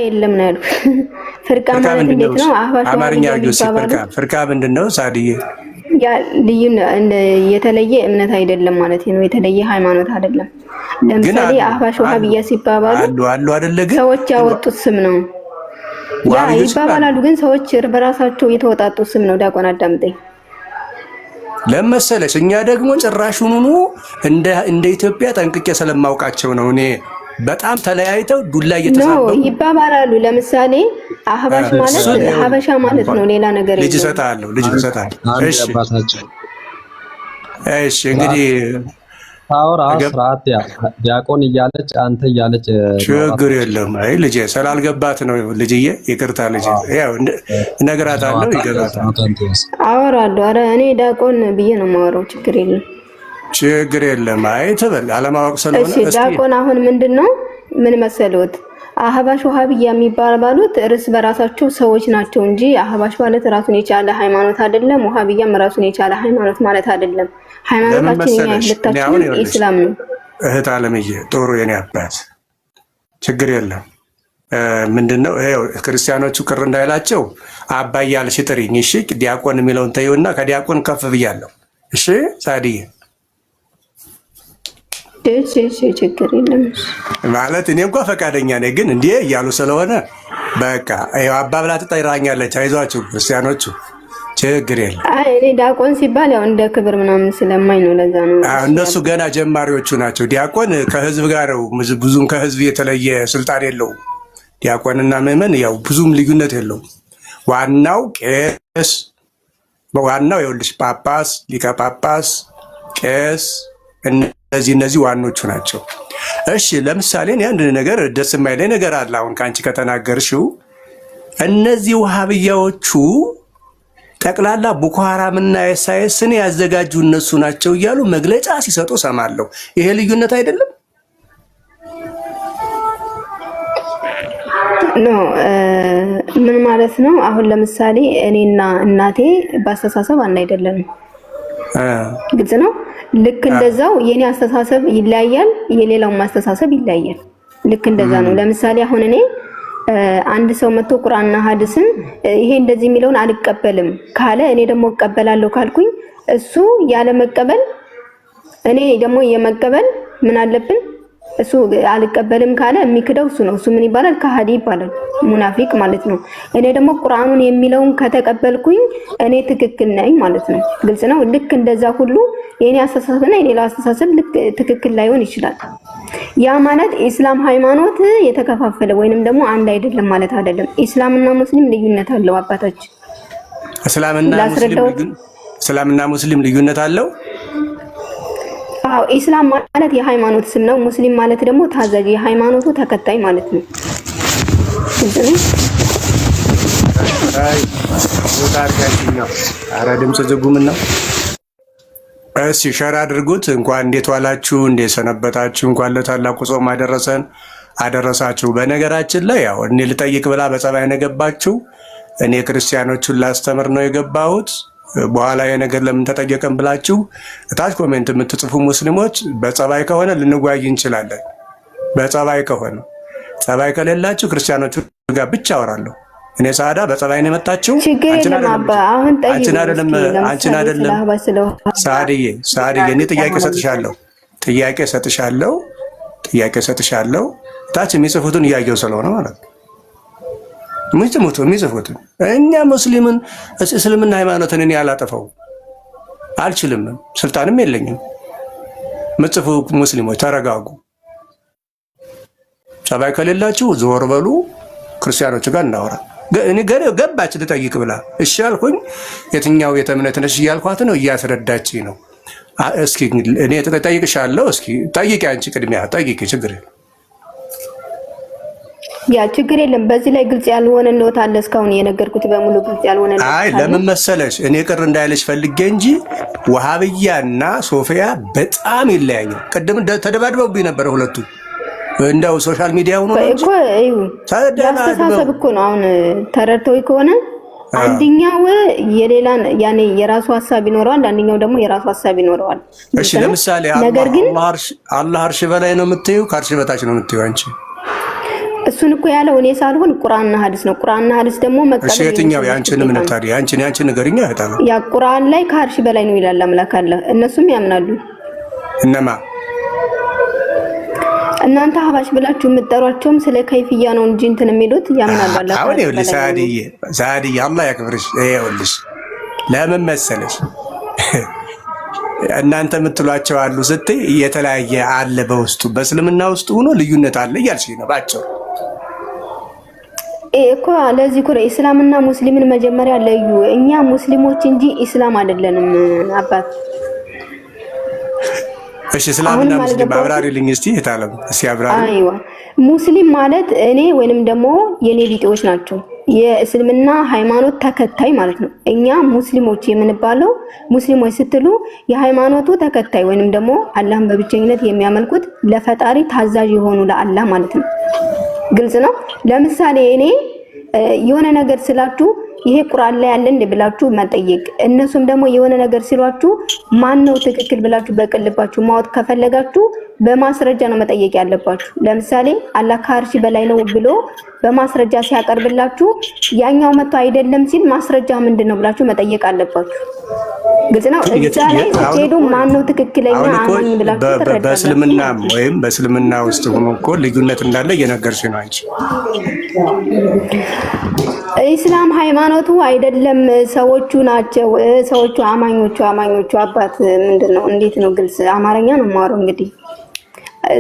የለም ነው ያልኩት። ፍርቃ ፍርቃ ማለት ምንድን ነው? እንዴት ነው? አህባሽ አማርኛ ወሃቢያ አድርጊው እስኪ። ፍርቃ የሚባባሉት ፍርቃ ምንድን ነው ሳድዬ? ያ ልዩ የተለየ እምነት አይደለም ማለት ነው። የተለየ ሃይማኖት አይደለም። ግን ለምሳሌ አሉ አህባሽ አሉ ወሃቢያ ሲባባሉ አሉ አሉ አይደለ? ግን ሰዎች ያወጡት ስም ነው። ያ ወሃቢዮች አሉ። ይባባላሉ፣ ግን ሰዎች በራሳቸው የተወጣጡት ስም ነው። ዲያቆን አዳምጠኝ። ለመሰለሽ እኛ ደግሞ ጭራሹኑኑ እንደ ኢትዮጵያ ጠንቅቄ ስለማውቃቸው ነው። እኔ በጣም ተለያይተው ዱላ No እየተሳበቡ ይባባላሉ። ለምሳሌ አህባሽ ማለት እሱን ሀበሻ ማለት ነው፣ ሌላ ነገር ልጅ የለውም። እሰጥሃለሁ፣ ልጅ እሰጥሃለሁ። አንድ እሺ አባታችን እሺ፣ ስርዓት እንግዲህ ታወራ ስርዓት ዲያቆን እያለች አንተ እያለች ማውራት ችግር የለም። አይ ልጄ ስላልገባት ነው ልጅዬ፣ ይቅርታ ልጄ። ያው እነግራታለሁ፣ ይገባታል። አወራለሁ። ኧረ እኔ ዲያቆን ብዬ ነው የማወራው፣ ችግር የለም። ችግር የለም። አይ ትበል፣ አለማወቅ ስለሆነ እሺ እስኪ ዲያቆን አሁን ምንድን ነው ምን መሰሎት፣ አህባሽ ወሃቢያ የሚባሉት እርስ በራሳቸው ሰዎች ናቸው እንጂ አህባሽ ማለት ራሱን የቻለ ሃይማኖት አይደለም። ወሃቢያም ራሱን የቻለ ሃይማኖት ማለት አይደለም። ለምን ሃይማኖታችን እኛ መሰለሽ እኔ አሁን ሁለታችንም ይኸውልሽ ኢስላም ነው። እህት አለምዬ፣ ጥሩ የኔ አባት፣ ችግር የለም። ምንድን ነው ይኸው ክርስቲያኖቹ ቅር እንዳይላቸው አባ እያልሽ ጥሪኝ። እሺ ዲያቆን የሚለውን ተይውና ከዲያቆን ከፍ ብያለሁ። እሺ ሳድዬ እሺ እሺ፣ ችግር የለም። እሺ ማለት እኔ እንኳ ፈቃደኛ ነኝ፣ ግን እንዲህ እያሉ ስለሆነ በቃ ይኸው አባ ብላ ትጠራኛለች። አይዟችሁ ክርስቲያኖቹ፣ ችግር የለም። አይ እኔ ዲያቆን ሲባል ያው እንደ ክብር ምናምን ስለማይ ነው፣ ለዛ ነው እሺ እነሱ ያልኩት። ገና ጀማሪዎቹ ናቸው። ዲያቆን ከህዝብ ጋር ነው፣ ብዙም ከህዝብ የተለየ ስልጣን የለውም። ዲያቆንና ምዕመን ያው ብዙም ልዩነት የለውም። ዋናው ቄስ፣ ዋናው ይኸውልሽ ጳጳስ፣ ሊቀ ጳጳስ፣ ቄስ፣ እነዚህ ዋኖቹ ናቸው። እሺ ለምሳሌ እኔ አንድ ነገር ደስ የማይለኝ ነገር አለ። አሁን ከአንቺ ከተናገርሽው እነዚህ ውሃብያዎቹ ጠቅላላ ቦኮ ሐራምና አይኤስን ያዘጋጁ እነሱ ናቸው እያሉ መግለጫ ሲሰጡ ሰማለሁ። ይሄ ልዩነት አይደለም? No ምን ማለት ነው? አሁን ለምሳሌ እኔና እናቴ በአስተሳሰብ አንድ አይደለንም። ግልጽ ነው። ልክ እንደዛው የኔ አስተሳሰብ ይለያያል፣ የሌላውም አስተሳሰብ ይለያያል። ልክ እንደዛ ነው። ለምሳሌ አሁን እኔ አንድ ሰው መጥቶ ቁርአንና ሐዲስን ይሄ እንደዚህ የሚለውን አልቀበልም ካለ እኔ ደግሞ እቀበላለሁ ካልኩኝ እሱ ያለ መቀበል እኔ ደግሞ የመቀበል ምን አለብን? እሱ አልቀበልም ካለ የሚክደው እሱ ነው። እሱ ምን ይባላል? ከሃዲ ይባላል፣ ሙናፊቅ ማለት ነው። እኔ ደግሞ ቁርአኑን የሚለውን ከተቀበልኩኝ እኔ ትክክል ነኝ ማለት ነው። ግልጽ ነው። ልክ እንደዛ ሁሉ የኔ አስተሳሰብና የሌላው አስተሳሰብ ልክ ትክክል ላይሆን ይችላል። ያ ማለት ኢስላም ሃይማኖት የተከፋፈለ ወይንም ደግሞ አንድ አይደለም ማለት አይደለም። ኢስላምና ሙስሊም ልዩነት አለው። አባታችን እስላምና ሙስሊም ላስረዳዎት። እስላምና ሙስሊም ልዩነት አለው። አዎ ኢስላም ማለት የሃይማኖት ስም ነው። ሙስሊም ማለት ደግሞ ታዛዥ የሃይማኖቱ ተከታይ ማለት ነው። ግልጽ ነው። አይ ቦታ አድርጋችኛው። አረ ድምፅ ዝጉ። ምን ነው? እሺ share አድርጉት። እንኳን እንዴት ዋላችሁ፣ እንዴት ሰነበታችሁ? እንኳን ለታላቁ ጾም አደረሰን አደረሳችሁ። በነገራችን ላይ ያው እኔ ልጠይቅ ብላ በጸባይ ነው የገባችሁ። እኔ ክርስቲያኖቹን ላስተምር ነው የገባሁት። በኋላ የነገር ለምን ተጠየቀን ብላችሁ እታች comment የምትጽፉ ሙስሊሞች በጸባይ ከሆነ ልንወያይ እንችላለን። በጸባይ ከሆነ፣ ጸባይ ከሌላችሁ ክርስቲያኖቹ ጋር ብቻ አወራለሁ። እኔ ሳዳ በጸባይ ነው የመጣችው። ችግር አንቺን የለም አይደለም አባ። አሁን አንቺን ጠይቁኝ አይደለም እስኪ። አንቺን ለምሳሌ ስለ አይደለም አህባሽ ስለ ሳድዬ ሳድዬ፣ እኔ ጥያቄ ማለት ነው። እሰጥሻለሁ፣ ጥያቄ እሰጥሻለሁ፣ ጥያቄ እሰጥሻለሁ። ታች የሚጽፉትን እያየው ስለሆነ ማለት ነው። የሚጽፉትን እኛ ሙስሊምን እስልምና ሃይማኖትን እኔ አላጠፋው አልችልም፣ ስልጣንም የለኝም። ምጽፉ ሙስሊሞች ተረጋጉ። ጸባይ ከሌላችሁ ዞር በሉ፣ ክርስቲያኖች ጋር እናወራ። እኔ ገባች ልጠይቅ ብላ እሺ አልኩኝ። የትኛው ቤተ እምነት ነሽ እያልኳት ነው፣ እያስረዳችኝ ነው። እስኪ እኔ ጠይቅሻለሁ። እስኪ ጠይቂ፣ አንቺ ቅድሚያ ጠይቂ፣ ችግር የለም። ያ ችግር የለም። በዚህ ላይ ግልጽ ያልሆነ ኖት አለ። እስካሁን የነገርኩት በሙሉ ግልጽ ያልሆነ ኖት አይ ካለ ለምን መሰለሽ እኔ ቅር እንዳይለሽ ፈልጌ እንጂ ወሃብያና ሶፊያ በጣም ይለያኛል። ቅድም ተደባድበውብኝ ነበረ ሁለቱ፣ እንደው social media ሆኖ ነው እንጂ እኮ እዩ ተደባድበው የአስተሳሰብ እኮ ነው። አሁን ተረድተው ከሆነ አንደኛው የሌላን ያኔ የራሱ ሀሳብ ይኖረዋል፣ አንደኛው ደግሞ የራሱ ሀሳብ ይኖረዋል። እሺ ግልጽ ነው። ለምሳሌ ነገር ግን አላህ አርሽ በላይ ነው የምትይው ከአርሽ በታች ነው የምትይው አንቺ? እሱን እኮ ያለው እኔ ሳልሆን ቁርአንና ሐዲስ ነው። ቁርአንና ሐዲስ ደግሞ እሺ መቀበል የትኛው የሙስሊሞች የአንቺን ግዴታ እምነት ነው። ታዲያ? ያንቺን ንገሪኛ እህታለሁ። ያ ቁርአን ላይ ከአርሽ በላይ ነው ይላል አምላክ አለ። እነሱም ያምናሉ። እነማ እናንተ አህባሽ ብላችሁ የምትጠሯቸውም ስለ ከይፍያ ነው እንጂ እንትን የሚሉት ያምናሉ። አላህ አሁን ከአርሽ ይኸውልሽ በላይ ነው። ሳድዬ ሳድዬ አላህ ያክብርሽ። ይኸውልሽ ለምን መሰለሽ እናንተ የምትሏቸው አሉ ስትይ የተለያየ አለ በውስጡ በእስልምና ውስጥ ሆኖ ልዩነት አለ እያልሽ ነው ባጭሩ። እኮ ለዚህ እኮ ነው ኢስላምና ሙስሊምን መጀመሪያ ለዩ። እኛ ሙስሊሞች እንጂ ኢስላም አይደለንም አባት። እሺ እስላምና አሁንም ሙስሊም አልገባሁትም። አብራሪልኝ እስቲ እህታለም፣ እስቲ አብራሪ። አይዋ ሙስሊም ማለት እኔ ወይንም ደግሞ የኔ ቢጤዎች ናቸው፣ የእስልምና ሃይማኖት ተከታይ ማለት ነው። እኛ ሙስሊሞች የምንባለው ሙስሊሞች ስትሉ የሃይማኖቱ ተከታይ ወይንም ደግሞ አላህን በብቸኝነት የሚያመልኩት ለፈጣሪ ታዛዥ የሆኑ ለአላህ ማለት ነው። ግልጽ ነው። ለምሳሌ እኔ የሆነ ነገር ስላችሁ ይሄ ቁርአን ላይ ያለ እንደ ብላችሁ መጠየቅ፣ እነሱም ደግሞ የሆነ ነገር ሲሏችሁ ማን ነው ትክክል ብላችሁ በቅልባችሁ ማወቅ ከፈለጋችሁ በማስረጃ ነው መጠየቅ ያለባችሁ። ለምሳሌ አላህ ከአርሺ በላይ ነው ብሎ በማስረጃ ሲያቀርብላችሁ ያኛው መጥቶ አይደለም ሲል ማስረጃ ምንድን ነው ብላችሁ መጠየቅ አለባችሁ። ግልጽ ነው። እዛ ላይ አሁን ስትሄዱ እኮ ማን ነው ትክክለኛ አሁን እኮ አማኝ ብላችሁ ትረዳላችሁ በእስልምናም ማለት ነው። ወይም በእስልምና ውስጥ ሆኖ እኮ ልዩነት እንዳለ እየነገርሽ ነው አንቺ። ኢስላም ሃይማኖቱ አይደለም፣ ሰዎቹ ናቸው። ሰዎቹ አማኞቹ አማኞቹ አባት ምንድን ነው? እንዴት ነው? ግልጽ አማርኛ ነው የማወራው። እንግዲህ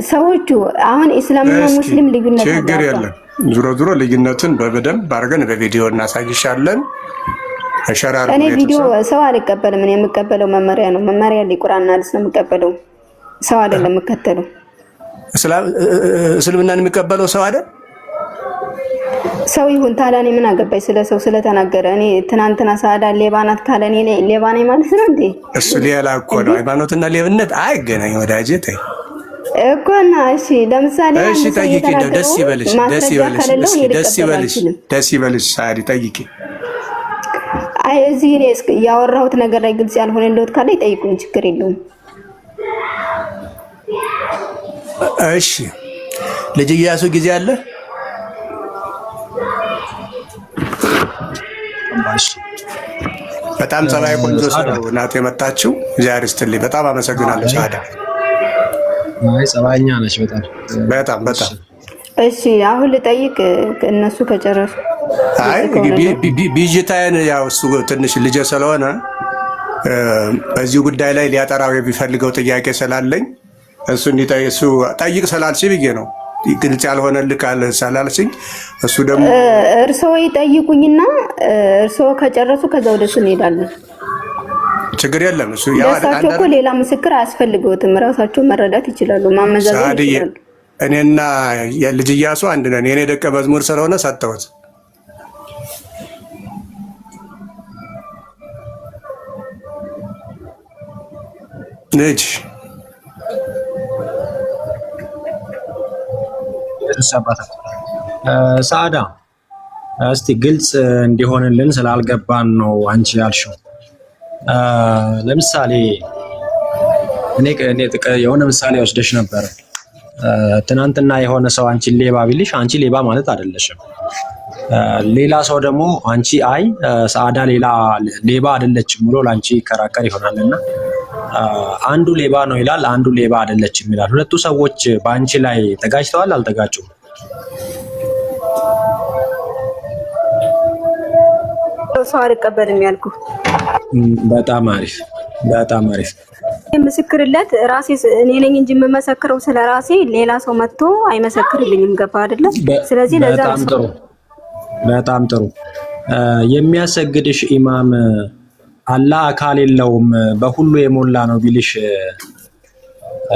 ሰዎቹ አሁን ኢስላምና እስኪ ሙስሊም ልዩነት አለ ችግር አባ። የለም። ዞሮ ዞሮ ልዩነትን በደንብ አድርገን በቪዲዮ እናሳይሻለን። ሸራርጎ እኔ ቪዲዮ ቤተሰብ ሰው አልቀበልም። እኔ የምቀበለው መመሪያ ነው። መመሪያ ላይ ቁርአንና ሐዲስ ነው የምቀበለው፣ ሰው አይደለም የምከተለው። እስልምናን የሚቀበለው ሰው አይደል? ሰው ይሁን ታዲያ እኔ ምን አገባኝ ስለ ሰው ስለተናገረ። እኔ ትናንትና ሳዳ ሌባ ናት ካለ እኔ ሌባ ነኝ ማለት ነው እንዴ? እሱ ሌላ እኮ እንዴ ነው። ሃይማኖትና ሌብነት አይገናኝ ወዳጄ። ተይ እኮ እና እሺ፣ ለምሳሌ እሺ አንድ ሰው ጠይቂ፣ እንደው ደስ የተናገረውን ይበልሽ፣ ደስ ማስረጃ ይበልሽ፣ ከሌለው እስኪ እኔ ደስ ልቀበል ይበልሽ፣ አልችልም። ደስ ይበልሽ ሳዲ ጠይቂ። አይ እዚህ እኔ ያወራሁት ነገር ላይ ግልጽ ያልሆነልዎት ካለ ይጠይቁኝ፣ ችግር የለውም። እሺ ልጅ እያሱ ጊዜ አለ። እሺ በጣም ጸባይ ቆንጆ ሳዳ ሰው ናት የመጣችው። እግዚአብሔር ይስጥልኝ። በጣም አመሰግናለሁ አይ ሳዳ። አይ ጸባይኛ ነች በጣም። በጣም እሺ በጣም እሺ አሁን ልጠይቅ እነሱ ከጨረሱ አይ ግልጽ ከሆነልዎት። ቢጂታይን ያው እሱ ትንሽ ልጄ ስለሆነ በዚህ ጉዳይ ላይ ሊያጠራው የሚፈልገው ጥያቄ ስላለኝ እሱ እሱ ጠይቅ ስላልሽ ብዬ ነው። ግልጽ ያልሆነልህ ካለ ስላልሽኝ እሱ ደግሞ እርስዎ ይጠይቁኝና እርስዎ ከጨረሱ ከዛ ወደ እሱ እንሄዳለን። ችግር የለም እሱ ያው ለእሳቸው እኮ ሌላ ምስክር አያስፈልገውትም። ራሳቸው መረዳት ይችላሉ፣ ማመዛዘን ሳድዬ ይችላሉ። እኔና ልጅ እያሱ አንድ ነን። የኔ ደቀ መዝሙር ስለሆነ ሰጠሁት። ልጅ እሺ አባታችን ሳዳ እስቲ ግልጽ እንዲሆንልን ስላልገባን ነው አንቺ ያልሽው። ለምሳሌ እኔ እኔ የሆነ ምሳሌ ወስደሽ ነበር። ትናንትና የሆነ ሰው አንቺን ሌባ ቢልሽ አንቺ ሌባ ማለት አይደለሽም። ሌላ ሰው ደግሞ አንቺ አይ ሰዓዳ ሌላ ሌባ አይደለችም ብሎ ለአንቺ ይከራከር ይሆናል እና አንዱ ሌባ ነው ይላል፣ አንዱ ሌባ አይደለችም ይላል። ሁለቱ ሰዎች በአንቺ ላይ ተጋጭተዋል አልተጋጩም? ሰው አልቀበልም ያልኩ በጣም አሪፍ በጣም አሪፍ። ምስክርለት ራሴ እኔ ነኝ እንጂ የምመሰክረው ስለ ራሴ ሌላ ሰው መጥቶ አይመሰክርልኝም። ገባ አይደለ? ስለዚህ ለዛ በጣም ጥሩ በጣም ጥሩ። የሚያሰግድሽ ኢማም አላህ አካል የለውም በሁሉ የሞላ ነው ቢልሽ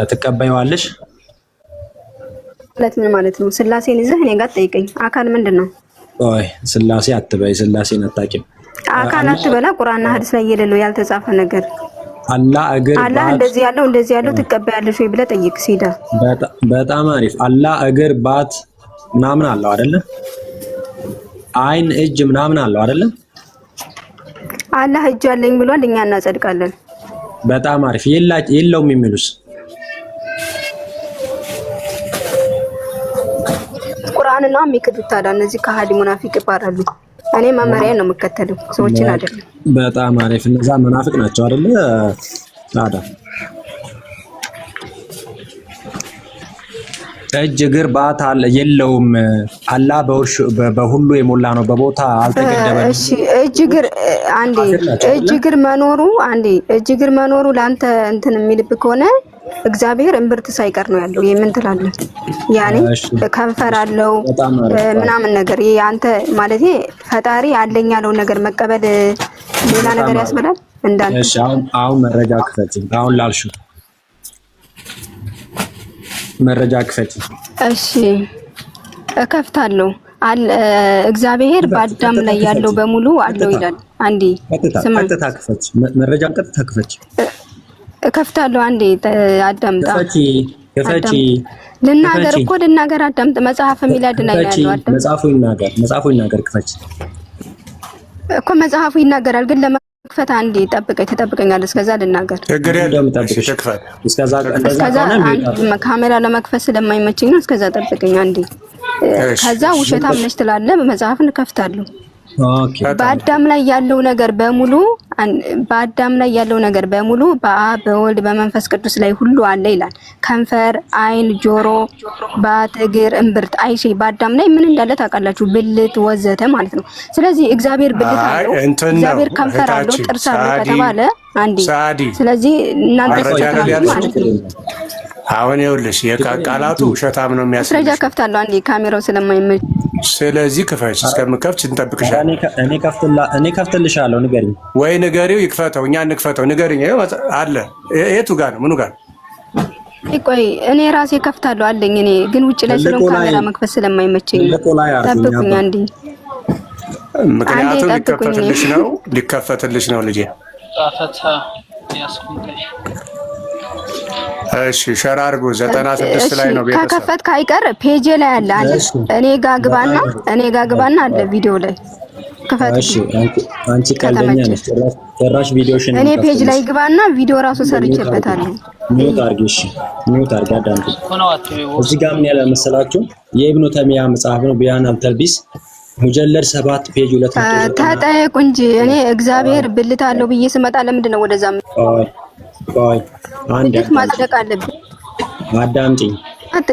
ትቀበይዋለሽ? ማለት ምን ማለት ነው? ስላሴን ይዘህ እኔ ጋር ጠይቀኝ። አካል ምንድን ነው? ቆይ ስላሴ አትበይ፣ ስላሴን አታውቂም። አካል አትበላ። ቁርአንና ሐዲስ ላይ የሌለው ያልተጻፈ ነገር አላህ እግር አላህ ባት እንደዚህ ያለው እንደዚህ ያለው ትቀበያለሽ ወይ ብለህ ጠይቅ። ሲዳ በጣም አሪፍ። አላህ እግር ባት ምናምን አለው አይደለ? አይን እጅ ምናምን አለው አይደለ? አላህ እጅ አለኝ ብሏል፣ እኛ እናጸድቃለን። በጣም አሪፍ። የለውም የሚሉስ ቁርአን ነው የሚክዱት። ታዲያ እነዚህ ከሃዲ ሙናፊቅ ይባላሉ። እኔ መመሪያ ነው የምከተለው፣ ሰዎችን አይደለም። በጣም አሪፍ። እነዛ መናፍቅ ናቸው አይደለ? ታዲያ እጅ እግር ባት አለ የለውም። አላህ በሁሉ የሞላ ነው፣ በቦታ አልተገደበም። እሺ እጅ እግር አንዴ እጅ እግር መኖሩ አንዴ እጅ እግር መኖሩ ለአንተ እንትን የሚልብ ከሆነ እግዚአብሔር እምብርት ሳይቀር ነው ያለው። የምን ትላለህ? ያኔ ከንፈር አለው ምናምን ነገር ይሄ አንተ ማለቴ ፈጣሪ አለኝ ያለውን ነገር መቀበል ሌላ ነገር ያስብላል። እንዳንተ እሺ፣ አሁን መረጃ ክፈች። አሁን ላልሽው መረጃ ክፈች። እሺ እከፍታለሁ። እግዚአብሔር በአዳም ላይ ያለው በሙሉ አለው ይላል። አንዴ ስማ፣ ቀጥታ ክፈች፣ መረጃን ቀጥታ ክፈች። እከፍታለሁ። አንዴ አዳምጣ። ክፈቺ። ልናገር እኮ ልናገር፣ አዳምጥ። መጽሐፍ የሚላድ ላይ ያለው አዳም መጽሐፉ ይናገር፣ መጽሐፉ ይናገር። ክፈች እኮ መጽሐፉ ይናገራል፣ ግን ለመክፈት አንዴ ጠብቀኝ፣ ትጠብቀኛለህ። እስከዛ ልናገር። ችግር የለም። እስከዛ ካሜራ ለመክፈት ስለማይመቸኝ ነው። እስከዛ ጠብቀኝ አንዴ። ከዛ ውሸታም ነች ትላለህ። መጽሐፍን እከፍታለሁ። በአዳም ላይ ያለው ነገር በሙሉ በአዳም ላይ ያለው ነገር በሙሉ በአብ በወልድ በመንፈስ ቅዱስ ላይ ሁሉ አለ ይላል። ከንፈር፣ ዓይን፣ ጆሮ፣ ባት፣ እግር፣ እምብርት፣ አይሼ በአዳም ላይ ምን እንዳለ ታውቃላችሁ? ብልት ወዘተ ማለት ነው። ስለዚህ እግዚአብሔር ብልት አለው፣ እግዚአብሔር ከንፈር አለው፣ ጥርስ አለው ከተባለ አንዴ፣ ስለዚህ እናንተ ማለት ነው። አሁን ይኸውልሽ የቃላቱ ውሸታም ነው የሚያስብል ማስረጃ ከፍታለሁ። አንዴ ካሜራው ስለማይመች ስለዚህ ክፈች። እስከምከፍች እንጠብቅሻለን። እኔ ከፍትልሻለሁ። ንገሪኝ ወይ ንገሪው፣ ይክፈተው፣ እኛ እንክፈተው። ንገሪኝ አለ የቱ ጋር ነው? ምኑ ጋር? ቆይ እኔ ራሴ ከፍታለሁ አለኝ። እኔ ግን ውጭ ላይ ስለሆነ ካሜራ መክፈት ስለማይመቸኝ ጠብቁኝ አንዴ። ምክንያቱም ሊከፈትልሽ ነው፣ ሊከፈትልሽ ነው ልጄ። እሺ share አድርጉ። 96 ላይ ነው ቤተሰብ። ከከፈትክ አይቀር page ላይ አለ አለ። እኔ ጋ ግባና እኔ ጋ ግባና አለ ቪዲዮ ላይ ክፈት። እሺ አንቺ ቀልደኛ ነሽ። ጭራሽ ቪዲዮሽን እኔ page ላይ ግባና ቪዲዮ ራሱ ሰርቼበታለሁ። mute አድርጊ። እሺ mute አድርጊ። አዳምጪ። እዚህ ጋር ምን ያለ መሰላችሁ? የኢብኑ ተሚያ መጽሐፍ ነው ቢያን አልተልቢስ ሙጀለድ 7 page 290 ተጠየቁ እንጂ እኔ እግዚአብሔር ብልት አለው ብዬ ስመጣ ለምንድን ነው ወደዛ ቆይ አንድ ማጽደቅ አለብኝ። አዳምጪኝ።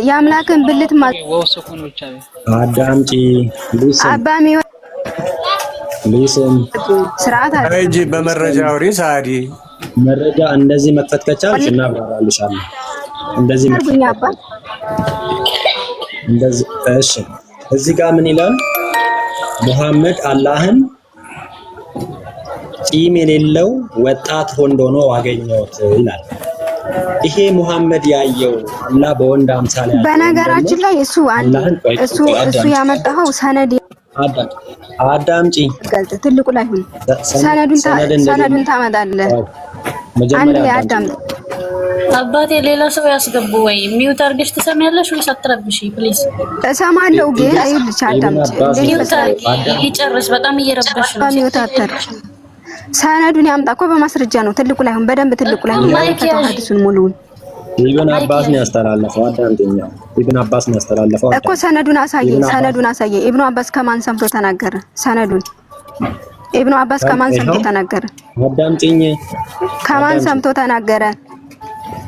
የአምላክን ብልት አዳምጪ። አባሚ listen ስርዓት አለ እንጂ በመረጃ አውሪ ሳዲ። መረጃ እንደዚህ መክፈት ከቻልሽ እናብራራልሻለን። እንደዚህ መክፈት እንደዚህ። እሺ እዚህ ጋር ምን ይላል? ሙሐመድ አላህን ጢም የሌለው ወጣት ወንድ ሆኖ አገኘሁት ይላል። ይሄ ሙሐመድ ያየው አላህ በወንድ አምሳል ያየው። በነገራችን ላይ እሱ እሱ እሱ ያመጣኸው ሰነድ አዳምጪ፣ ገልጥ ትልቁ ላይ ሁን። ሰነዱን ታመጣለህ። አንዴ አዳምጥ አባቴ። ሌላ ሰው ያስገቡ ወይ mute አድርገሽ ትሰሚያለሽ ወይስ አትረብሺ? please። እሰማለሁ ግን ይኸውልሽ፣ አዳምጪ። mute አድርጊ ይጨርስ። በጣም እየረበሽ ነው። mute አታድርጊ። ሰነዱን ያምጣ እኮ በማስረጃ ነው። ትልቁ ላይ አሁን በደንብ ትልቁ ላይ አሁን ሐዲሱን ሙሉውን ኢብን አባስ ነው ያስተላለፈው። አዳምጪኝ። ኢብን አባስ ነው ያስተላለፈው እኮ ሰነዱን አሳየኝ፣ ሰነዱን አሳየኝ። ኢብኑ አባስ ከማን ሰምቶ ተናገረ? ሰነዱን ኢብኑ አባስ ከማን ሰምቶ ተናገረ? አዳምጪኝ። ከማን ሰምቶ ተናገረ?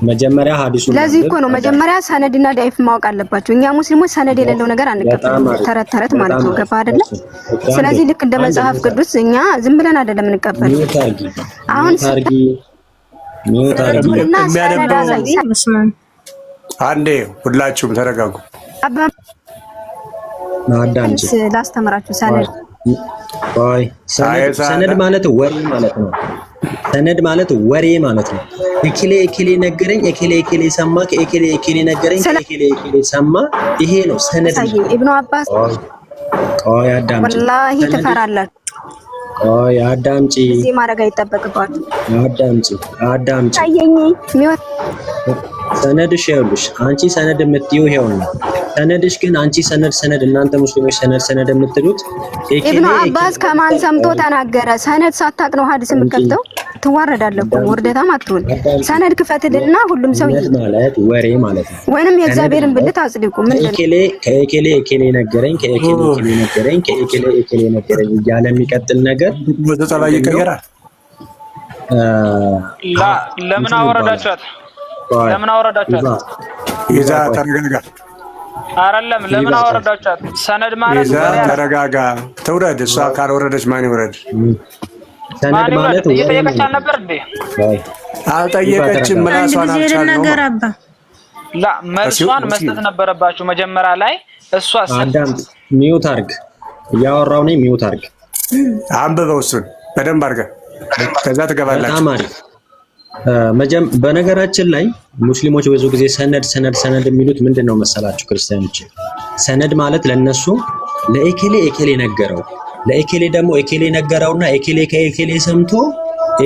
መጀመሪያ ሐዲሱን። ለዚህ እኮ ነው መጀመሪያ ሰነድና ዳይፍ ማወቅ አለባቸው። እኛ ሙስሊሞች ሰነድ የሌለው ነገር አንቀበልም። ተረት ተረት ማለት ነው። ገባ አይደለ? ስለዚህ ልክ እንደ መጽሐፍ ቅዱስ እኛ ዝም ብለን አይደለም እንቀበል። አሁን አንዴ ሁላችሁም ተረጋጉ። ላስተምራችሁ ሰነድ ሰነድ ማለት ወሬ ማለት ነው። ሰነድ ማለት ወሬ ማለት ነው። እከሌ እከሌ ነገረኝ፣ እከሌ እከሌ ሰማ፣ ከእከሌ እከሌ ነገረኝ፣ ከእከሌ እከሌ ሰማ። ይሄ ነው ሰነድ። ኢብኑ አባስ ቆይ አዳምጪ። ወላሂ ትፈራላችሁ። ቆይ አዳምጪ። እዚህ ማድረግ አይጠበቅባችሁ። አዳምጪ አዳምጪ። ሰነድሽ ይኸውልሽ፣ አንቺ ሰነድ የምትይው ይኸውና፣ ሰነድሽ ግን አንቺ ሰነድ ሰነድ እናንተ ሙስሊሞች ሰነድ ሰነድ የምትሉት ኢብኑ አባስ ከማን ሰምቶ ተናገረ? ሰነድ ሳታቅ ነው ሀዲስ የምከፍተው። ትዋረዳለህ እኮ ውርደታም አትሁን። ሰነድ ክፈትልና ሁሉም ሰው ማለት ወሬ ማለት ነው። ወይንም የእግዚአብሔርን ብልት አጽድቁ። ምንድን ነው ከኤኬሌ ኤኬሌ ነገረኝ፣ ከኤኬሌ ኤኬሌ ነገረኝ፣ ከኤኬሌ ኤኬሌ ነገረኝ እያለ የሚቀጥል ነገር ጸባይ ይቀየራል። ለምን አወረዳችኋት? ለምን አወረዳችኋት? ይዛ ተረጋጋ። አይደለም ለምን አወረዳችኋት? ሰነድ ማለት ይዛ ተረጋጋ። ትውረድ። እሷ ካልወረደች ማን ይውረድ? ሰነድ ማለት እየጠየቀች አልነበር እንዴ? አልጠየቀችም። ምላሷን አልቻልነውም። ላ መልሷን መስጠት ነበረባችሁ መጀመሪያ ላይ። እሷ አዳምጥ። mute አድርግ። እያወራሁ ነኝ። mute አድርግ። አንብበው እሱን በደንብ አድርገህ ከዛ ትገባላችሁ። በጣም አሪፍ። በነገራችን ላይ ሙስሊሞች ብዙ ጊዜ ሰነድ ሰነድ ሰነድ የሚሉት ምንድን ነው መሰላችሁ? ክርስቲያኖች ሰነድ ማለት ለነሱ ለኤኬሌ ኤኬሌ ነገረው፣ ለኤኬሌ ደግሞ ኤኬሌ ነገረውና ኤኬሌ ከኤኬሌ ሰምቶ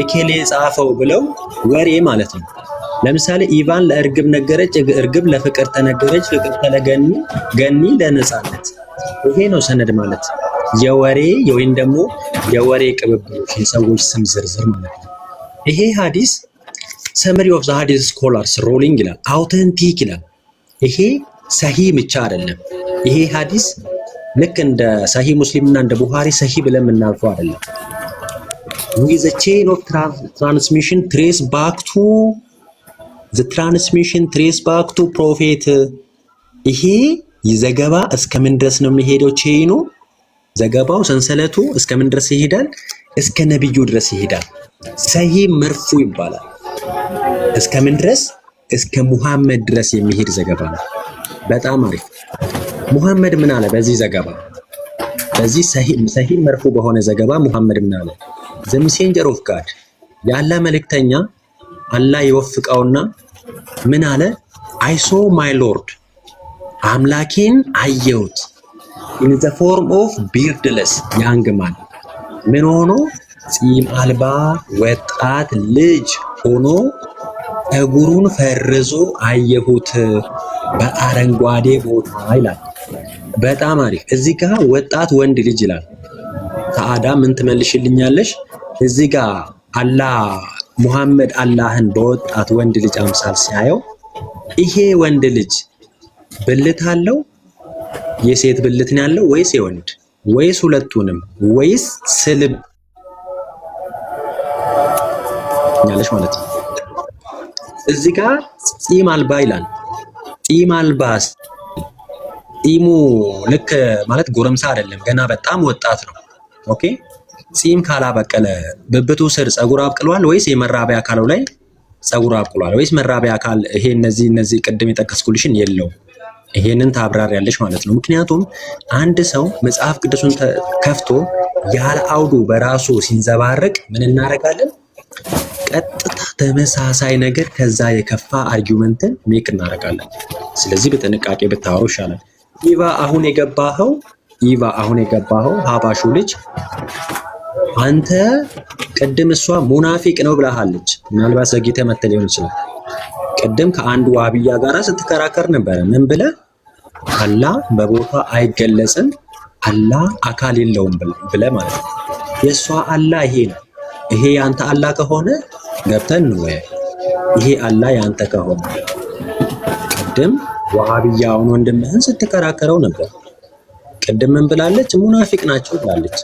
ኤኬሌ ጻፈው ብለው ወሬ ማለት ነው። ለምሳሌ ኢቫን ለእርግብ ነገረች፣ እርግብ ለፍቅር ተነገረች፣ ፍቅር ለገኒ፣ ገኒ ለነጻነት። ይሄ ነው ሰነድ ማለት የወሬ ወይም ደግሞ የወሬ ቅብብሎች የሰዎች ስም ዝርዝር ማለት ነው። ይሄ ሀዲስ summary of the hadith scholars ruling ይላል፣ authentic ይላል። ይሄ ሰሂህ ብቻ አይደለም። ይሄ ሀዲስ ልክ እንደ ሰሂህ ሙስሊምና እንደ ቡኻሪ ሰሂህ ብለን የምናልፈው አይደለም። With the chain of transmission trace back to the transmission trace back to prophet። ይሄ ዘገባ እስከምን ድረስ ነው የሚሄደው? Chain ኑ ዘገባው ሰንሰለቱ እስከምን ድረስ ይሄዳል? እስከ ነብዩ ድረስ ይሄዳል። ሰሂህ መርፉ ይባላል። እስከምን ድረስ? እስከ ሙሐመድ ድረስ የሚሄድ ዘገባ ነው። በጣም አሪፍ። ሙሐመድ ምን አለ በዚህ ዘገባ? በዚህ ሰሂህ መርፉ በሆነ ዘገባ ሙሐመድ ምን አለ? The messenger of God፣ የአላህ መልእክተኛ አላህ ይወፍቀውና ምን አለ? "I saw my Lord፣ አምላኬን አየሁት፣ in the form of beardless young man፣ ምን ሆኖ? ፂም አልባ ወጣት ልጅ ሆኖ ፀጉሩን ፈርዞ አየሁት በአረንጓዴ ቦታ" ይላል። በጣም አሪፍ። እዚህ ጋር ወጣት ወንድ ልጅ ይላል። ሰዓዳ ምን ትመልሽልኛለሽ? እዚህ ጋር አላህ ሙሐመድ አላህን በወጣት ወንድ ልጅ አምሳል ሲያየው ይሄ ወንድ ልጅ ብልት አለው? የሴት ብልት ነው ያለው ወይስ የወንድ ወይስ ሁለቱንም ወይስ ስልብ ያለሽ ማለት ነው። እዚህ ጋር ፂም አልባ ይላል። ፂም አልባ ፂሙ ልክ ማለት ጎረምሳ አይደለም፣ ገና በጣም ወጣት ነው። Okay፣ ፂም ካላበቀለ ብብቱ ስር ፀጉር አብቅሏል ወይስ የመራቢያ አካሉ ላይ ፀጉር አብቅሏል ወይስ መራቢያ አካል ይሄ እነዚህ ቅድም የጠቀስኩልሽን የለውም? ይሄንን ታብራሪያለሽ ማለት ነው። ምክንያቱም አንድ ሰው መጽሐፍ ቅዱሱን ከፍቶ ያለ አውዱ በራሱ ሲንዘባረቅ ምን እናደርጋለን? ቀጥታ ተመሳሳይ ነገር ከዛ የከፋ argument ን make እናደርጋለን። ስለዚህ በጥንቃቄ ብታወሩ ይሻላል። ኢቫ አሁን የገባኸው ሀባሹ ልጅ አንተ ቅድም እሷ ሙናፊቅ ነው ብለሃለች። ምናልባት ዘግይተህ መተህ ሊሆን ይችላል። ቅድም ከአንዱ ዋሃብያ ጋራ ስትከራከር ነበረ። ምን ብለህ? አላህ በቦታ አይገለጽም፣ አላህ አካል የለውም ብለህ ማለት ነው። የእሷ አላህ ይሄ ነው። ይሄ ያንተ አላህ ከሆነ ገብተን እንወያይ። ይሄ አላህ ያንተ ከሆነ ቅድም ዋሃብያውን ወንድምህን ስትከራከረው ነበር። ቅድም ምን ብላለች? ሙናፊቅ ናቸው ብላለች።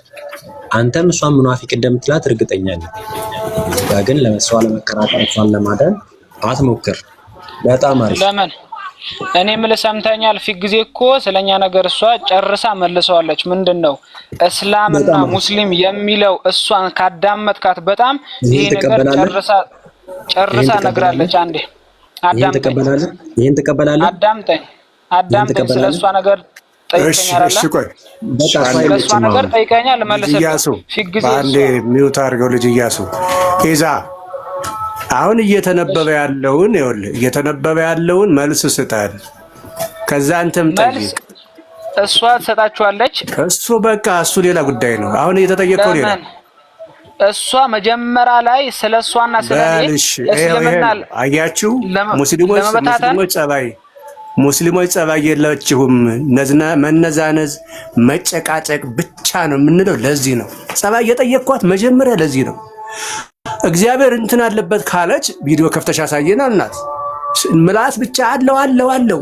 አንተም እሷን ሙናፊቅ እንደምትላት እርግጠኛ ነኝ። እዚህ ጋር ግን ለእሷ ለመከራከር እሷን ለማዳን አትሞክር። በጣም አሪፍ። ለምን እኔ የምልህ ሰምተኛል። ፊት ጊዜ እኮ ስለኛ ነገር እሷ ጨርሳ መልሰዋለች። ምንድን ነው እስላምና ሙስሊም የሚለው እሷን ካዳመጥካት በጣም ይሄ ነገር ጨርሳ ጨርሳ ነግራለች። አንዴ አዳምጠኝ። ይሄን ትቀበላለህ? አዳምጠኝ፣ አዳምጠኝ። ስለ እሷ ነገር ጠይቀኛል። እሺ ቆይ ስለ እሷ ነገር ጠይቀኛል፣ መልስልህ። እያሱ ፊት ጊዜ በአንዴ mute አድርገው ልጅ እያሱ ኢዛ አሁን እየተነበበ ያለውን ይኸውልህ፣ እየተነበበ ያለውን መልስ ስጠን። ከዛ አንተም ጠይቅ። እሷ ትሰጣችኋለች። እሱ በቃ እሱ ሌላ ጉዳይ ነው። አሁን እየተጠየቀው ሌላ። እሷ መጀመሪያ ላይ ስለ እሷና ስለ እኔ እስልምና አያችሁ፣ ሙስሊሞች ጸባይ ሙስሊሞች ጸባይ የላችሁም፣ መነዛነዝ፣ መጨቃጨቅ ብቻ ነው የምንለው ለዚህ ነው። ጸባይ የጠየቅኳት መጀመሪያ ለዚህ ነው። እግዚአብሔር እንትን አለበት ካለች ቪዲዮ ከፍተሽ አሳየን አልናት። ምላስ ብቻ አለው አለው አለው።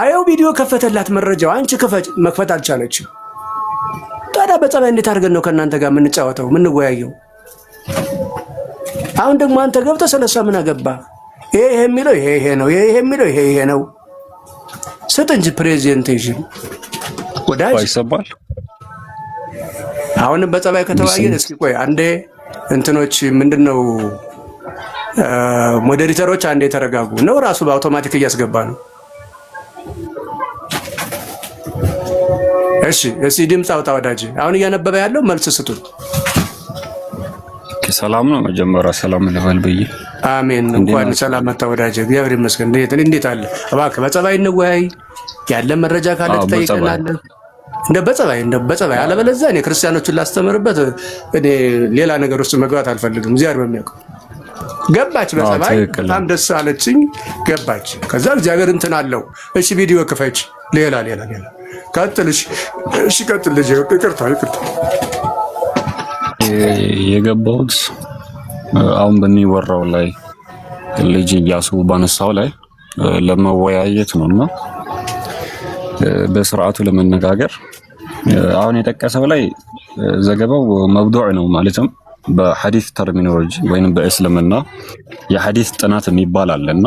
አየው ቪዲዮ ከፈተላት መረጃው። አንቺ ክፈች፣ መክፈት አልቻለችም። ታዲያ በጸባይ እንዴት አድርገን ነው ከእናንተ ጋር የምንጫወተው የምንወያየው? አሁን ደግሞ አንተ ገብተህ ስለሷ ምን አገባ? ይሄ ይሄ የሚለው ይሄ ይሄ ነው፣ ይሄ ይሄ የሚለው ይሄ ይሄ ነው። ስጥ እንጂ presentation ወዳጅ። ይሰማል። አሁንም በጸባይ ከተወያየን እስኪ ቆይ አንዴ እንትኖች ምንድን ነው moderator ኦች አንዴ የተረጋጉ ነው። ራሱ በአውቶማቲክ እያስገባ ነው። እሺ እሺ፣ ድምፅ አውጣ ወዳጅ። አሁን እያነበበ ያለው መልስ ስጡት። ሰላም ነው። መጀመሪያ ሰላም ልበል ብዬ። አሜን። እንኳን ሰላም መጣ ወዳጅ። እግዚአብሔር ይመስገን። እንዴት እንዴት አለ? እባክህ በጸባይ እንወያይ። ያለ መረጃ ካለ ትጠይቀናለህ። እንደ በጸባይ እንደ በጸባይ፣ አለበለዚያ እኔ ክርስቲያኖችን ላስተምርበት እኔ ሌላ ነገር ውስጥ መግባት አልፈልግም። እግዚአብሔር በሚያውቀው ገባች በጸባይ፣ በጣም ደስ አለችኝ። ገባች። ከዛ እግዚአብሔር እንትን አለው። እሺ ቪዲዮ ክፈች። ሌላ ሌላ ሌላ ቀጥል። እሺ እሺ፣ ቀጥል ልጄ። ይቅርታ ይቅርታ። የገባሁት አሁን በሚወራው ላይ ልጅ እያሱ ባነሳው ላይ ለመወያየት ነው እና በስርዓቱ ለመነጋገር። አሁን የጠቀሰው ላይ ዘገባው መውዱዕ ነው፣ ማለትም በሐዲስ terminology ወይንም በእስልምና የሐዲስ ጥናት የሚባል አለና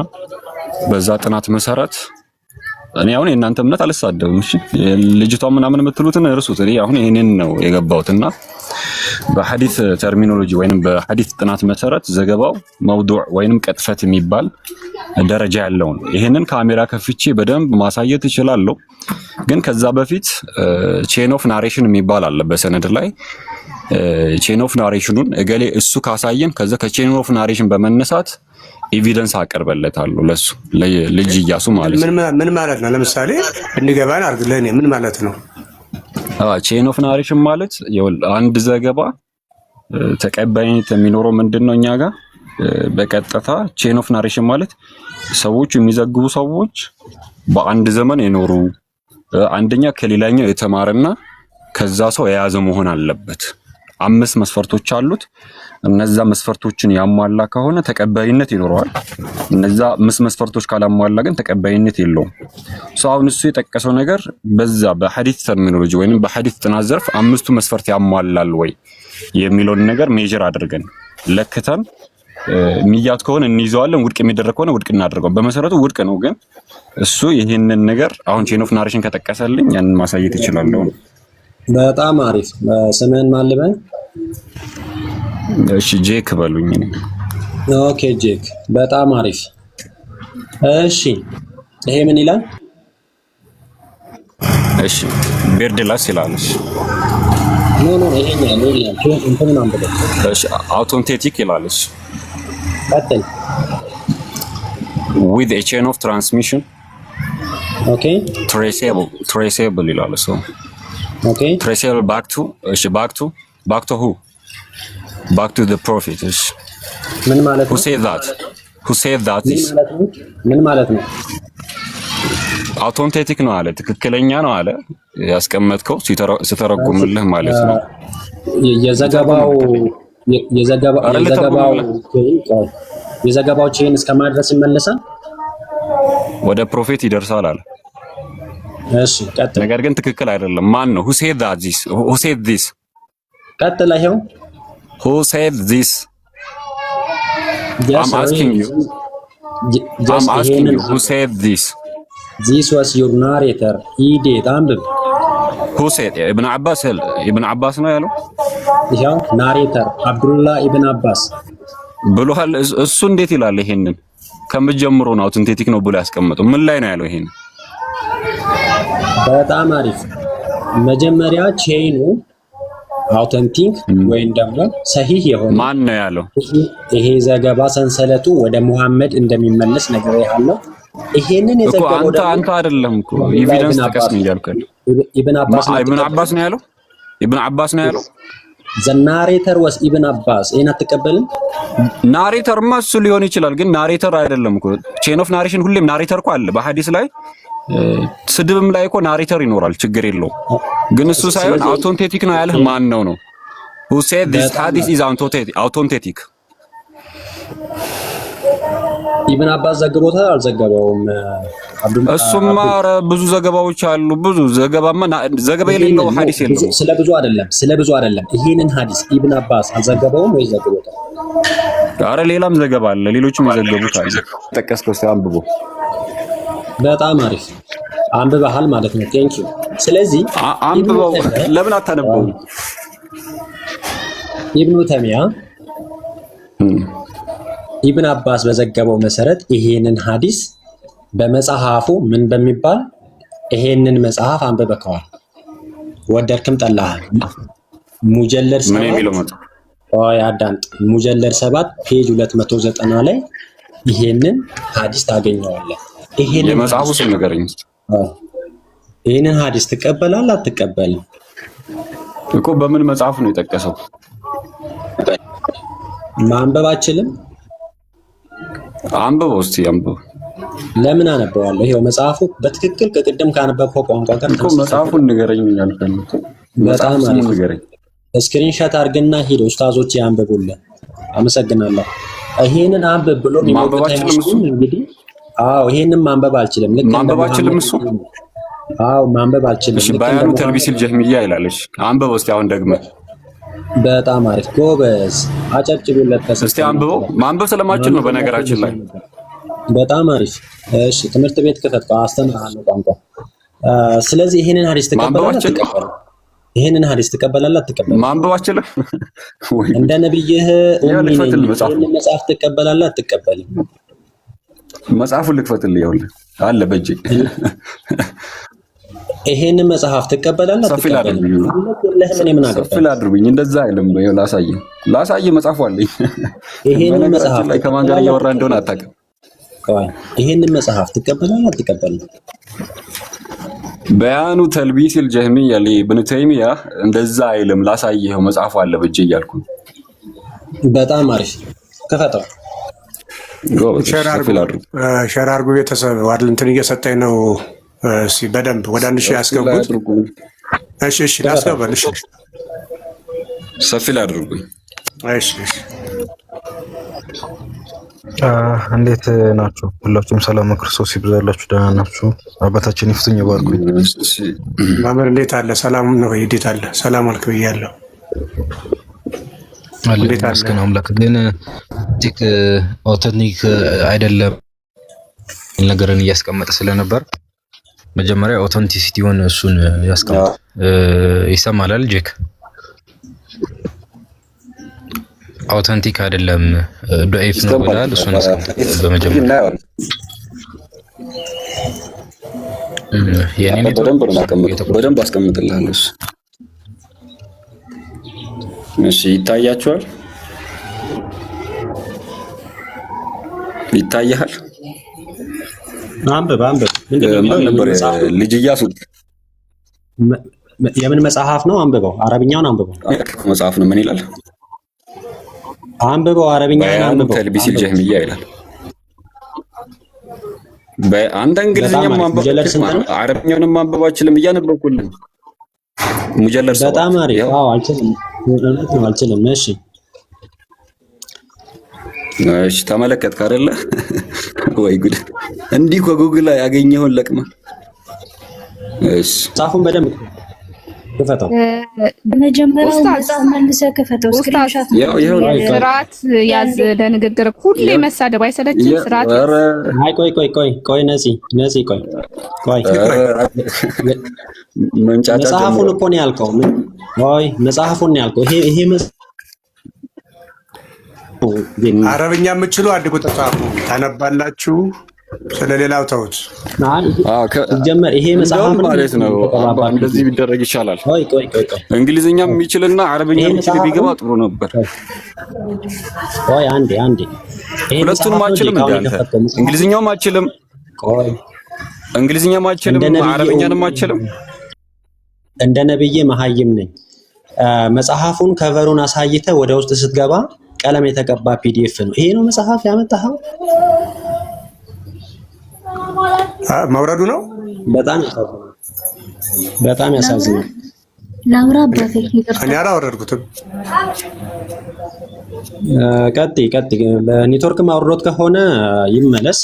በዛ ጥናት መሰረት እኔ አሁን የእናንተ እምነት አልሳደብም። እሺ ልጅቷ ምናምን የምትሉትን እርሱት። እኔ አሁን ይሄንን ነው የገባሁት እና በሐዲስ terminology ወይንም በሐዲስ ጥናት መሰረት ዘገባው መውዱዕ ወይንም ቅጥፈት የሚባል ደረጃ ያለው ነው። ይሄንን ካሜራ ከፍቼ በደንብ ማሳየት እችላለሁ። ግን ከዛ በፊት chain of narration የሚባል አለ በሰነድ ላይ። Chain of narration ኑን እገሌ እሱ ካሳየን ከዛ ከ chain of narration በመነሳት evidence አቀርበለታለሁ ለሱ ልጅ እያሱ ማለት ነው። ምን ማለት ነው? ለምሳሌ እንገባን አድርግ። ለእኔ ምን ማለት ነው? Chain of narration ማለት አንድ ዘገባ ተቀባይነት የሚኖረው ምንድን ነው እኛ ጋር በቀጥታ chain of narration ማለት ሰዎቹ የሚዘግቡ ሰዎች በአንድ ዘመን የኖሩ፣ አንደኛ ከሌላኛው የተማረና ከዛ ሰው የያዘ መሆን አለበት። አምስት መስፈርቶች አሉት። እነዛ መስፈርቶችን ያሟላ ከሆነ ተቀባይነት ይኖረዋል። እነዛ አምስት መስፈርቶች ካላሟላ ግን ተቀባይነት የለውም። So አሁን እሱ የጠቀሰው ነገር በዛ በሐዲስ terminology ወይንም በሐዲስ ጥናት ዘርፍ አምስቱ መስፈርት ያሟላል ወይ የሚለውን ነገር measure አድርገን ለክተን የሚያዝ ከሆነ እንይዘዋለን፣ ውድቅ የሚደረግ ከሆነ ውድቅ እናደርገው። በመሰረቱ ውድቅ ነው፣ ግን እሱ ይህንን ነገር አሁን chain of narration ከጠቀሰልኝ ያንን ማሳየት እችላለሁ። በጣም አሪፍ። ስምህን ማን ልበል? እሺ ጄክ በሉኝ። Okay ጄክ፣ በጣም አሪፍ። እሺ ይሄ ምን ይላል? እሺ beardless ይላል። እሺ። No, ይሄኛው ይሄኛው እንትኑን አንብበው። እሺ authentic ይላል። እሺ። ቀጥል። With a chain of transmission traceable ይላል። So traceable back to፣ እሺ back to who? Back to the prophet። እሺ። ምን ማለት who ነው? Said that? Who said that? ምን is ማለት ነው? ምን ማለት ነው? Authentic ነው አለ፣ ትክክለኛ ነው አለ። ያስቀመጥከው ስተረጉምልህ ማለት ነው። የዘገባው የዘገባው ኧረ የዘገባው ልተርጉምልህ። የዘገባው chain እስከ ማድረስ ይመለሳል። ወደ prophet ይደርሳል አለ። እሺ ቀጥል። ነገር ግን ትክክል አይደለም። ማን ነው? Who said that this? Who said this? ቀጥል። ይኸው። Who said this? Just I'm asking you. Just I'm asking ይሄንን you, who said this? This was your narrator ኢዴት አንብብ። Who said? ኢብን አባስ፣ ኢብን አባስ ነው ያለው። ይኸው narrator አብዱላህ ኢብን አባስ። ብሎሃል። እሱ እንዴት ይላል? ይሄንን ከመጀመሩ ነው authentic ነው ብሎ ያስቀመጠው። ምን ላይ ነው ያለው ይሄንን? በጣም አሪፍ። መጀመሪያ chain ኑ authentic ወይም ደግሞ ሰሂህ የሆነ ማን ነው ያለው? ይሄ ዘገባ ሰንሰለቱ ወደ ሙሐመድ እንደሚመለስ ነግሬሃለሁ። ይሄንን እኮ የዘገበው አንተ ደግሞ አንተ አይደለም እኮ አብዱላህ evidence ኢብን ጥቀስ አባስ ነው እያልኩ ያለው። ኢብን አባስ ነው። ኢብን አባስ ነው ያለው። ኢብን አባስ ነው ያለው። The narrator was ኢብን አባስ። ይሄን አትቀበልም? Narrator ማ እሱ ሊሆን ይችላል፣ ግን narrator አይደለም እኮ። Chain of narration ሁሌም narrator እኮ አለ። በሐዲስ ላይ ስድብም ላይ እኮ narrator ይኖራል፣ ችግር የለውም። ግን እሱ ሳይሆን authentic ነው ያለህ ማን ነው ነው? Who said this hadith is authentic? ኢብን አባስ ዘግቦታል አልዘገበውም? እሱማ ኧረ ብዙ ዘገባዎች አሉ። ብዙ ዘገባማ ዘገባ የሌለው ሐዲስ የለውም። ስለ ብዙ አይደለም፣ ስለ ብዙ አይደለም። ይሄንን ሐዲስ ኢብን አባስ አልዘገበውም ወይ ዘግቦታል? አረ ሌላም ዘገባ አለ፣ ሌሎችም የዘገቡት አለ። ጠቀስከው እስኪ አንብቦ። በጣም አሪፍ አንብበሃል ማለት ነው። Thank you። ስለዚህ አንብበው፣ ለምን አታነበውም? ኢብኑ ተሚያ ኢብን አባስ በዘገበው መሰረት ይሄንን ሐዲስ በመጽሐፉ ምን በሚባል፣ ይሄንን መጽሐፍ አንብበከዋል፣ ወደድክም ጠላህ። ሙጀለድ ምን የሚለው 7 መጽሐፍ? ቆይ አዳምጥ። ሙጀለድ 7 page 290 ላይ ይሄንን ሐዲስ ታገኘዋለህ። ይሄንን የመጽሐፉ ስም ንገረኝ እስኪ። ይሄንን ሐዲስ ትቀበላለህ አትቀበልም? እኮ በምን መጽሐፍ ነው የጠቀሰው? ማንበብ አችልም? አንብበው እስኪ አንብበው። ለምን አነበዋለሁ? ይሄው መጽሐፉ በትክክል ከቅድም ካነበብከው ቋንቋ ጋር እኮ መጽሐፉን ንገረኝ ያልከኝ እኮ። በጣም መጽሐፉ ስሙን አሪፍ። ንገረኝ። Screenshot አድርግና ሂድ ኡስታዞች ያንብቡልህ። አመሰግናለሁ። ይሄንን አንብብ ብሎ ማንበብ የሚሞግተኝ አችልም እሱ? ሙስሊም እንግዲህ አዎ፣ ይሄንን ማንበብ አልችልም። ልክ እንደ ማንበብ አችልም መሐመድ እሱ? አዎ፣ ማንበብ አልችልም። እሺ ልክ እንደ بيان መሐመድ تلبيس الجهمية ይላል። እሺ አንብበው እስቲ አሁን ደግመህ። በጣም አሪፍ ጎበዝ፣ አጨብጭቡለት። እስቲ ከስልክ አንብበው። ማንበብ ስለማችል ነው በነገራችን ላይ። በጣም አሪፍ። እሺ ትምህርት ቤት ክፈት፣ አስተምርሃለሁ ቋንቋ። ስለዚህ ይሄንን ሐዲስ ማንበብ ትቀበላለህ አችልም? አትቀበልም? ይሄንን ሐዲስ ትቀበላለህ አትቀበልም? ማንበብ አችልም ወይ? እንደ ነብይህ ይኸው ኡሚ ነኝ። ልክፈትልህ መጽሐፉን። ይሄንን መጽሐፍ ትቀበላለህ አትቀበልም? መጽሐፉን ልክፈትልህ። ይኸውልህ አለ በእጄ። ይሄንን መጽሐፍ ትቀበላለህ ሰፊ አትቀበልም? ላድርግኝ። እምነት የለህም፣ እኔ ምን ሰፊ አገባኝ? ላድርጉኝ። እንደዛ አይልም። ይኸው ላሳየህ ላሳየህ፣ መጽሐፉ አለኝ። ይሄንን መጽሐፍ በነገራችን ላይ ከማን ጋር ትቀበላለህ እያወራ እንደሆነ አትቀበልም? አታውቅም። ቆይ፣ ይሄንን መጽሐፍ ትቀበላለህ አትቀበልም? بيان تلبيس الجهمية ለኢብኑ ተይሚያ እንደዛ አይልም። ላሳየህ፣ መጽሐፉ አለ በእጄ እያልኩ ነው። በጣም አሪፍ ክፈተው። ጎበዝ። Share ሰፊ አድርጉ፣ ላድርጉ። Share አድርጉ። ቤተሰብ ዋድል እንትን እየሰጠኝ ነው። እስኪ በደንብ ወደ 1000 ሰፊ ያስገቡት። ላድርጉ። እሺ እሺ፣ ላስገባል። እሺ ሰፊ ላድርጉኝ። እሺ እሺ። እንዴት ናችሁ? ሁላችሁም ሰላም ክርስቶስ ይብዛላችሁ። ደህና ናችሁ? አባታችን ይፍቱኝ ይባርኩኝ። መምህር እንዴት አለ? ሰላም ነው? እንዴት አለ? ሰላም አልክ ብያለሁ። አለን እንዴት አለ? ይመስገን አምላክ። ግን ቲክ authentic አይደለም ነገርን እያስቀመጠ ስለነበር መጀመሪያ authenticity ውን እሱን ያስቀምጥ። ይሰማላል ጄክ? Authentic አይደለም ضعيف ነው ብለሃል። እሱን አስቀምጥ በመጀመሪያ። እናየዋለን። የኔ ኔትወርክ በደንብ ነው የማስቀምጠው። እየተቆረጠ በደንብ አስቀምጥልሃለሁ። እሱ እሺ፣ ይታያችኋል? ይታያል። አንብብ አንብብ። ምንድን ነው ማን የሚለው? የምን ነበር? መጽሐፍ ነው? ልጅ እያሱ የምን መጽሐፍ ነው? አንብበው። አረብኛውን አንብበው። መጽሐፍ ነው። ምን ይላል? አንብበው። አረብኛውን بيان አንብበው። تلبيس አንብበው። الجهمية ይላል። አንተ እንግሊዝኛ በጣም አሪፍ። ማንበብ مجلد አችልም፣ ስንት ነው? አረብኛውንም ማንበብ አችልም። እያነበብኩልህ مجلد 7 በጣም አሪፍ። ይኸው። አዎ አልችልም፣ እውነት ነው አልችልም። እሺ እሺ ተመለከትክ አይደለ? ወይ ጉድ! እንዲህ ከጉግል ላይ ያገኘኸውን ለቅመ። እሺ መጽሐፉን በደንብ ክፈተው። መጀመሪያው ኡስታዝ መጽሐፍ መልሰህ ክፈተው። ኡስታዝ Screenshot ያው ይኸው ነው። ቆይ ቆይ ስርዓት ያዝ ለንግግር። ሁሌ መሳደብ አይሰለችም? ስርዓት ያዝ። ኧረ አይ ቆይ ቆይ ቆይ ቆይ ነፂ ነፂ ቆይ ቆይ ኧረ መንጫጫ መጽሐፉን ጀምሯል። እኮ ነው ያልከው። ምን? ቆይ መጽሐፉን ነው ያልከው። ይሄ ይሄ አረብኛ የምችሉ አንድ ቁጥር ጻፉ። ታነባላችሁ። ስለሌላው ተውት። ሲጀመር ይሄ መጽሐፍ እንደውም ማለት ነው አባ እንደዚህ ቢደረግ ይሻላል። ቆይ ቆይ ቆይ ቆይ እንግሊዝኛ የሚችልና አረብኛ ይሄ የሚችል መጽሐፍ ቢገባ ነው። ጥሩ ነበር። ቆይ አንዴ አንዴ ይሄ መጽሐፍ ሁለቱንም ነው አችልም ጄክ እንደ አሁን አንተ የከፈትከው መጽሐፍ እንግሊዝኛውም አችልም፣ ቆይ እንግሊዝኛም አችልም፣ እንደ ነብዬ አረብኛንም አችልም። እንደ ነብዬ መሀይም ነኝ። መጽሐፉን cover ኡን አሳይተ ወደ ውስጥ ስትገባ ቀለም የተቀባ PDF ነው። ይሄ ነው መጽሐፍ ያመጣኸው? መውረዱ ነው። በጣም ያሳዝናል። በጣም ያሳዝናል። ላውራ አባቴ፣ ይቅርታ። እኔ አላወረድኩትም። ቀጥይ ቀጥይ። በኔትወርክ ማውረዶት ከሆነ ይመለስ።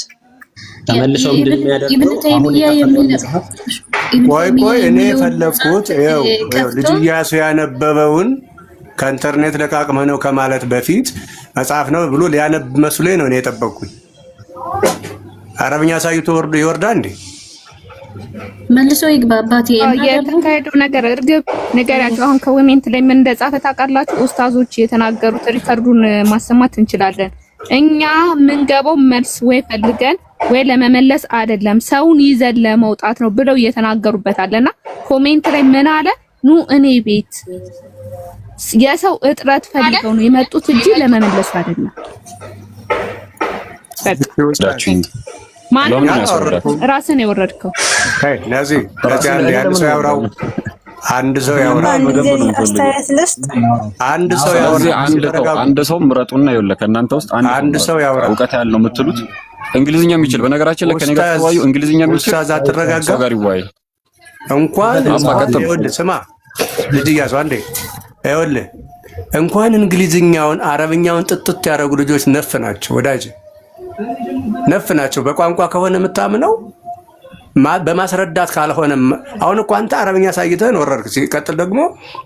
ተመልሶ ምንድን ነው የሚያደርገው? ኢብን አሁን ተይሚያ የከፈተውን የሚል መጽሐፍ ኢብን ቆይ ተይሚያ ቆይ፣ እኔ የሚለውን የፈለግኩት መጽሐፍ ይኸው ይኸው ከፍቶ ልጅ እያሱ ያነበበውን ከኢንተርኔት ለቃቅመህ ነው ከማለት በፊት መጽሐፍ ነው ብሎ ሊያነብ መስሎኝ ነው እኔ የጠበቅኩኝ። አረብኛ አሳይቶ ወርዶ ይወርዳል እንዴ? መልሶ ይግባ አባቴ። እና ደግሞ የተካሄደው ነገር እርግብ ንገሪያቸው። አሁን ከ comment ላይ ምን እንደጻፈ ታውቃላችሁ? ኡስታዞች የተናገሩት record ኡን ማሰማት እንችላለን። እኛ ምንገባው መልስ ወይ ፈልገን ወይ ለመመለስ አይደለም፣ ሰውን ይዘን ለመውጣት ነው ብለው እየተናገሩበት አለና comment ላይ ምን አለ? ኑ እኔ ቤት የሰው እጥረት ፈልገው ነው የመጡት እንጂ ለመመለስ አይደለም። በቃ ዳችሁኝ ማንም ለምን ያስወረዳችሁ? ራስን የወረድከው። አይ ነዚ ነዚ፣ አንድ አንድ ሰው ያውራው፣ አንድ ሰው ያውራ፣ አንድ ጊዜ በደንብ ነው የምፈልገው። አስተያየት ልስጥ። አንድ ሰው ያውራ። ስለዚህ አንድ ሰው ተረጋጉ። አንድ ሰው ምረጡና ይኸውልህ ከእናንተ ውስጥ አንድ ሰው አንድ ምረጡ። ሰው ያውራ። እውቀት ያለው የምትሉት እንግሊዝኛ የሚችል፣ በነገራችን ላይ ከኔ ጋር ኡስታዝ ተወያዩ። እንግሊዝኛ የሚችል ኡስታዝ ሰው አትረጋጋም? ጋር ይወያይ። እንኳን አባ ቀጥሉ። ይኸውልህ ስማ ልጅ እያሱ አንዴ ይኸውልህ እንኳን እንግሊዝኛውን አረብኛውን ጥጥት ያደረጉ ልጆች ነፍ ናቸው ወዳጅ፣ ነፍ ናቸው። በቋንቋ ከሆነ የምታምነው በማስረዳት ካልሆነ፣ አሁን እኮ አንተ አረብኛ አሳይተህን ወረድክ። ሲቀጥል ደግሞ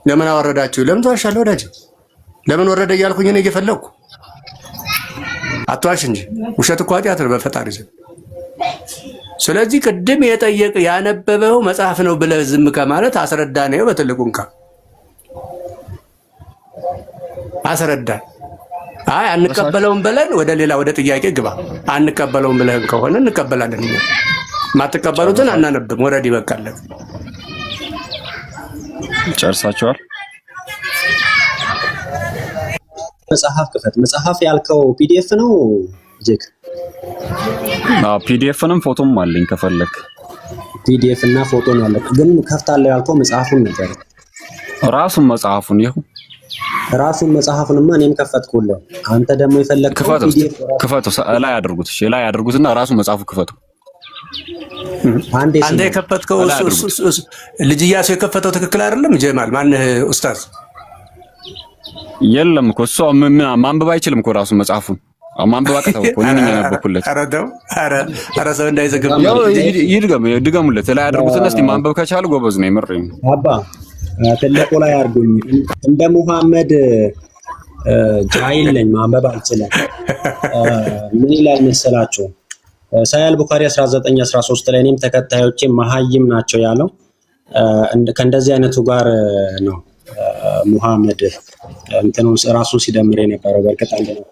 ለምን አወረዳችሁ? ለምን ትዋሻለህ ወዳጅ? ለምን ወረደ እያልኩኝ እኔ እየፈለግኩ አትዋሽ እንጂ ውሸት እኮ ኃጢአት ነው በፈጣሪ ዘንድ። ስለዚህ ቅድም የጠየቅ ያነበበው መጽሐፍ ነው ብለህ ዝም ከማለት አስረዳ ነው። በትልቁ እንካ አስረዳ። አይ አንቀበለውም ብለን ወደ ሌላ ወደ ጥያቄ ግባ። አንቀበለውም ብለህን ከሆነ እንቀበላለን። እኛ ማትቀበሉትን አናነብም። ወረድ ይበቃለን። ጨርሳችኋል? መጽሐፍ ክፈት። መጽሐፍ ያልከው PDF ነው ጄክ? አዎ፣ PDF ንም ፎቶም አለኝ ከፈለክ። PDF እና ፎቶ ነው ያለው። ግን ከፍታለሁ ያልከው መጽሐፉን ነበር። ራሱን መጽሐፉን ይኸው። ራሱን መጽሐፉንማ እኔም ከፈትኩልህ። አንተ ደግሞ የፈለግከው ክፈተው እስኪ፣ PDF ራሱ ክፈተው፣ ላይ አድርጉት። እሺ ላይ አድርጉትና ራሱን መጽሐፉ ክፈቱ። አንዴ አንተ ስማ፣ የከፈትከው ላይ አድርጉት። ልጅ እያሱ የከፈተው ትክክል አይደለም። ጀማል ማንህ ኡስታዝ? የለም እኮ እሱ ማንበብ አይችልም እኮ ራሱን መጽሐፉን ማንበብ አቅተው እኮ እኔ ነኝ ያነበብኩለት። ኧረ ተው፣ ኧረ ኧረ ሰው እንዳይዘግብ። ያው ይድገም፣ ድገሙለት። ላይ አድርጉትና እስቲ ማንበብ ከቻለ ጎበዝ ነው። የምሬን ነው። አባ ትልቁ ላይ አድርጉኝ። እንደ ሙሐመድ ጃሂል ነኝ፣ ማንበብ አልችልም። ምን ይላል መሰላችሁ? ሳሂህ አል ቡኻሪ 1913 ላይ እኔም ተከታዮቼ መሀይም ናቸው ያለው ከእንደዚህ አይነቱ ጋር ነው። ሙሐመድ እንትኑ ራሱን ሲደምር የነበረው በእርግጥ አንድ ነው።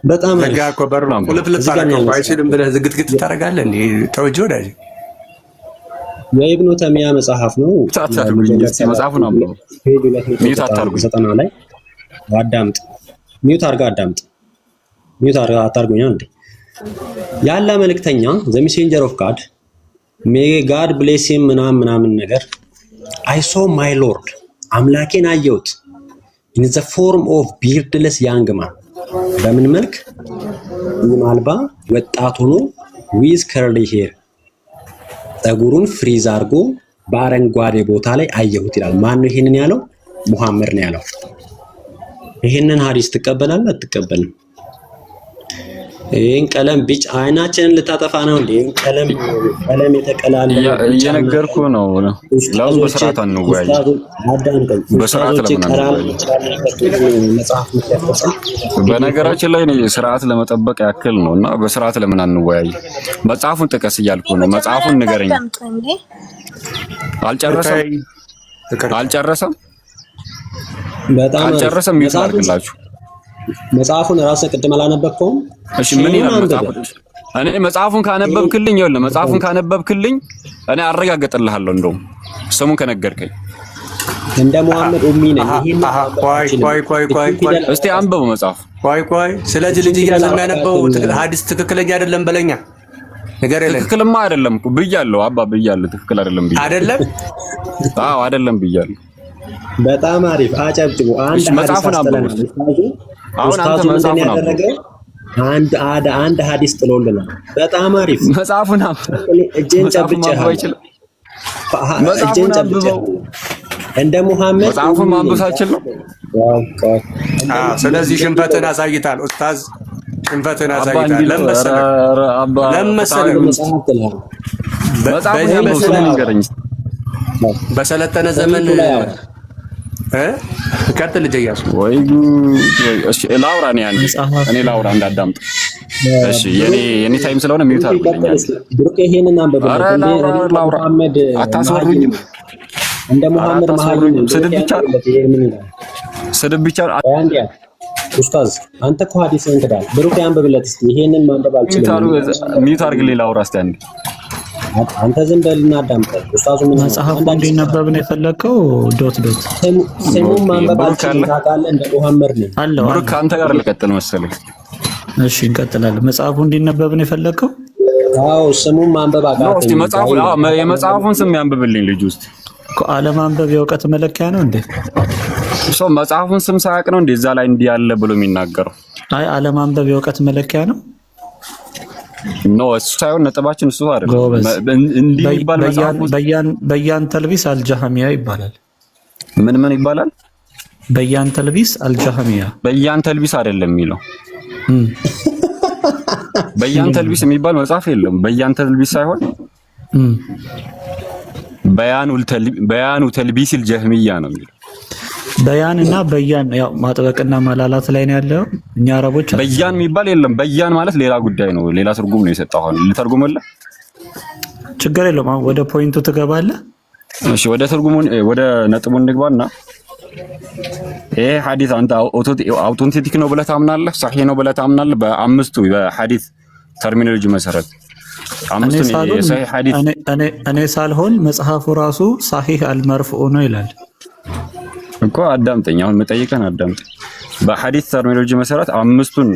በጣም ዘጋ አሪፍ። እኮ በሩ ቁልፍልፍ እዚህ ጋር አደረገው እኮ። ነው አይችልም ብለህ ዝግትግት ታደርጋለህ እንዴ? ተው እንጂ ወዳጅ። የኢብኑ ተሚያ መጽሐፍ ነው። mute አታርጉኝ። ሙጀለድ እስቲ መጽሐፉን አንብቡ። page mute አታርጉኝ። 290 ላይ አዳምጥ። Mute አድርጋ አዳምጥ። Mute አድርጋ አታርጉኝ። አንዴ ያለ መልእክተኛ the messenger of God, may God bless him ምናምን ምናምን ነገር I saw my Lord አምላኬን አየሁት in the form of beardless young man በምን መልክ? ፂም አልባ ወጣት ሆኖ with curly hair ፀጉሩን frizz አድርጎ በአረንጓዴ ቦታ ላይ አየሁት ይላል። ማን ነው ይሄንን ያለው? ሙሐመድ ነው ያለው። ይሄንን ሀዲስ ትቀበላለህ አትቀበልም? ይህን ቀለም ቢጫ አይናችንን ልታጠፋ ነው እንዴ? ይህን ቀለም ቀለም የተቀላለለ ቢጫና እየነገርኩ ነው። ለምን ኡስታዞች በስርዓት አንወያይ? ኡስታዞች አዳምጠኝ። በስርዓት ኡስታዞች ለምን ቀላል አንወያይ? መጽሐፍ የምትከፍተው በነገራችን ላይ እኔ ስርዓት ለመጠበቅ ያክል ነው እና በስርዓት ለምን አንወያይ? መጽሐፉን ጥቀስ እያልኩ ነው። መጽሐፉን ንገረኝ። አዳምጡ እንዴ። አልጨረሰም፣ አልጨረሰም፣ በጣም አሪፍ። አልጨረሰም። Mute መጽሐፉን ላድርግላችሁ። መጽሐፉን ራስህ ቅድም አላነበብከውም? እሺ ምን ይላል አንብበህ። መጽሐፉ? እኔ መጽሐፉን ካነበብክልኝ፣ ይኸውልህ መጽሐፉን ካነበብክልኝ እኔ አረጋግጥልሃለሁ። እንደውም ስሙን ከነገርከኝ እንደ መሐመድ ኡሚ ነኝ። ይሄን ቆይ ቆይ ቆይ ቆይ ቆይ እስቲ አንብበው መጽሐፉ። ቆይ ቆይ። ስለዚህ ልጅ እያሱ የሚያነበው ሀዲስ ትክክለኛ አይደለም በለኛ ነገር የለም። ትክክልማ አይደለም እኮ ብያለሁ፣ አባ ብያለሁ። ትክክል አይደለም ብያለሁ። አይደለም። አዎ አይደለም ብያለሁ። በጣም አሪፍ አጨብጭቡ። አንድ እሺ ሀዲስ መጽሐፉን አንብበው አስጥለናል። እስኪ። ኡስታዙ አሁን አንተ ኡስታዙ ምንድን መጽሐፉን አንብበው። ያደረገው? አንድ ሀዲስ ጥሎልናል። በጣም አሪፍ። መጽሐፉን እኔ እጄን መጽሐፉን ማንበብ ጨብጬሃለሁ። አይችልም። እጄን መጽሐፉን አንብበው። ጨብጬሃለሁ። እንደ ሙሐመድ መጽሐፉን ኡሚ ማንበብ ነኝ። ሳይችል ነው። ቆይ ቆይ፣ እንደ አዎ፣ ሙሐመድ ስለዚህ ሽንፈትን አሳይታል ኡስታዝ፣ ሽንፈትን አባ አሳይታል። እንዲህ ነው። ለምን ኧረ መሰለህ? ኧረ አባ ለምን ፍትሐዊ መሰለህ? መንግስት መጽሐፍ ጥለሃል። መጽሐፉን በዚህ ያንብበው። ስሙን መሰለህ ይንገረኝ እስኪ። በሰለጠነ ዘመን comment ኡ ላይ አውራ። እ ቀጥል ልጄ እያሱ። ወይ ጉድ! ወይ እሺ፣ ላውራ እኔ አንዴ መጽሐፍ እኔ ላውራ እንዳዳምጥ። እሺ የኔ time ስለሆነ mute ብሩክ አድርጉልኝ ይቀጥል አንዴ። እስኪ። ብሩክ ይሄንን ኧረ አንብብለት። እንደ ላውራ እኔ እንደ ላውራ፣ ሙሐመድ መሀይም አታስወሩኝም። ነኝ። እንደ ኧረ ሙሐመድ መሀይም አታስወሩኝም። ነኝ። ብሩክ ስድብ ብቻ ያንብብለት። ይሄ ምን ይላል? ስድብ ብቻ ቆይ አንዴ ያ ኡስታዝ አንተ እኮ ሀዲስን ክዳል። ብሩክ ያንብብለት እስኪ። ይሄንን ማንበብ mute አልችልም። አድርጉ፣ mute አድርግልኝ ላውራ እስኪ አንዴ። አንተ ዝም በልና አዳምጠን። ኡስታዙ ምን ይላል? መጽሐፉ አንድ ሀዲስ እንዲነበብ ነው የፈለግከው? dot dot ስሙን okay ማንበብ ብሩክ አልችልም አለ። ታውቃለህ። እንደ ሙሐመድ ነኝ። አለው ብሩክ አለው። ከአንተ ጋር ልቀጥል መሰለኝ። እሺ እንቀጥላለን። መጽሐፉ እንዲነበብ ነው የፈለግከው? አዎ ስሙን ማንበብ no እስቲ አቃተኝ። መጽሐፉ ጃሂል አዎ፣ ነኝ። የመጽሐፉን ስም ያንብብልኝ ልጅ ውስጥ እኮ አለማንበብ የእውቀት መለኪያ ነው እንዴ? ሰው መጽሐፉን ስም ሳያውቅ ነው እንዴ እዛ ላይ እንዲህ ያለ ብሎ የሚናገረው? አይ አለማንበብ የእውቀት መለኪያ ነው። no እሱ ሳይሆን ነጥባችን እሱ አይደለም። ጎበዝ። እንዲህ የሚባል መጽሐፍ ውስጥ በያን ተልቢስ አልጃህሚያ ይባላል። ምን ምን ይባላል? በያን ተልቢስ አልጃህሚያ። በያን ተልቢስ አይደለም የሚለው። በያን ተልቢስ የሚባል መጽሐፍ የለም። በያን ተልቢስ ሳይሆን በያኑ ተልቢሲል ጀህሚያ ነው የሚለው። በያን እና በያን ያው ማጥበቅና ማላላት ላይ ነው ያለው። እኛ አረቦች በያን የሚባል የለም። በያን ማለት ሌላ ጉዳይ ነው፣ ሌላ ትርጉም ነው የሰጠው። አሁን ልተርጉምልህ? ችግር የለውም። አሁን ወደ point ኡ ትገባለህ። እሺ ወደ ትርጉሙ ወደ ነጥቡ እንግባና ይሄ ሐዲስ አንተ authentic ነው ብለህ ታምናለህ? ሳሂህ ነው ብለህ ታምናለህ? በአምስቱ በሐዲስ terminology መሰረት አምስቱን የሳሂህ ሐዲስ እኔ ሳልሆን መጽሐፉ ራሱ ሳሂህ አልመርፉ ነው ይላል። እኮ አዳምጠኝ። አሁን የምጠይቀህን አዳምጠኝ። በሐዲስ terminology መሰረት አምስቱን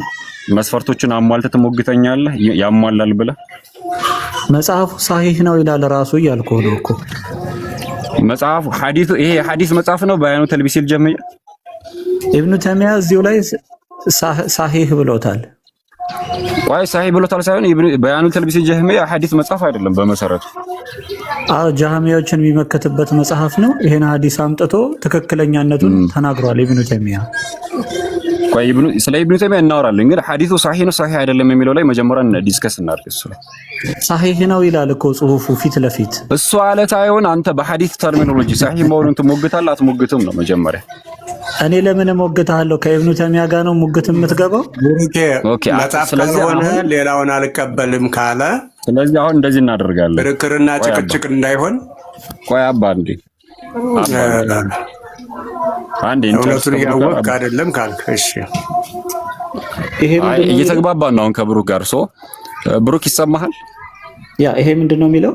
መስፈርቶችን አሟልተህ ትሞግተኛለህ? ያሟላል ብለህ መጽሐፉ ሳሂህ ነው ይላል ራሱ እያልኩህ ነው እኮ። መጽሐፉ ሐዲሱ ይሄ የሐዲስ መጽሐፍ ነው። በያኑ ተልቢሲል ጀህሚያ ኢብኑ ተይሚያ እዚሁ ላይ ሳሂህ ብሎታል። ቆይ ሳሂህ ብሎታል ሳይሆን በያኑ ተልቢሲል ጀህሚያ ሐዲስ መጽሐፍ አይደለም በመሰረቱ። አዎ ጃህሚያዎችን የሚመከትበት መጽሐፍ ነው። ይሄን ሐዲስ አምጥቶ ትክክለኛነቱን ተናግሯል ኢብኑ ተይሚያ። ቆይ ኢብኑ ስለ ኢብኑ ተይሚያ እናወራለን፣ ግን ሐዲሱ ሳሂህ ነው ሳሂህ አይደለም የሚለው ላይ መጀመሪያ discuss እናድርግ። እሱ ላይ ሳሂህ ነው ይላል እኮ ጽሁፉ ፊት ለፊት። እሱ አለ ሳይሆን አንተ በሐዲስ terminology ሳሂህ መሆኑን ትሞግታለህ አትሞግትም ነው መጀመሪያ። እኔ ለምን እሞግትሃለሁ? ከኢብኑ ተይሚያ ጋር ነው ሙግት የምትገባው? ቡሩኬ okay መጽሐፍ ስለዚህ ካልሆነ አሁን ሌላውን አልቀበልም ካለ ስለዚህ አሁን እንደዚህ እናደርጋለን። ክርክርና ቆይ አባ ጭቅጭቅ እንዳይሆን ቆይ አባ አንዴ አባ አንዴ እንጨርስ እውነቱን ከብሩክ ጋር እያወቅህ አባ አይደለም ካልክ እሺ። ይሄ አይ ምንድነው የሚለው? እየተግባባን ነው አሁን ከብሩክ ጋር። so ብሩክ ይሰማሃል? yeah ይሄ ምንድነው የሚለው?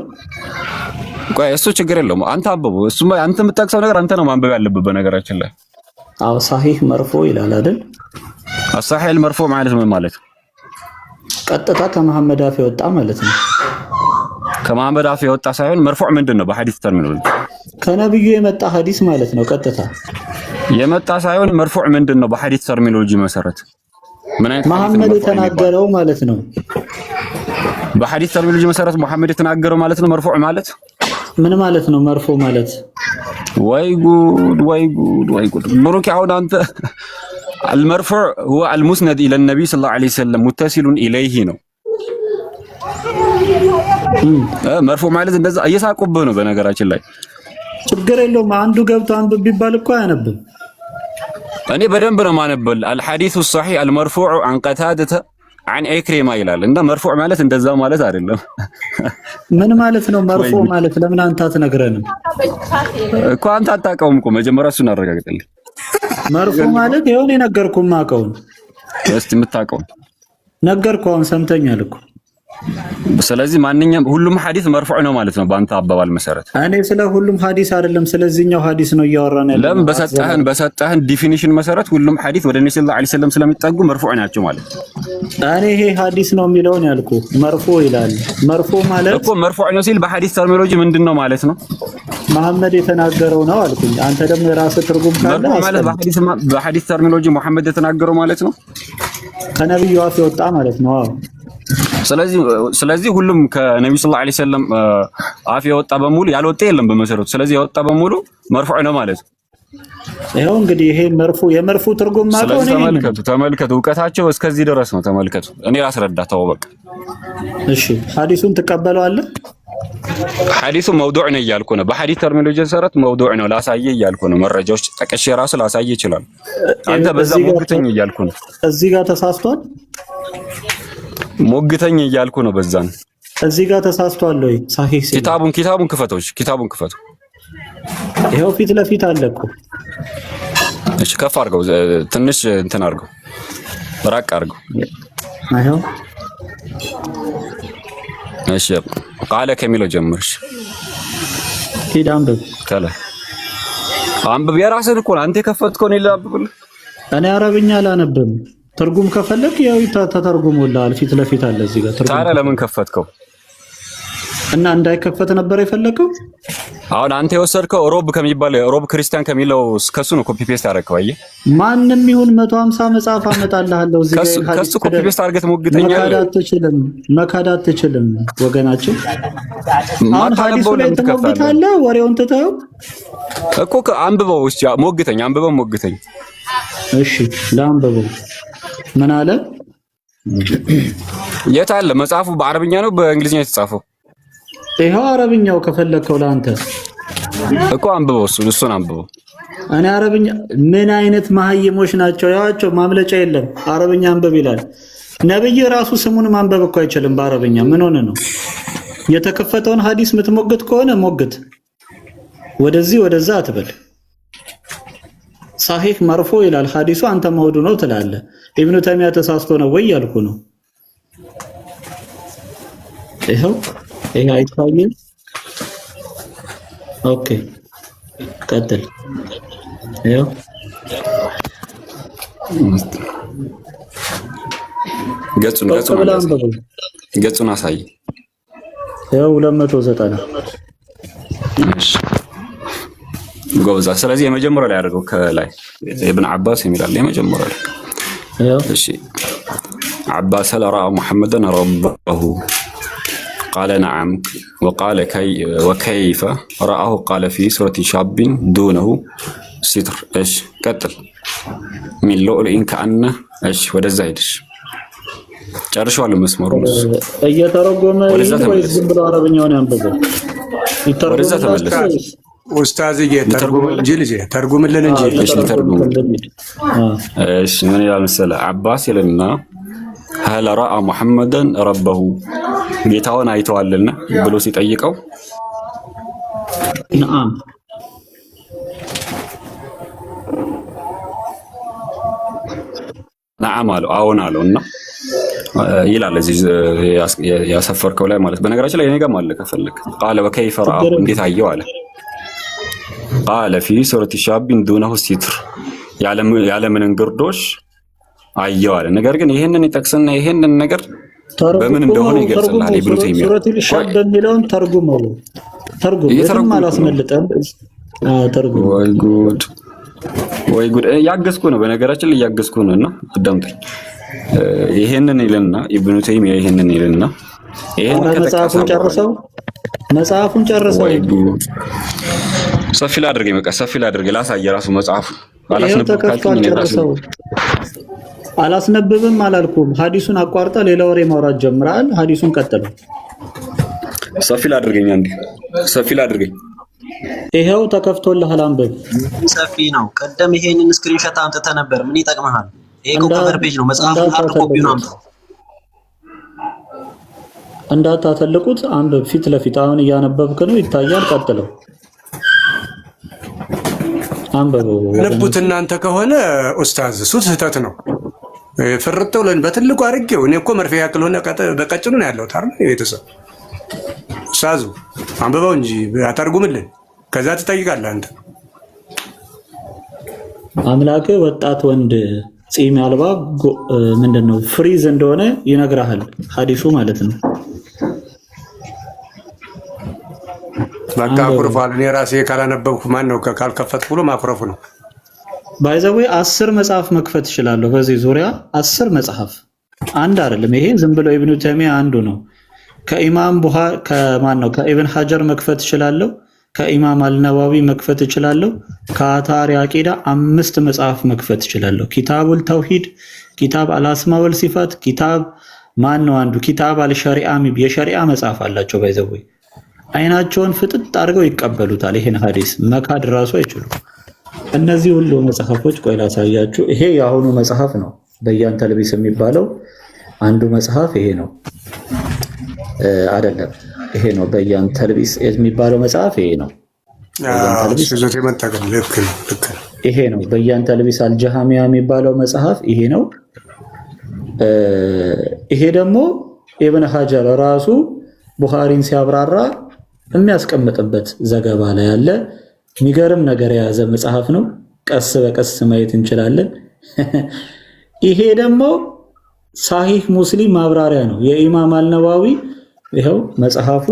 ቆይ እሱ ችግር የለውም። አንተ አንብበው። እሱ አንተ የምትጠቅሰው ነገር አንተ ነው ማንበብ ያለብህ። በነገራችን ላይ አዎ ሳሂህ መርፎ ይላል አይደል? አሳሂህ አልመርፎ ማለት ምን ማለት ነው? ቀጥታ ከመሐመድ አፍ የወጣ ማለት ነው። ከመሐመድ አፍ የወጣ ሳይሆን መርፎዕ ምንድን ነው? በሐዲስ terminology ከነብዩ የመጣ ሐዲስ ማለት ነው። ቀጥታ የመጣ ሳይሆን መርፎዕ ምንድን ነው? በሐዲስ terminology መሰረት ምን አይነት ሐዲስ ነው መሐመድ መርፎዕ የሚባለው? የተናገረው ማለት ነው። በሐዲስ terminology መሰረት መሐመድ የተናገረው ማለት ነው መርፎዕ ማለት። ምን ማለት ነው መርፎ ማለት? ወይ ጉድ ወይ ጉድ ወይ ጉድ! ብሩክ አሁን አንተ المرفوع هو المسند الى النبي صلى الله عليه وسلم متصل اليه ነው። መርፎዕ ማለት እንደዛ እየሳቁብህ ነው በነገራችን ላይ። ችግር የለውም። አንዱ ገብቶ አንብብ ቢባል እኮ አያነብም። እኔ በደንብ ነው ማነበል። الحديث الصحيح المرفوع عن قتادة عن عكرمة ይላል። እንደ መርፎዕ ማለት እንደዛ ማለት አይደለም። ምን ማለት ነው መርፎ ማለት? ለምን አንተ አትነግረንም? እኮ አንተ አታውቀውም እኮ፣ መጀመሪያ እሱን አረጋግጥልኝ። መርፎ ማለት ይኸው የነገርኩህ የማውቀውን እስቲ የምታውቀውን ነገርኩህ። አሁን ሰምተኛል እኮ። ስለዚህ ማንኛውም ሁሉም ሐዲስ መርፉዕ ነው ማለት ነው በአንተ አባባል መሰረት። እኔ ስለ ሁሉም ሐዲስ አይደለም ስለዚህኛው ሐዲስ ነው እያወራን ያለ ለምን ነው። በሰጠህን definition መሰረት ሁሉም ሐዲስ ወደ ነብዩ ሰለላሁ ዐለይሂ ወሰለም ስለሚጠጉ መርፉዕ ናቸው ማለት ነው። እኔ ይሄ ሐዲስ ነው የሚለውን ያልኩ መርፉዕ ይላል። መርፉዕ ማለት እኮ መርፉዕ ነው ሲል በሐዲስ terminology ምንድን ነው ማለት ነው? መሐመድ የተናገረው ነው አልኩኝ። አንተ ደግሞ የራስህ ትርጉም ካለ መርፉዕ ማለት አስቀምጥ። በሐዲስ terminology መሐመድ የተናገረው ማለት ነው። ከነብዩ አፍ የወጣ ማለት ነው። አዎ። ስለዚህ ሁሉም ከነብዩ ሰለላሁ ዐለይሂ ወሰለም አፍ የወጣ በሙሉ፣ ያልወጣ የለም በመሰረቱ። ስለዚህ የወጣ በሙሉ መርፉዕ ነው ማለት ነው። ይኸው እንግዲህ ይሄ መርፉዕ፣ የመርፉዕ ትርጉም ማቀው ስለዚህ እኔ ይሄንን ተመልከቱ፣ ተመልከቱ፣ እውቀታቸው እስከዚህ ድረስ ነው። ተመልከቱ። እኔ ላስረዳ፣ ተው በቃ። እሺ፣ ሐዲሱን ትቀበለዋለህ? ሐዲሱ መውዱዕ ነው እያልኩ ነው። በሐዲስ terminology መሰረት መውዱዕ ነው ላሳየ እያልኩ ነው። መረጃዎች ጠቅሼ ራሱ ላሳየ ይችላል። አንተ በዛ እዚህ ጋር ሞግተኝ እያልኩ ነው። እዚህ ጋር ተሳስቷል። ሞግተኝ እያልኩ ነው። በዛን እዚህ ጋር ተሳስቷል ወይ? ሳሂህ ሲል ኪታቡን ክፈተው። እሺ፣ ኪታቡን ክፈቱ። ይኸው ፊት ለፊት አለ እኮ። እሺ፣ ከፍ አድርገው፣ ትንሽ እንትን አድርገው፣ ራቅ አድርገው። ይኸው። እሺ፣ ቃለ ከሚለው ጀምር። እሺ። ሂድ አንብብ። ከላይ አንብብ። የራስህን እኮ ነው አንተ የከፈትከውን ላንብብልህ። እኔ አረብኛ አላነብም። ትርጉም ከፈለክ ያው ተተርጉሞልሃል። ፊት ለፊት አለ እዚህ ጋር ትርጉም። ታዲያ ለምን ከፈትከው? እና እንዳይከፈት ነበር የፈለከው? አሁን አንተ የወሰድከው ሮብ ከሚባል፣ ሮብ ክርስቲያን ከሚለው ከሱ ነው copy paste ያደረግከው። አየህ። ማንም ይሁን 150 መጽሐፍ አመጣልሃለሁ። እዚህ ጋር ከሱ ሐዲስ ከሱ copy paste አድርገህ መካድ ትሞግተኛለህ። አትችልም፣ መካድ አትችልም ወገናችን። አሁን ሐዲሱ ማታነበው ላይ ለምን ትከፍታለህ? ትሞግታለህ? ወሬውን ትተኸው። እኮ አንብበው እስኪ፣ ሞግተኝ፣ አንብበው ሞግተኝ። እሺ፣ ላንብበው። ምን አለ? የት አለ መጽሐፉ? በአረብኛ ነው በእንግሊዝኛ የተጻፈው? ይኸው አረብኛው ከፈለግከው ለአንተ። እኮ አንብበው፣ እሱን አንብበው። እኔ አረብኛ፣ ምን አይነት መሀይሞች ናቸው? ያዋቸው ማምለጫ የለም። አረብኛ አንብብ ይላል። ነብይ ራሱ ስሙን ማንበብ እኮ አይችልም በአረብኛ። ምን ሆነ ነው? የተከፈተውን ሐዲስ የምትሞግት ከሆነ ሞግት፣ ወደዚህ ወደዛ አትበል። ሳሂህ መርፉዕ ይላል ሐዲሱ፣ አንተ መውዱ ነው ትላለህ። ኢብኑ ተይሚያ ተሳስቶ ነው ወይ ያልኩ ነው። ይኸው ይሄ አይታይም። Okay፣ ቀጥል። ይኸው። ገጹን ቀጥ ገጹን ብለህ አሳይ። አንብበው። ገጹን አሳይ። ይኸው 290። እሺ ጎበዛ። ስለዚህ የመጀመሪያው ላይ አድርገው፣ ከላይ ኢብን አባስ የሚላል የመጀመሪያው ላይ። ይኸው። እሺ፣ عباس هل رأى محمدا ربه؟ قال نعم، وقال كي وكيف رآه؟ قال في صورة شاب دونه ستر። እሺ ቀጥል። من لؤلؤ كأنه። እሺ፣ ወደዛ ሂድሽ፣ ጨርሼዋለሁ መስመሩን እሱ። እየተረጎመ ወደዛ ይሂድ ወይስ ተመለስ። ዝም ብሎ አረብኛውን ያንብበው? ወደዛ ይተርጎምላችሁ ተመለስ። ወይስ? ኡስታዝዬ፣ ተርጉም እንጂ ልጄ፣ ተርጉምልን እንጂ። እሺ ልተርጉም። እየተረጎምክልን ሂድ። እሺ፣ ምን ይላል መሰለህ? አባስ ይልና هل رأى محمدا ربه፣ ጌታውን አይተዋልና ብሎ ሲጠይቀው ነዓም። ነዓም አለው፣ አዎን አለው እና ይላል እዚህ ያሰፈርከው ላይ ማለት። በነገራችን ላይ እኔ ጋርም አለ ከፈለክ። قال وكيف رآه፣ እንዴት አየው አለ። قال في صورة شاب دونه ستر፣ ያለምንም ግርዶሽ አየው አለ። ነገር ግን ይሄንን ይጠቅስና ይሄንን ነገር በምን እንደሆነ ይገልጽልሃል ኢብኑ ተይሚያ። ሱረቱል ሻብ የሚለውን ተርጉመው፣ ተርጉም። የትም እየተረጎምኩ ነው። አላስመልጠም። አዎ፣ ተርጉም። ወይ ጉድ፣ ወይ ጉድ! ያገዝኩ ነው፣ በነገራችን ላይ እያገዝኩ ነው። እና አዳምጠኝ። ይሄንን ይልና ኢብኑ ተይሚያ ይሄንን ይልና ይሄንን ኧረ ከጠቀሰ መጽሐፉን በኋላ ጨርሰው፣ መጽሐፉን ጨርሰው። ወይ ጉድ! ሰፊ ላድርገኝ፣ በቃ ሰፊ ላድርገኝ፣ ላሳየ ራሱ መጽሐፉ። ይኸው አላስነብብ ካልከኝ ተከፍቷል። እኔ ራሴ ጨርሰው። አላስነብብም አላልኩም። ሐዲሱን አቋርጠ ሌላ ወሬ ማውራት ጀምረሃል። ሐዲሱን ቀጥለው። ሰፊ ላድርገኝ፣ አንዴ ሰፊ ላድርገኝ። ይኸው ተከፍቶልሃል፣ አንብብ። ሰፊ ነው። ቀደም ይሄንን screenshot አምጥተህ ነበር። ምን ይጠቅመሃል? ይሄ እኮ cover page ነው። መጽሐፉን hard copy ውን አምጣው። እንዳታተልቁት፣ አንብብ። ፊት ለፊት አሁን እያነበብክ ነው፣ ይታያል። ቀጥለው፣ አንብበው። ነቡት እናንተ ከሆነ ኡስታዝ፣ እሱ ስህተት ነው። ፍርጥ ብለን በትልቁ አድርጌው እኔ እኮ መርፌ ያክል ሆነ በቀጭኑ ነው ያለሁት አይደል? የቤተሰብ ሳዙ አንብበው እንጂ አተርጉምልን። ከዛ ትጠይቃለህ አንተ። አምላክ ወጣት ወንድ ፂም አልባ ምንድን ነው frizz እንደሆነ ይነግርሃል ሀዲሱ ማለት ነው። በቃ አኩርፏል። እኔ ራሴ ካላነበብኩ ማን ነው ካልከፈትኩ ብሎ ማኩረፉ ነው። By the way 10 መጽሐፍ መክፈት እችላለሁ በዚህ ዙሪያ፣ 10 መጽሐፍ አንድ አይደለም። ይሄ ዝም ብሎ ኢብኑ ተይሚያ አንዱ ነው። ከኢማም ቡሃ ከማን ነው ከኢብን ሐጀር መክፈት እችላለሁ። ከኢማም አልነዋዊ መክፈት እችላለሁ። ከአታሪ አቂዳ አምስት መጽሐፍ መክፈት እችላለሁ። ኪታቡል ተውሂድ፣ ኪታብ አልአስማ ወል ሲፋት፣ ኪታብ ማን ነው አንዱ ኪታብ አልሸሪዓ፣ የሸሪዓ መጽሐፍ አላቸው። By the way አይናቸውን ፍጥጥ አድርገው ይቀበሉታል። ይሄን ሐዲስ መካድ ራሱ አይችሉም። እነዚህ ሁሉ መጽሐፎች ቆይ ላሳያችሁ። ይሄ የአሁኑ መጽሐፍ ነው፣ በያን ተልቢስ የሚባለው አንዱ መጽሐፍ ይሄ ነው። አይደለም፣ ይሄ ነው በያን ተልቢስ የሚባለው መጽሐፍ ይሄ ነው። ይሄ ነው በያን ተልቢስ አልጀሃሚያ የሚባለው መጽሐፍ ይሄ ነው። ይሄ ደግሞ ኢብን ሀጀር ራሱ ቡኻሪን ሲያብራራ የሚያስቀምጥበት ዘገባ ላይ ያለ የሚገርም ነገር የያዘ መጽሐፍ ነው። ቀስ በቀስ ማየት እንችላለን። ይሄ ደግሞ ሳሂህ ሙስሊም ማብራሪያ ነው የኢማም አልነዋዊ። ይኸው መጽሐፉ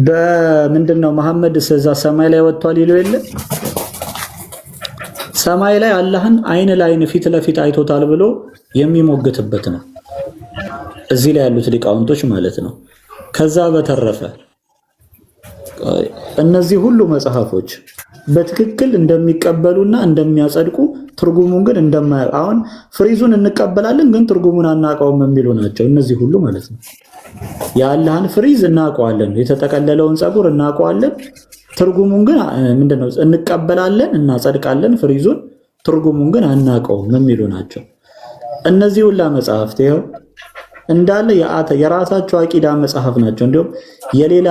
በምንድን ነው መሐመድ እዛ ሰማይ ላይ ወጥቷል ይለው የለ፣ ሰማይ ላይ አላህን አይን ለአይን ፊት ለፊት አይቶታል ብሎ የሚሞግትበት ነው። እዚህ ላይ ያሉት ሊቃውንቶች ማለት ነው። ከዛ በተረፈ እነዚህ ሁሉ መጽሐፎች በትክክል እንደሚቀበሉና እንደሚያጸድቁ ትርጉሙን ግን እንደማያ አሁን frizz ኡን እንቀበላለን ግን ትርጉሙን አናውቀውም የሚሉ ናቸው። እነዚህ ሁሉ ማለት ነው። የአላህን frizz እናውቀዋለን፣ የተጠቀለለውን ፀጉር እናውቀዋለን። ትርጉሙን ግን ምንድነው እንቀበላለን፣ እናጸድቃለን frizz ኡን፣ ትርጉሙን ግን አናውቀውም የሚሉ ናቸው። እነዚህ ሁላ መጽሐፍት ይኸው እንዳለ የራሳቸው አቂዳ መጽሐፍ ናቸው። እንዲሁም የሌላ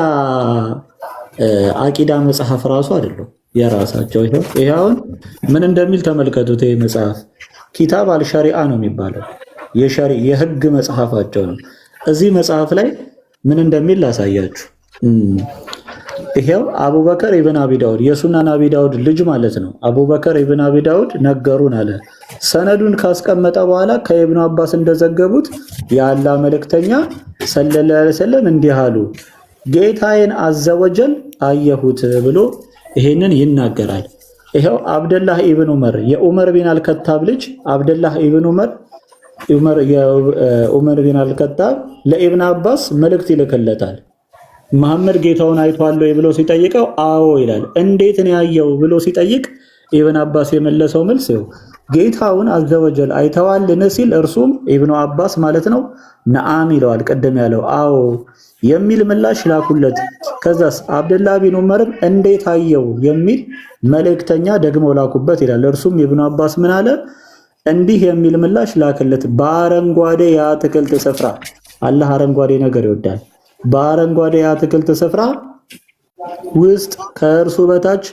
አቂዳ መጽሐፍ ራሱ አይደለም የራሳቸው። ይሄ አሁን ምን እንደሚል ተመልከቱት። ይሄ መጽሐፍ ኪታብ አልሸሪዓ ነው የሚባለው፣ የህግ መጽሐፋቸው ነው። እዚህ መጽሐፍ ላይ ምን እንደሚል ላሳያችሁ። ይሄው አቡበከር ኢብን አቢ ዳውድ የሱናን አቢ ዳውድ ልጅ ማለት ነው። አቡበከር ኢብን አቢ ዳውድ ነገሩን አለ። ሰነዱን ካስቀመጠ በኋላ ከኢብኑ አባስ እንደዘገቡት የአላህ መልእክተኛ ሰለላሁ ዐለይሂ ወሰለም እንዲህ አሉ፣ ጌታዬን አዘወጀል አየሁት ብሎ ይሄንን ይናገራል። ይሄው አብደላህ ኢብን ዑመር የዑመር ቢን አልከታብ ልጅ አብደላህ ኢብን ዑመር ዑመር ቢን አልከታብ ለኢብን አባስ መልእክት ይልክለታል። መሐመድ ጌታውን አይቷል ወይ ብሎ ሲጠይቀው አዎ ይላል። እንዴት ነው ያየው ብሎ ሲጠይቅ ኢብን አባስ የመለሰው መልስ ይኸው ጌታውን አዘወጀል አይተዋልን ሲል እርሱም ኢብኑ አባስ ማለት ነው ነአም ይለዋል። ቅድም ያለው አዎ የሚል ምላሽ ላኩለት። ከዛስ አብደላ ቢን ዑመርም እንዴት አየው የሚል መልእክተኛ ደግሞ ላኩበት ይላል። እርሱም ኢብኑ አባስ ምን አለ? እንዲህ የሚል ምላሽ ላክለት፣ በአረንጓዴ የአትክልት ስፍራ። አላህ አረንጓዴ ነገር ይወዳል። በአረንጓዴ የአትክልት ስፍራ ውስጥ ከእርሱ በታች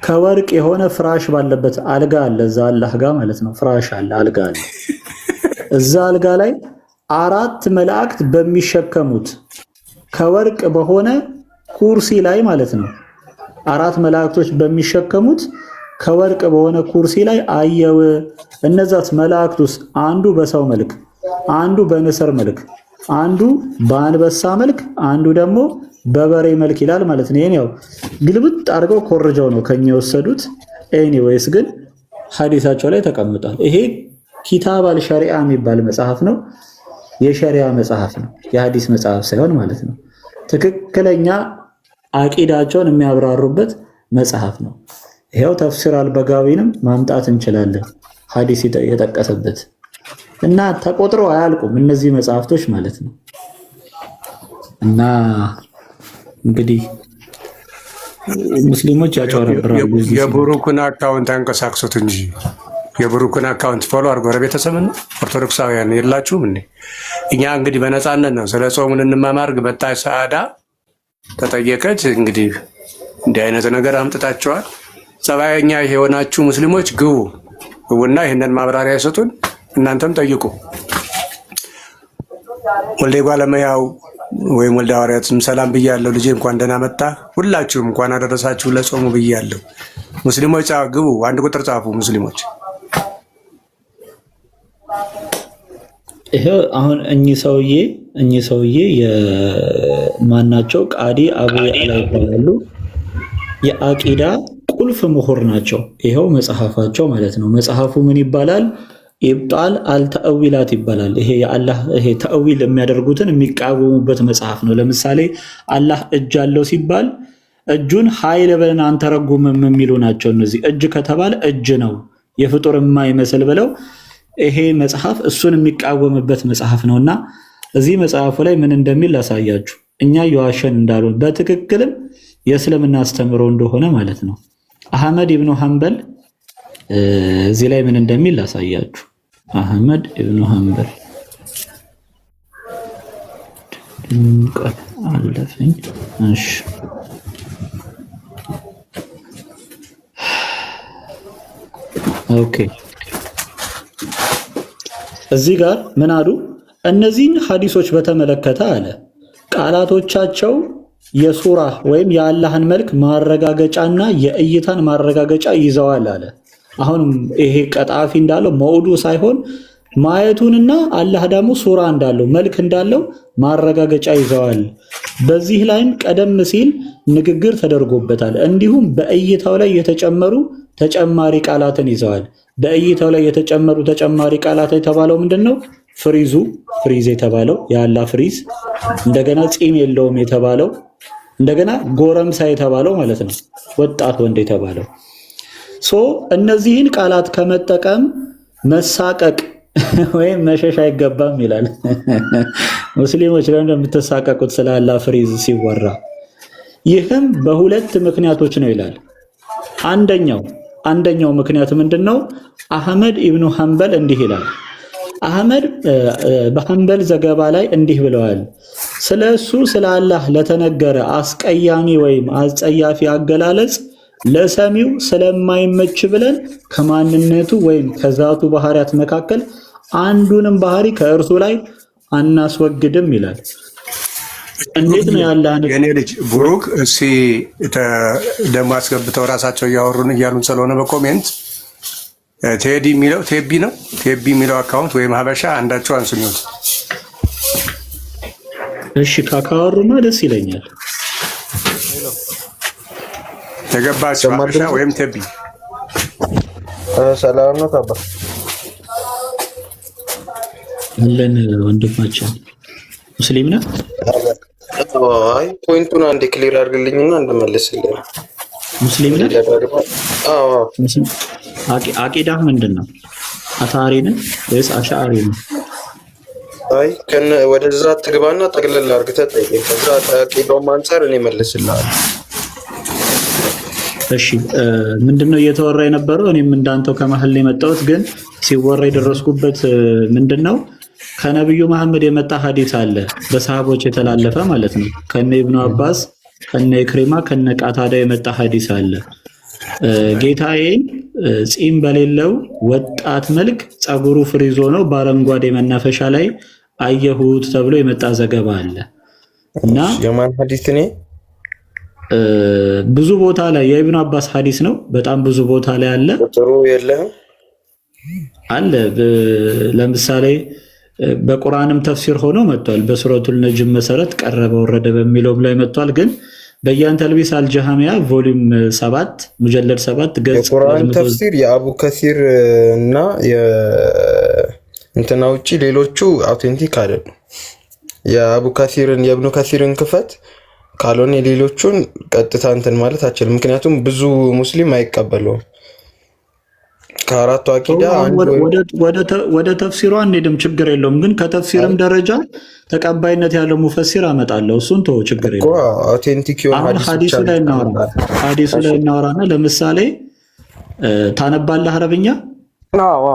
ከወርቅ የሆነ ፍራሽ ባለበት አልጋ አለ። እዛ አላህ ጋር ማለት ነው። ፍራሽ አለ፣ አልጋ አለ። እዛ አልጋ ላይ አራት መላእክት በሚሸከሙት ከወርቅ በሆነ ኩርሲ ላይ ማለት ነው። አራት መላእክቶች በሚሸከሙት ከወርቅ በሆነ ኩርሲ ላይ አየው። እነዛስ መላእክቱስ አንዱ በሰው መልክ፣ አንዱ በንስር መልክ፣ አንዱ በአንበሳ መልክ፣ አንዱ ደግሞ በበሬ መልክ ይላል ማለት ነው። ይሄን ያው ግልብጥ አድርገው ኮርጀው ነው ከኛ የወሰዱት። Anyways ግን ሐዲሳቸው ላይ ተቀምጧል። ይሄ ኪታብ አልሸሪዓ የሚባል መጽሐፍ ነው። የሸሪዓ መጽሐፍ ነው፣ የሐዲስ መጽሐፍ ሳይሆን ማለት ነው። ትክክለኛ አቂዳቸውን የሚያብራሩበት መጽሐፍ ነው። ይሄው ተፍሲር አልበጋዊንም ማምጣት እንችላለን፣ ሐዲስ የጠቀሰበት እና ተቆጥረው አያልቁም እነዚህ መጽሐፍቶች ማለት ነው። እና እንግዲህ ሙስሊሞች ያጭበረብራሉ። የቡሩክን account አንቀሳቅሱት እንጂ የቡሩክን account follow አድርጎ ቤተሰብን ኦርቶዶክሳውያን የላችሁም እንዴ? እኛ እንግዲህ በነፃነት ነው ስለ ጾሙን እንማማር። መጣ ሰዓዳ ተጠየቀች። እንግዲህ እንዲህ አይነት ነገር አምጥታችኋል። ጸባየኛ የሆናችሁ ሙስሊሞች ግቡ ግቡና ይህንን ማብራሪያ ይሰጡን። እናንተም ጠይቁ። ወልደ ጓለመያው ወይም ወልደ ሐዋርያትም ሰላም ብያለሁ። ልጄ እንኳን ደህና መጣ። ሁላችሁም እንኳን አደረሳችሁ ለጾሙ ብያለሁ። ሙስሊሞች ግቡ፣ አንድ ቁጥር ጻፉ ሙስሊሞች። ይሄ አሁን እኚህ ሰውዬ የማናቸው? ቃዲ አቡ ያዕላ ይባላሉ። የአቂዳ ቁልፍ ምሁር ናቸው። ይኸው መጽሐፋቸው ማለት ነው። መጽሐፉ ምን ይባላል? ኢብጣል አልተአዊላት ይባላል። ይሄ የአላህ ይሄ ተአዊል የሚያደርጉትን የሚቃወሙበት መጽሐፍ ነው። ለምሳሌ አላህ እጅ አለው ሲባል እጁን ኃይል ብለን አንተረጉምም የሚሉ ናቸው። እነዚህ እጅ ከተባለ እጅ ነው የፍጡር የማይመስል ብለው ይሄ መጽሐፍ እሱን የሚቃወምበት መጽሐፍ ነውና እዚህ መጽሐፉ ላይ ምን እንደሚል ላሳያችሁ። እኛ የዋሸን እንዳልሆን በትክክልም የእስልምና አስተምህሮ እንደሆነ ማለት ነው። አህመድ ኢብኑ ሐንበል እዚህ ላይ ምን እንደሚል ላሳያችሁ። አህመድ ኢብኑ ሐንበል ቃል አለፈኝ። እሺ፣ okay። እዚህ ጋር ምን አሉ? እነዚህን ሐዲሶች በተመለከተ አለ ቃላቶቻቸው የሱራ ወይም የአላህን መልክ ማረጋገጫና የእይታን ማረጋገጫ ይዘዋል አለ። አሁን ይሄ ቀጣፊ እንዳለው መውዱ ሳይሆን ማየቱንና አላህ ደግሞ ሱራ እንዳለው መልክ እንዳለው ማረጋገጫ ይዘዋል። በዚህ ላይም ቀደም ሲል ንግግር ተደርጎበታል። እንዲሁም በእይታው ላይ የተጨመሩ ተጨማሪ ቃላትን ይዘዋል። በእይታው ላይ የተጨመሩ ተጨማሪ ቃላት የተባለው ምንድን ነው? ፍሪዙ ፍሪዝ የተባለው የአላህ ፍሪዝ፣ እንደገና ፂም የለውም የተባለው፣ እንደገና ጎረምሳ የተባለው ማለት ነው፣ ወጣት ወንድ የተባለው። So እነዚህን ቃላት ከመጠቀም መሳቀቅ ወይም መሸሽ አይገባም ይላል። ሙስሊሞች ለምን እንደምትሳቀቁት ስለ አላህ ፍሪዝ ሲወራ? ይህም በሁለት ምክንያቶች ነው ይላል። አንደኛው ምክንያት ምንድን ነው? አህመድ ኢብኑ ሐንበል እንዲህ ይላል። አህመድ በሐንበል ዘገባ ላይ እንዲህ ብለዋል። ስለ እሱ ስለ አላህ ለተነገረ አስቀያሚ ወይም አስጸያፊ አገላለጽ ለሰሚው ስለማይመች ብለን ከማንነቱ ወይም ከዛቱ ባህሪያት መካከል አንዱንም ባህሪ ከእርሱ ላይ አናስወግድም ይላል። እንዴት ነው ያለህን የኔ ልጅ ብሩክ፣ እስኪ ደግሞ አስገብተው ራሳቸው እያወሩን እያሉን ስለሆነ በ comment ቴዲ የሚለው ቴቢ ነው ቴቢ የሚለው account ወይም ሀበሻ አንዳቸው አንሱኝ። እሺ ካወሩማ ደስ ይለኛል። የገባቸው ሀበሻ ወይም ቴቢ። ሰላም ነው አባ? አለን ወንድማችን፣ ሙስሊም ነህ? አይ፣ point ኡን አንዴ clear አድርግልኝና እንድመልስልህ። ሙስሊም ነህ? አዎ። አቂዳህ ምንድን ነው? አታሪ ነህ ወይስ አሻአሪ ነህ? አይ፣ ከነ ወደዛ ትግባና ጠቅልል አድርገህ ጠይቀኝ። ከዛ ከአቂዳውም አንጻር እኔ እመልስልሃለሁ። እሺ፣ ምንድነው እየተወራ የነበረው? እኔም እንዳንተው ከመሀል ነው የመጣሁት፣ ግን ሲወራ የደረስኩበት ምንድነው ከነብዩ መሐመድ የመጣ ሀዲስ አለ፣ በሰሃቦች የተላለፈ ማለት ነው። ከነ ኢብኑ አባስ፣ ከነ ኢክሪማ፣ ከነ ቃታዳ የመጣ ሀዲስ አለ። ጌታዬን ፂም በሌለው ወጣት መልክ ጸጉሩ ፍሪዞ ነው በአረንጓዴ መናፈሻ ላይ አየሁት ተብሎ የመጣ ዘገባ አለ እና የማን ሀዲስ እኔ ብዙ ቦታ ላይ የኢብኑ አባስ ሀዲስ ነው። በጣም ብዙ ቦታ ላይ አለ። ቁጥሩ የለህም? አለ። ለምሳሌ በቁርአንም ተፍሲር ሆኖ መጥቷል። በሱረቱል ነጅም መሰረት ቀረበ ወረደ በሚለውም ላይ መጥቷል። ግን በያን ተልቢስ አልጀሃሚያ volume 7 ሙጀለድ 7 ገጽ የቁርአን ተፍሲር የአቡ ከሲር እና እንትና ውጪ ሌሎቹ authentic አይደሉም። የአቡ ከሲርን የእብኑ ከሲርን ክፈት፣ ካልሆነ የሌሎቹን ቀጥታ እንትን ማለት አችልም። ምክንያቱም ብዙ ሙስሊም አይቀበለውም። ከአራቱ አቂዳ አንዱ ወደ ተፍሲሩ አንሄድም፣ ችግር የለውም። ግን ከተፍሲርም ደረጃ ተቀባይነት ያለው ሙፈሲር አመጣለሁ። እሱን ተወው፣ ችግር እኮ የለውም። authentic የሆነ አሁን ሀዲስ ሀዲሱ ብቻ ላይ እናወራ፣ ሀዲሱ ላይ እናወራና ለምሳሌ ታነባለህ አረብኛ? አዎ፣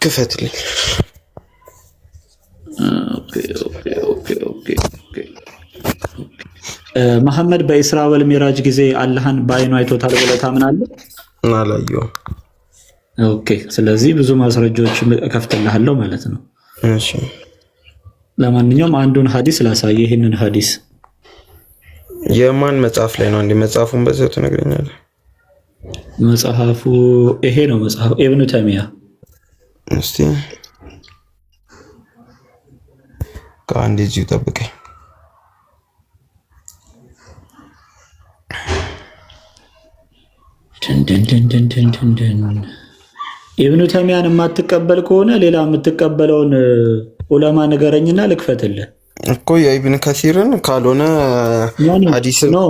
ክፈትልኝ። Okay። መሐመድ በኢስራ ወል ሚራጅ ጊዜ አላህን በአይኑ አይቶታል ብለህ ታምናለህ? አላየሁም። Okay። ስለዚህ ብዙ ማስረጃዎች እከፍትልሃለሁ ማለት ነው። እሺ። ለማንኛውም አንዱን ሀዲስ ላሳየ። ይህንን ሀዲስ የማን መጽሐፍ ላይ ነው? አንዴ መጽሐፉን በዛው ትነግረኛለህ። መጽሐፉ ይሄ ነው። መጽሐፉ ኢብኑ ተሚያ። እስቲ ከአንድ እዚሁ ጠብቀኝ። ድንድንድንድንድንድን። ኢብኑ ተሚያን የማትቀበል ከሆነ ሌላ የምትቀበለውን ዑለማ ንገረኝና ልክፈትልህ። እኮ የኢብን ከሲርን ካልሆነ ሐዲስ No፣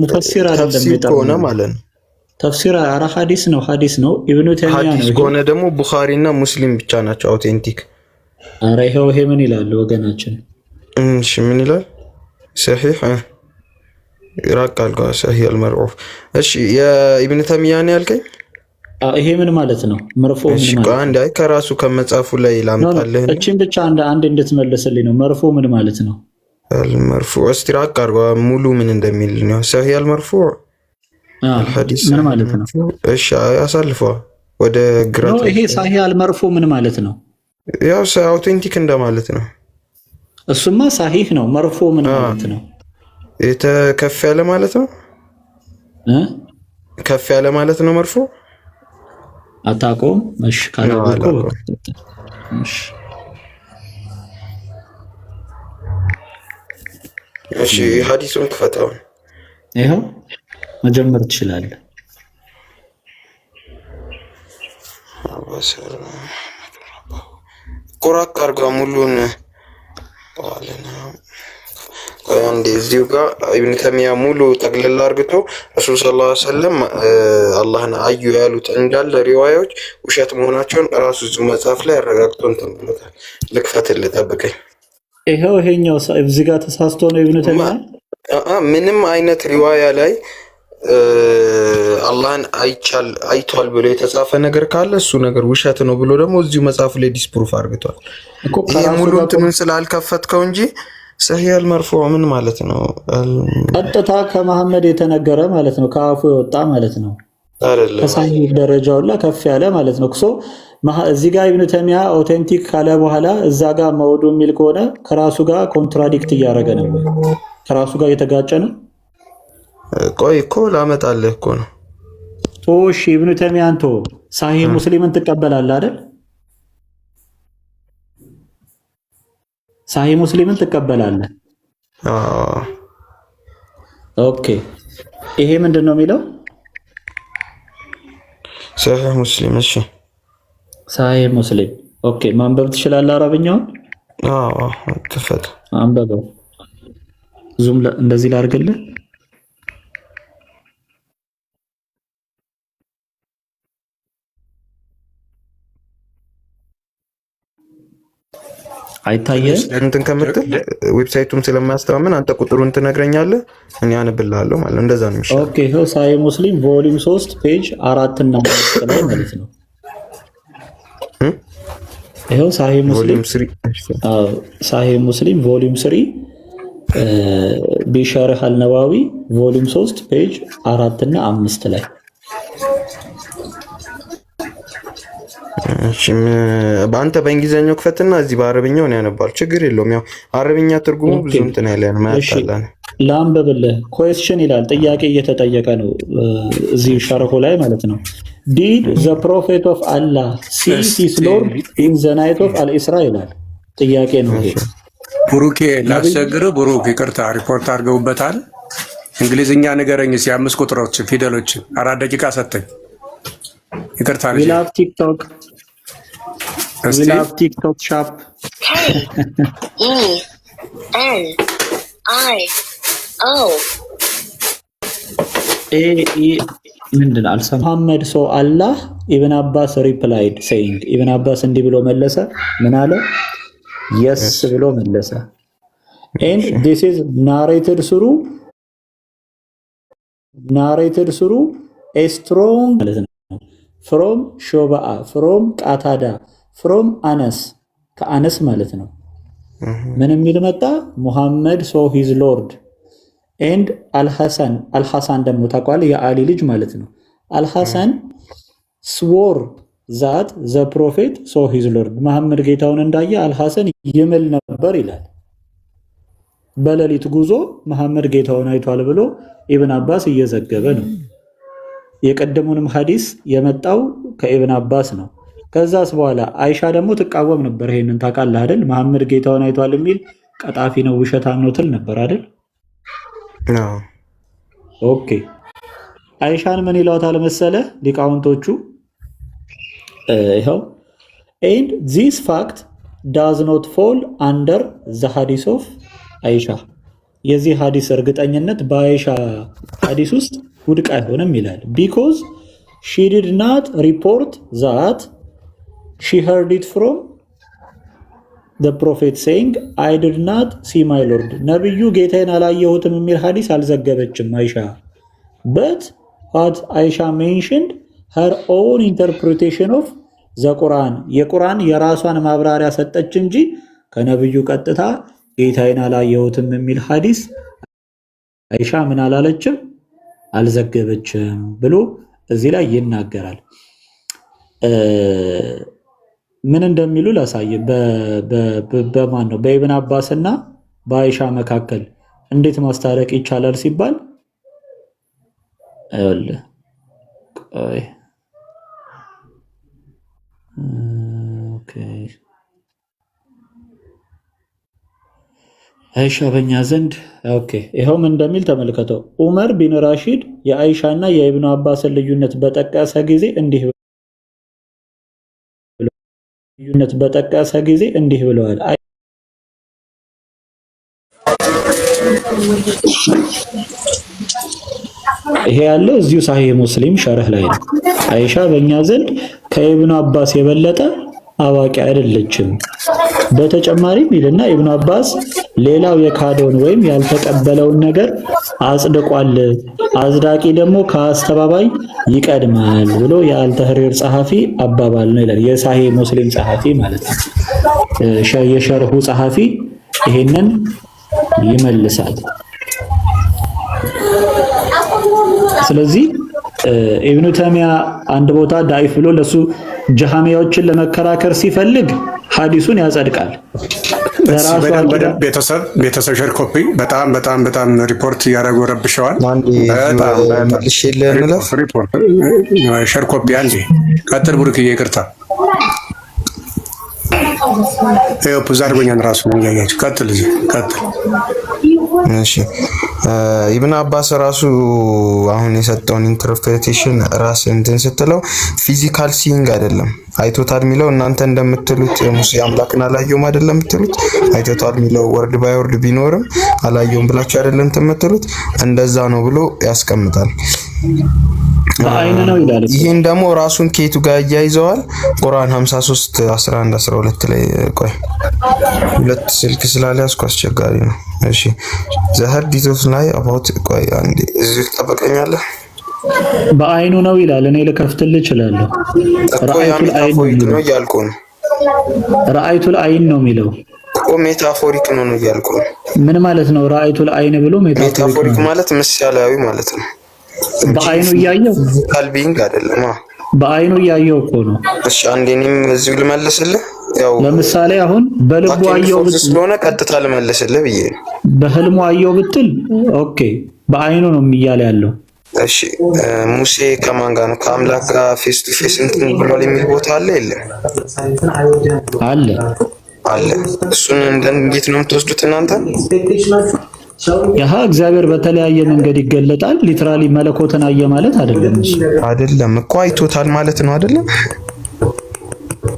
ሙፈሲር አይደለም። ተፍሲር ከሆነ ማለት ነው። ተፍሲር፣ ኧረ ሐዲስ ነው፣ ሐዲስ ነው። ኢብኑ ተሚያ ነው። ሐዲስ ይሄ። ከሆነ ደግሞ ቡኻሪ እና ሙስሊም ብቻ ናቸው authentic። ኧረ ይኸው ይሄ ምን ይላል ወገናችን? እሺ፣ ምን ይላል? ሰሒሕ ራቅ አልከው። ሰሒሕ አልመርዑፍ። እሺ፣ የኢብን ተሚያን ያልከኝ? ይሄ ምን ማለት ነው? መርፎ ምን እሺ ማለት ቆይ ነው? አንድ፣ አይ ከራሱ ከመጽሐፉ ላይ No፣ ላምጣልህ። እቺን ብቻ አንድ አንድ እንድትመልስልኝ ነው። መርፎ ምን ማለት ነው? አልመርፉዕ፣ እስቲ ራቅ አድርገው ሙሉ ምን እንደሚል ነው። ሰሒሕ አልመርፉዕ አልሐዲስ ምን ማለት ነው? እሺ፣ አይ አሳልፈዋ ወደ ግራ። No፣ ይሄ ሳሂህ አልመርፎ ምን ማለት ነው? ያው authentic እንደማለት ነው። እሱማ ሳሂህ ነው። መርፎ ምን ማለት ነው? ከፍ ያለ ማለት ነው። እ? ከፍ ያለ ማለት ነው መርፉዕ። አታውቀውም? እሺ፣ ካላወቀው አላውቀውም። በቃ እሺ። እሺ፣ ሐዲሱን ክፈተው። ይኸው መጀመር ትችላለህ። ቁራቅ አድርጓ ሙሉን። ቆይ አንዴ፣ እዚሁ ጋር ኢብን ተሚያ ሙሉ ጠቅልላ አርግቶ ረሱል ሰለላሁ ዐለይሂ ወሰለም አላህን አዩ ያሉት እንዳለ ሪዋያዎች ውሸት መሆናቸውን ራሱ እዚሁ መጽሐፍ ላይ አረጋግጦ እንትን ብሎታል። ልክፈትልህ፣ ጠብቀኝ። ይኸው ይሄኛው እዚህ ጋር ተሳስቶ ነው ኢብኑ ተሚያ። ምንም አይነት ሪዋያ ላይ አላህን አይቻል አይቷል ብሎ የተጻፈ ነገር ካለ እሱ ነገር ውሸት ነው ብሎ ደግሞ እዚሁ መጽሐፉ ላይ disproof አርግቷል። እኮ ይሄ ከራሱ ሙሉ ጋር እንትኑን ስላልከፈትከው እንጂ ሰሂህ አልመርፉዕ ምን ማለት ነው? ቀጥታ ከመሐመድ የተነገረ ማለት ነው። ከአፉ የወጣ ማለት ነው። አይደለም። ከሳሂህ ደረጃው ላይ ከፍ ያለ ማለት ነው። So እዚህ ጋር ኢብኑ ተሚያ authentic ካለ በኋላ እዛ ጋር መውዱ የሚል ከሆነ ከራሱ ጋር contradict እያደረገ ነው ወይ? ከራሱ ጋር እየተጋጨ ነው። ቆይ እኮ ላመጣልህ እኮ ነው። እሺ፣ ኢብኑ ተሚያን ቶ ሳሂህ ሙስሊምን ትቀበላለህ አይደል? ሳሂህ ሙስሊምን ትቀበላለህ? አዎ። Okay፣ ይሄ ምንድን ነው የሚለው? ሰሂህ ሙስሊም። እሺ። ሳሂህ ሙስሊም። Okay፣ ማንበብ ትችላለህ አረብኛውን? አዎ፣ ክፈት። አንበበው። Zoom እንደዚህ ላድርግልህ። አይታየህም? እንትን ከምትል website ኡም ስለማያስተማምን አንተ ቁጥሩን ትነግረኛለህ፣ እኔ አነብልሃለሁ ማለት ነው። እንደዛ ነው የሚሻለው። Okay፣ ይኸው ሳሂህ ሙስሊም volume 3 page 4 እና 5 ላይ ማለት ነው። ይኸው ሳሂህ ሙስሊም volume 3። አዎ፣ ሳሂህ ሙስሊም volume 3 ቢሸርህ አልነዋዊ volume 3 page 4 እና 5 ላይ። እሺ፣ በአንተ በእንግሊዝኛው ክፈትና እዚህ በአረብኛው ነው ያነባል። ችግር የለውም። ያው አረብኛ ትርጉሙ ብዙ እንትን ያለ ነው፣ እሺ ማያጣላ ነው። ላንብብልህ። Question ይላል፣ ጥያቄ እየተጠየቀ ነው እዚህ ሸርሁ ላይ ማለት ነው። Did the prophet of Allah see his Lord in the night of አልኢስራ ይላል። ጥያቄ ነው ይሄ። ብሩኬ፣ ላስቸግርህ። ብሩክ፣ ይቅርታ፣ ሪፖርት አድርገውበታል። እንግሊዝኛ ንገረኝ እስኪ አምስት ቁጥሮችን ፊደሎችን፣ 4 ደቂቃ ሰጠኝ። ይቅርታ ልጄ። We love TikTok. እስቲ። We love TikTok Shop. K E N I O A E ምንድን አልሰማም። መሐመድ saw Allah። ኢብን አባስ replied saying፣ ኢብን አባስ እንዲህ ብሎ መለሰ። ምን አለ? Yes ብሎ መለሰ። And this is narrated through a strong ማለት ነው from ሾባአ from ቃታዳ from አነስ፣ ከአነስ ማለት ነው። ምን የሚል መጣ? ሙሐመድ saw his Lord and አልሐሰን፣ አልሐሳን ደግሞ ታውቀዋለህ፣ የአሊ ልጅ ማለት ነው። አልሐሰን swore that the Prophet saw his Lord፣ መሐመድ ጌታውን እንዳየ አልሐሰን ይምል ነበር ይላል። በሌሊት ጉዞ መሐመድ ጌታውን አይቷል ብሎ ኢብን አባስ እየዘገበ ነው። የቀደሙንም ሐዲስ የመጣው ከኢብን አባስ ነው። ከዛስ በኋላ አይሻ ደግሞ ትቃወም ነበር። ይሄንን ታውቃለህ አይደል? መሐመድ ጌታውን አይቷል የሚል ቀጣፊ ነው፣ ውሸታም ነው ትል ነበር አይደል? Okay፣ አይሻን ምን ይለዋታል መሰለ ሊቃውንቶቹ? ይኸው፣ and this fact does not fall under the hadith of አይሻ፣ የዚህ ሀዲስ እርግጠኝነት በአይሻ ሀዲስ ውስጥ ውድቅ አይሆንም ይላል። Because she did not report that she heard it from the Prophet saying, "I did not see my Lord"፣ ነቢዩ ጌታዬን አላየሁትም የሚል ሀዲስ አልዘገበችም አይሻ። But what አይሻ mentioned her own interpretation of the Quran፣ የቁርአን የራሷን ማብራሪያ ሰጠች እንጂ ከነቢዩ ቀጥታ ጌታዬን አላየሁትም የሚል ሀዲስ አይሻ ምን አላለችም፣ አልዘገበችም ብሎ እዚህ ላይ ይናገራል። ምን እንደሚሉ ላሳይ። በማን ነው፣ በኢብን አባስ እና በአይሻ መካከል እንዴት ማስታረቅ ይቻላል ሲባል፣ ይኸውልህ፣ ቆይ፣ okay፣ አይሻ በእኛ ዘንድ፣ okay፣ ይኸው ምን እንደሚል ተመልከተው። ኡመር ቢን ራሺድ የአይሻ እና የኢብኑ አባስን ልዩነት በጠቀሰ ጊዜ እንዲህ ብለዋል። ይሄ ያለው እዚሁ ሳሂህ ሙስሊም ሸርህ ላይ ነው። አይሻ በእኛ ዘንድ ከኢብኑ አባስ የበለጠ አዋቂ አይደለችም። በተጨማሪም ይልና ኢብኑ አባስ ሌላው የካደውን ወይም ያልተቀበለውን ነገር አጽድቋል፣ አጽዳቂ ደግሞ ከአስተባባይ ይቀድማል ብሎ የአልተህሪር ጸሐፊ አባባል ነው ይላል። የሳሂህ ሙስሊም ጸሐፊ ማለት ነው። የሸርሁ ጸሐፊ ይሄንን ይመልሳል። ስለዚህ ኢብኑ ተሚያ አንድ ቦታ ዳኢፍ ብሎ ለሱ ጀሃሚያዎችን ለመከራከር ሲፈልግ ሐዲሱን ያጸድቃል። ቤተሰብ ቤተሰብ share copy በጣም በጣም በጣም ሪፖርት እያደረጉ ረብሸዋል። Share copy አንዴ ቀጥል። ቡርክዬ ይቅርታ pause አድርጎኛል ራሱ ነው እያያችሁ። ቀጥል እዚህ ቀጥል። እሺ፣ ኢብን አባስ ራሱ አሁን የሰጠውን interpretation ራስ እንትን ስትለው physical seeing አይደለም አይቶታል የሚለው። እናንተ እንደምትሉት ሙሴ አምላክን አላየውም አይደለም የምትሉት። አይቶታል የሚለው word by word ቢኖርም አላየውም ብላችሁ አይደለም የምትሉት፣ እንደዛ ነው ብሎ ያስቀምጣል። በአይን ነው ይላል። ይህን ደግሞ ራሱን ኬቱ ጋር እያይዘዋል። ቁርአን 53 11 12 ላይ፣ ቆይ ሁለት ስልክ ስላልያዝኩ አስቸጋሪ ነው። እሺ፣ ዘህር ዲዞስ ላይ about፣ ቆይ አንዴ እዚሁ ትጠብቀኛለህ። በአይኑ ነው ይላል። እኔ ልከፍትልህ እችላለሁ። እኮ ያ رأيت العين ነው metaphoric የሚለው። ነው እያልኩ ነው። رأيت العين ነው የሚለው። እኮ metaphoric ነው ነው እያልኩ ነው። ምን ማለት ነው? رأيت العين ብሎ metaphoric metaphoric ነው። ማለት ምሳሌያዊ ማለት ነው እንጂ በአይኑ እያየው physical being አይደለም። አዎ። በአይኑ እያየው እኮ ነው። እሺ፣ አንዴ እኔም እዚሁ ልመልስልህ። ያው ለምሳሌ አሁን በልቡ back and አየው forth ስለሆነ ቀጥታ ልመልስልህ ብዬ ነው። በህልሙ አየው ብትል okay፣ በአይኑ ነው እያለ ያለው። እሺ፣ ሙሴ ከማን ጋር ነው? ከአምላክ ጋር face to face እንትን ብሏል የሚል ቦታ አለ የለም? አለ። አለ። እሱን እንዴት ነው የምትወስዱት እናንተ? ያህ እግዚአብሔር በተለያየ መንገድ ይገለጣል። Literally መለኮትን አየ ማለት አይደለም እሱ። አይደለም እኮ፣ አይቶታል ማለት ነው አይደለም?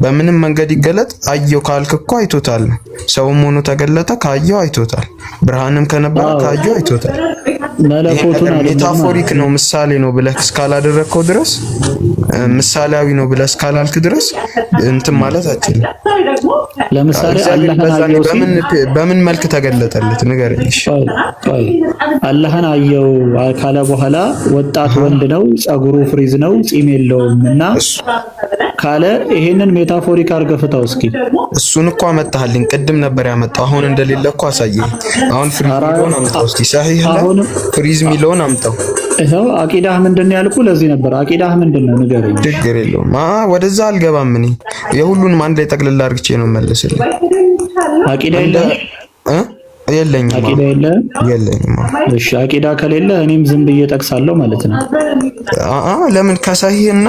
በምንም መንገድ ይገለጥ አየው ካልክ እኮ አይቶታል። ሰውም ሆኖ ተገለጠ ካየው አይቶታል። ብርሃንም ከነበረ ካየው አይቶታል። ይሄ መለኮቱን ነገር አይደለም። Metaphoric ነው፣ ምሳሌ ነው ብለህ እስካላደረግከው ድረስ፣ ምሳሌያዊ ነው ብለህ እስካላልክ ድረስ እንትን ማለት አትችልም። ለምሳሌ እግዚአብሔር አላህን በዛ አየው ሲል በምን መልክ ተገለጠለት ንገረኝ። እሺ። ቆይ ቆይ፣ አላህን አየው ካለ በኋላ ወጣት ወንድ ነው፣ ጸጉሩ frizz ነው፣ ጺም የለውም እና እሱ ካለ ይሄንን metaphoric አድርገህ ፍታው እስኪ። እሱን እኮ አመጣህልኝ። ቅድም ነበር ያመጣው። አሁን እንደሌለ እኮ አሳየኝ። አሁን frizz ኧረ የሚለውን አምጣው እስቲ። ሰሂህ ላይ አሁንም frizz የሚለውን አምጣው። ይኸው አቂዳህ ምንድን ነው ያልኩህ ለዚህ ነበር። አቂዳህ ምንድን ነው ንገረኝ። ችግር የለውም። ወደዛ አልገባም። እኔ የሁሉንም አንድ ላይ ጠቅልላ አድርግቼ ነው መለስልኝ። አቂዳ የለህም? የለኝም። አቂዳ የለህም? የለኝም። እሺ አቂዳ ከሌለ እኔም ዝም ብዬ ጠቅሳለሁ ማለት ነው። ለምን ከሳሂህ እና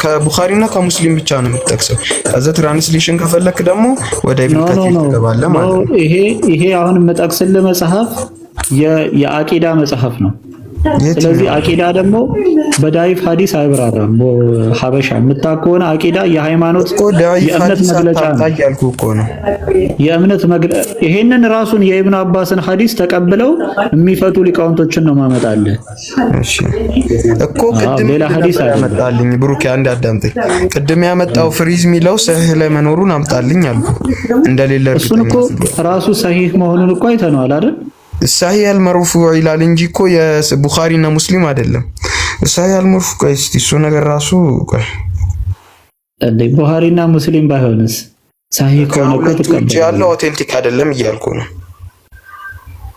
ከቡኻሪ እና ከሙስሊም ብቻ ነው የምትጠቅሰው። ከዛ translation ከፈለክ ደግሞ ወደ ኢብን ከቲር ትገባለህ ማለት ነው። ይሄ አሁን የምጠቅስልህ መጽሐፍ የአቂዳ መጽሐፍ ነው። ስለዚህ አቂዳ ደግሞ በዳይፍ ሀዲስ አይብራራም። ሀበሻ የምታውቅ ከሆነ አቂዳ የሃይማኖት የእምነት መግለጫ ነው። የእምነት ይሄንን ራሱን የኢብኑ አባስን ሀዲስ ተቀብለው የሚፈቱ ሊቃውንቶችን ነው ማመጣልህ። እሺ እኮ ቅድም ሌላ ሀዲስ ያመጣልኝ ብሩኬ፣ አንድ አዳምጠኝ። ቅድም ያመጣው freeze የሚለው ሰሂህ ላይ መኖሩን አምጣልኝ አልኩ። እንደሌለ እሱን እኮ ራሱ ሰሂህ መሆኑን እኮ አይተነዋል አይደል? ሳሂህ አልመርፉዕ ይላል እንጂ እኮ የቡኻሪ እና ሙስሊም አይደለም። ሳሂህ አልመርፉዕ፣ ቆይ እስቲ እሱ ነገር ራሱ ቆይ እንዴ፣ ቡኻሪና ሙስሊም ባይሆንስ ሳሂህ ከሆነ እኮ ውጭ ያለው authentic አይደለም እያልኩ ነው።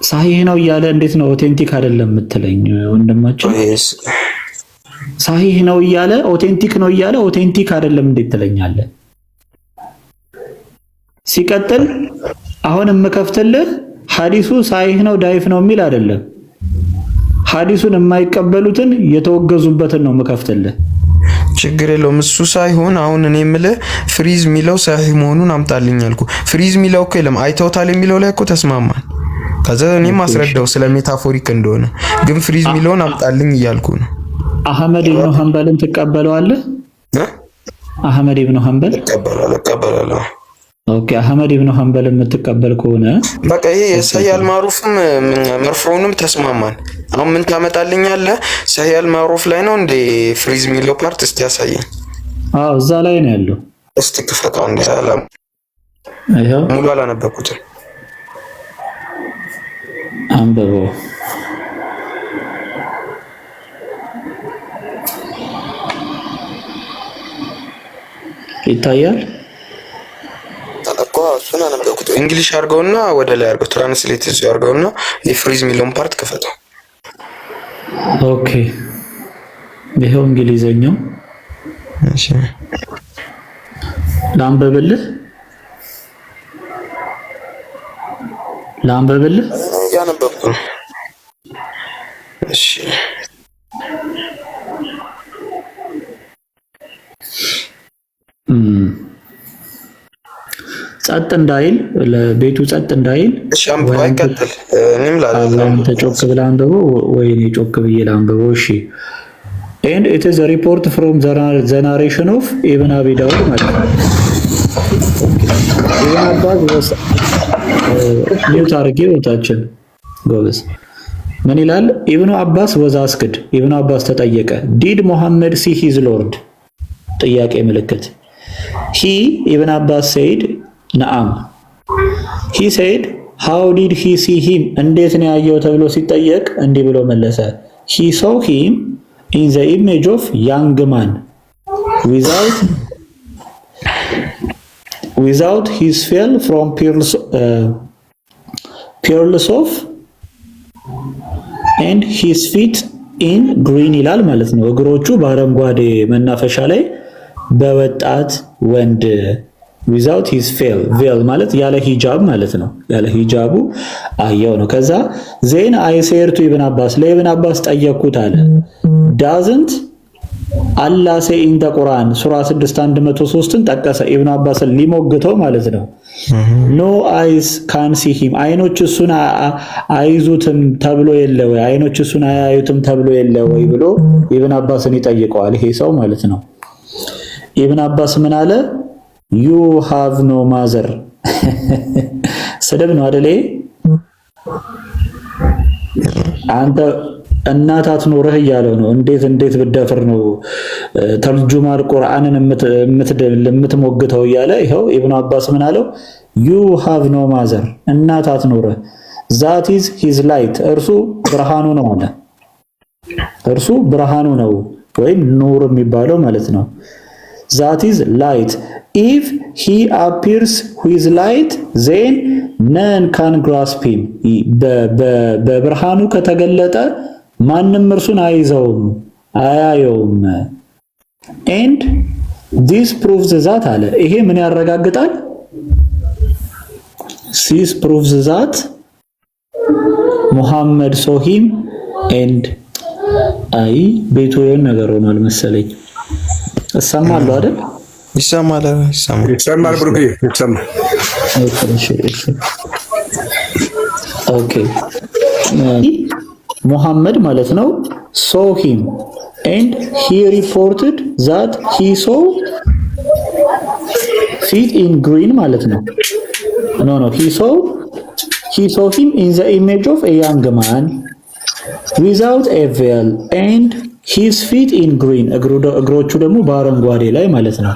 ሳሂህ ነው እያለ እንዴት ነው authentic አይደለም የምትለኝ ወንድማችን? ሳሂህ ነው እያለ፣ authentic ነው እያለ authentic አይደለም እንዴት ትለኛለህ? ሲቀጥል አሁን የምከፍትልህ ሐዲሱ ሳሂህ ነው ዳይፍ ነው የሚል አይደለም። ሐዲሱን የማይቀበሉትን የተወገዙበትን ነው የምከፍትልህ። ችግር የለውም። እሱ ሳይሆን አሁን እኔ የምልህ freeze የሚለው ሳሂህ መሆኑን አምጣልኝ አልኩ። Freeze የሚለው እኮ የለም፣ አይተውታል የሚለው ላይ እኮ ተስማማን። ከዛ እኔም አስረዳው ስለ metaphoric እንደሆነ፣ ግን freeze የሚለውን አምጣልኝ እያልኩ ነው። አህመድ ኢብኑ ሐንበልን ትቀበለዋለህ? አህመድ ኢብኑ ሐንበል እቀበላለሁ፣ እቀበላለሁ። Okay፣ አህመድ ኢብኑ ሐንበል የምትቀበል ከሆነ በቃ ይሄ የሰሂህ አልማሩፍም መርፉዑንም ተስማማን። አሁን ምን ታመጣልኛለህ? ሰሂህ አልማሩፍ ላይ ነው እንዴ freeze የሚለው part? እስቲ ያሳየኝ። አዎ፣ እዛ ላይ ነው ያለው። እስቲ ክፈተው። እንደ ይኸው ሙሉ አላነበብኩትም። አንብበው። ይታያል እኮ፣ እሱን አነበብኩት። English አድርገውና ወደ ላይ አድርገው፣ translate እዚሁ አድርገውና የ freeze የሚለውን part ክፈተው። Okay፣ ይኸው እንግሊዘኛው። እሺ። ላንብብልህ ላንብብልህ። እያነበብኩ ነው። እሺ። ጸጥ እንዳይል፣ ለቤቱ ጸጥ እንዳይል። እሺ፣ አንብበው። አይቀጥል፣ እኔም አንተ ጮክ ብለህ አንብበው ወይ እኔ ጮክ ብዬ ላንብበው? እሺ፣ and it is a report from the narration of ኢብን አቢ ዳውድ ማለት ነው። ኢብን አባስ፣ mute አድርጌ ወታችን ጎበዝ፣ ምን ይላል? ኢብኑ አባስ was asked፣ ኢብኑ አባስ ተጠየቀ። Did Muhammad see his Lord ጥያቄ ምልክት። He፣ ኢብን አባስ፣ said ነአም። He said, how did he see him? እንዴት ነው ያየው ተብሎ ሲጠየቅ እንዲህ ብሎ መለሰ። He saw him in the image of young man without his veil from pearls of and his feet in green ይላል ማለት ነው። እግሮቹ በአረንጓዴ መናፈሻ ላይ በወጣት ወንድ without his veil፣ veil ማለት ያለ ሂጃብ ማለት ነው። ያለ ሂጃቡ አየው ነው። ከዛ then I said to ኢብን አባስ፣ ለኢብን አባስ ጠየቅኩት አለ፣ doesn't Allah say in the Quran፣ ሱራ 6 103ን ጠቀሰ። ኢብኑ አባስን ሊሞግተው ማለት ነው። No eyes can see him፣ አይኖች እሱን አይዙትም ተብሎ የለ ወይ? አይኖች እሱን አያዩትም ተብሎ የለ ወይ ብሎ ኢብን አባስን ይጠይቀዋል። ይሄ ሰው ማለት ነው። ኢብን አባስ ምን አለ? You have no mother። ስድብ ነው አደለ? አንተ እናት አትኖርህ እያለው ነው። እንዴት እንዴት ብደፍር ነው ተርጁማን ቁርአንን የምትሞግተው እያለ ይኸው ኢብኑ አባስ ምን አለው? You have no mother፣ እናት አትኖርህ። That is his light፣ እርሱ ብርሃኑ ነው አለ። እርሱ ብርሃኑ ነው ወይም ኑር የሚባለው ማለት ነው። That is light. If he appears with light, then none can grasp him። በብርሃኑ ከተገለጠ ማንም እርሱን አይዘውም አያየውም። And this proves that አለ። ይሄ ምን ያረጋግጣል? This proves that ሙሐመድ saw him and አይ ቤቱ የሆነ ነገር ሆኗል መሰለኝ። እሰማለሁ አይደል? ይሰማል፣ ይሰማል፣ ይሰማል። ብሩክ ይሰማል። Okay ሙሐመድ ማለት ነው saw him and he reported that he saw feet in green ማለት ነው። No, he saw him in the image of a young man without a veil and his feet in green፣ እግሮቹ ደግሞ በአረንጓዴ ላይ ማለት ነው።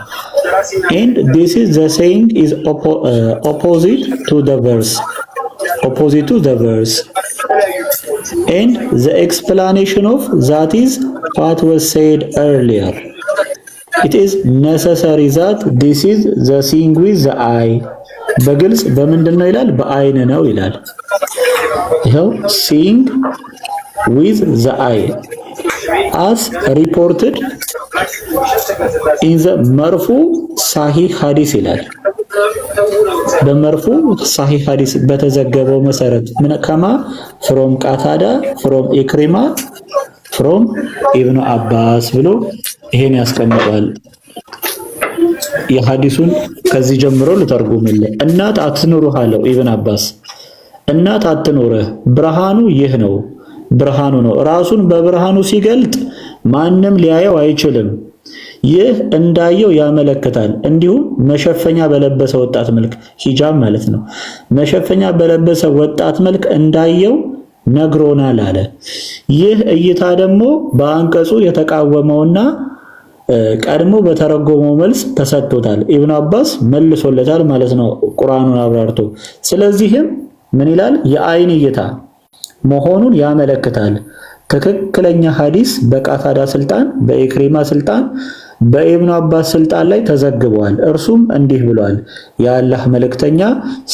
And this is the saying is opposite to the verse, opposite to the verse, and the explanation of that is what was said earlier. It is necessary that this is the seeing with the eye. በግልጽ በምንድን ነው ይላል? በአይን ነው ይላል። ይኸው seeing with the eye as reported in the መርፉ ሳሂህ ሐዲስ ይላል። በመርፉ ሳሂህ ሐዲስ በተዘገበው መሰረት ምን ከማ from ቃታዳ from ኢክሪማ from ኢብኑ አባስ ብሎ ይሄን ያስቀምጧል። የሐዲሱን ከዚህ ጀምሮ ልተርጉምልህ። እናት አትኑርህ አለው ኢብን አባስ። እናት አትኑርህ፣ ብርሃኑ ይህ ነው፣ ብርሃኑ ነው። ራሱን በብርሃኑ ሲገልጥ ማንም ሊያየው አይችልም። ይህ እንዳየው ያመለክታል። እንዲሁም መሸፈኛ በለበሰ ወጣት መልክ፣ ሂጃብ ማለት ነው። መሸፈኛ በለበሰ ወጣት መልክ እንዳየው ነግሮናል አለ። ይህ እይታ ደግሞ በአንቀጹ የተቃወመውና ቀድሞ በተረጎመው መልስ ተሰጥቶታል። ኢብኑ አባስ መልሶለታል ማለት ነው ቁርአኑን አብራርቶ። ስለዚህም ምን ይላል? የአይን እይታ መሆኑን ያመለክታል። ትክክለኛ ሐዲስ በቃታዳ ስልጣን፣ በኢክሪማ ስልጣን፣ በኢብኑ አባስ ስልጣን ላይ ተዘግቧል። እርሱም እንዲህ ብሏል። የአላህ መልእክተኛ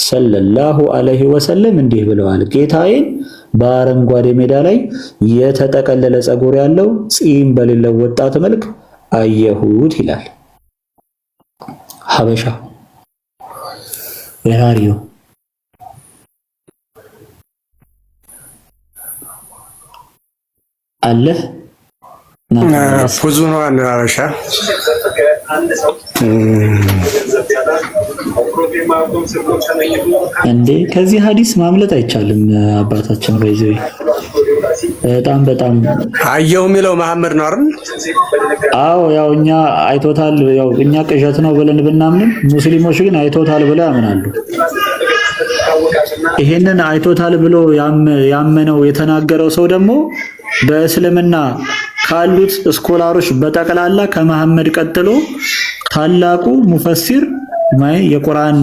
ሰለላሁ ዐለይሂ ወሰለም እንዲህ ብለዋል፣ ጌታዬን በአረንጓዴ ሜዳ ላይ የተጠቀለለ ፀጉር ያለው ፂም በሌለው ወጣት መልክ አየሁት ይላል። ሀበሻ where are you? አለህ ብዙ ነው። ሀበሻ እንዴ ከዚህ ሀዲስ ማምለጥ አይቻልም። አባታችን በዚህ በጣም በጣም አየው የሚለው መሐመድ ነው አይደል? አዎ ያው እኛ አይቶታል፣ ያው እኛ ቅዠት ነው ብለን ብናምንም ሙስሊሞች ግን አይቶታል ብለው ያምናሉ። ይሄንን አይቶታል ብሎ ያመነው የተናገረው ሰው ደግሞ በእስልምና ካሉት scholar ኦች በጠቅላላ ከመሐመድ ቀጥሎ ታላቁ ሙፈሲር የቁርአን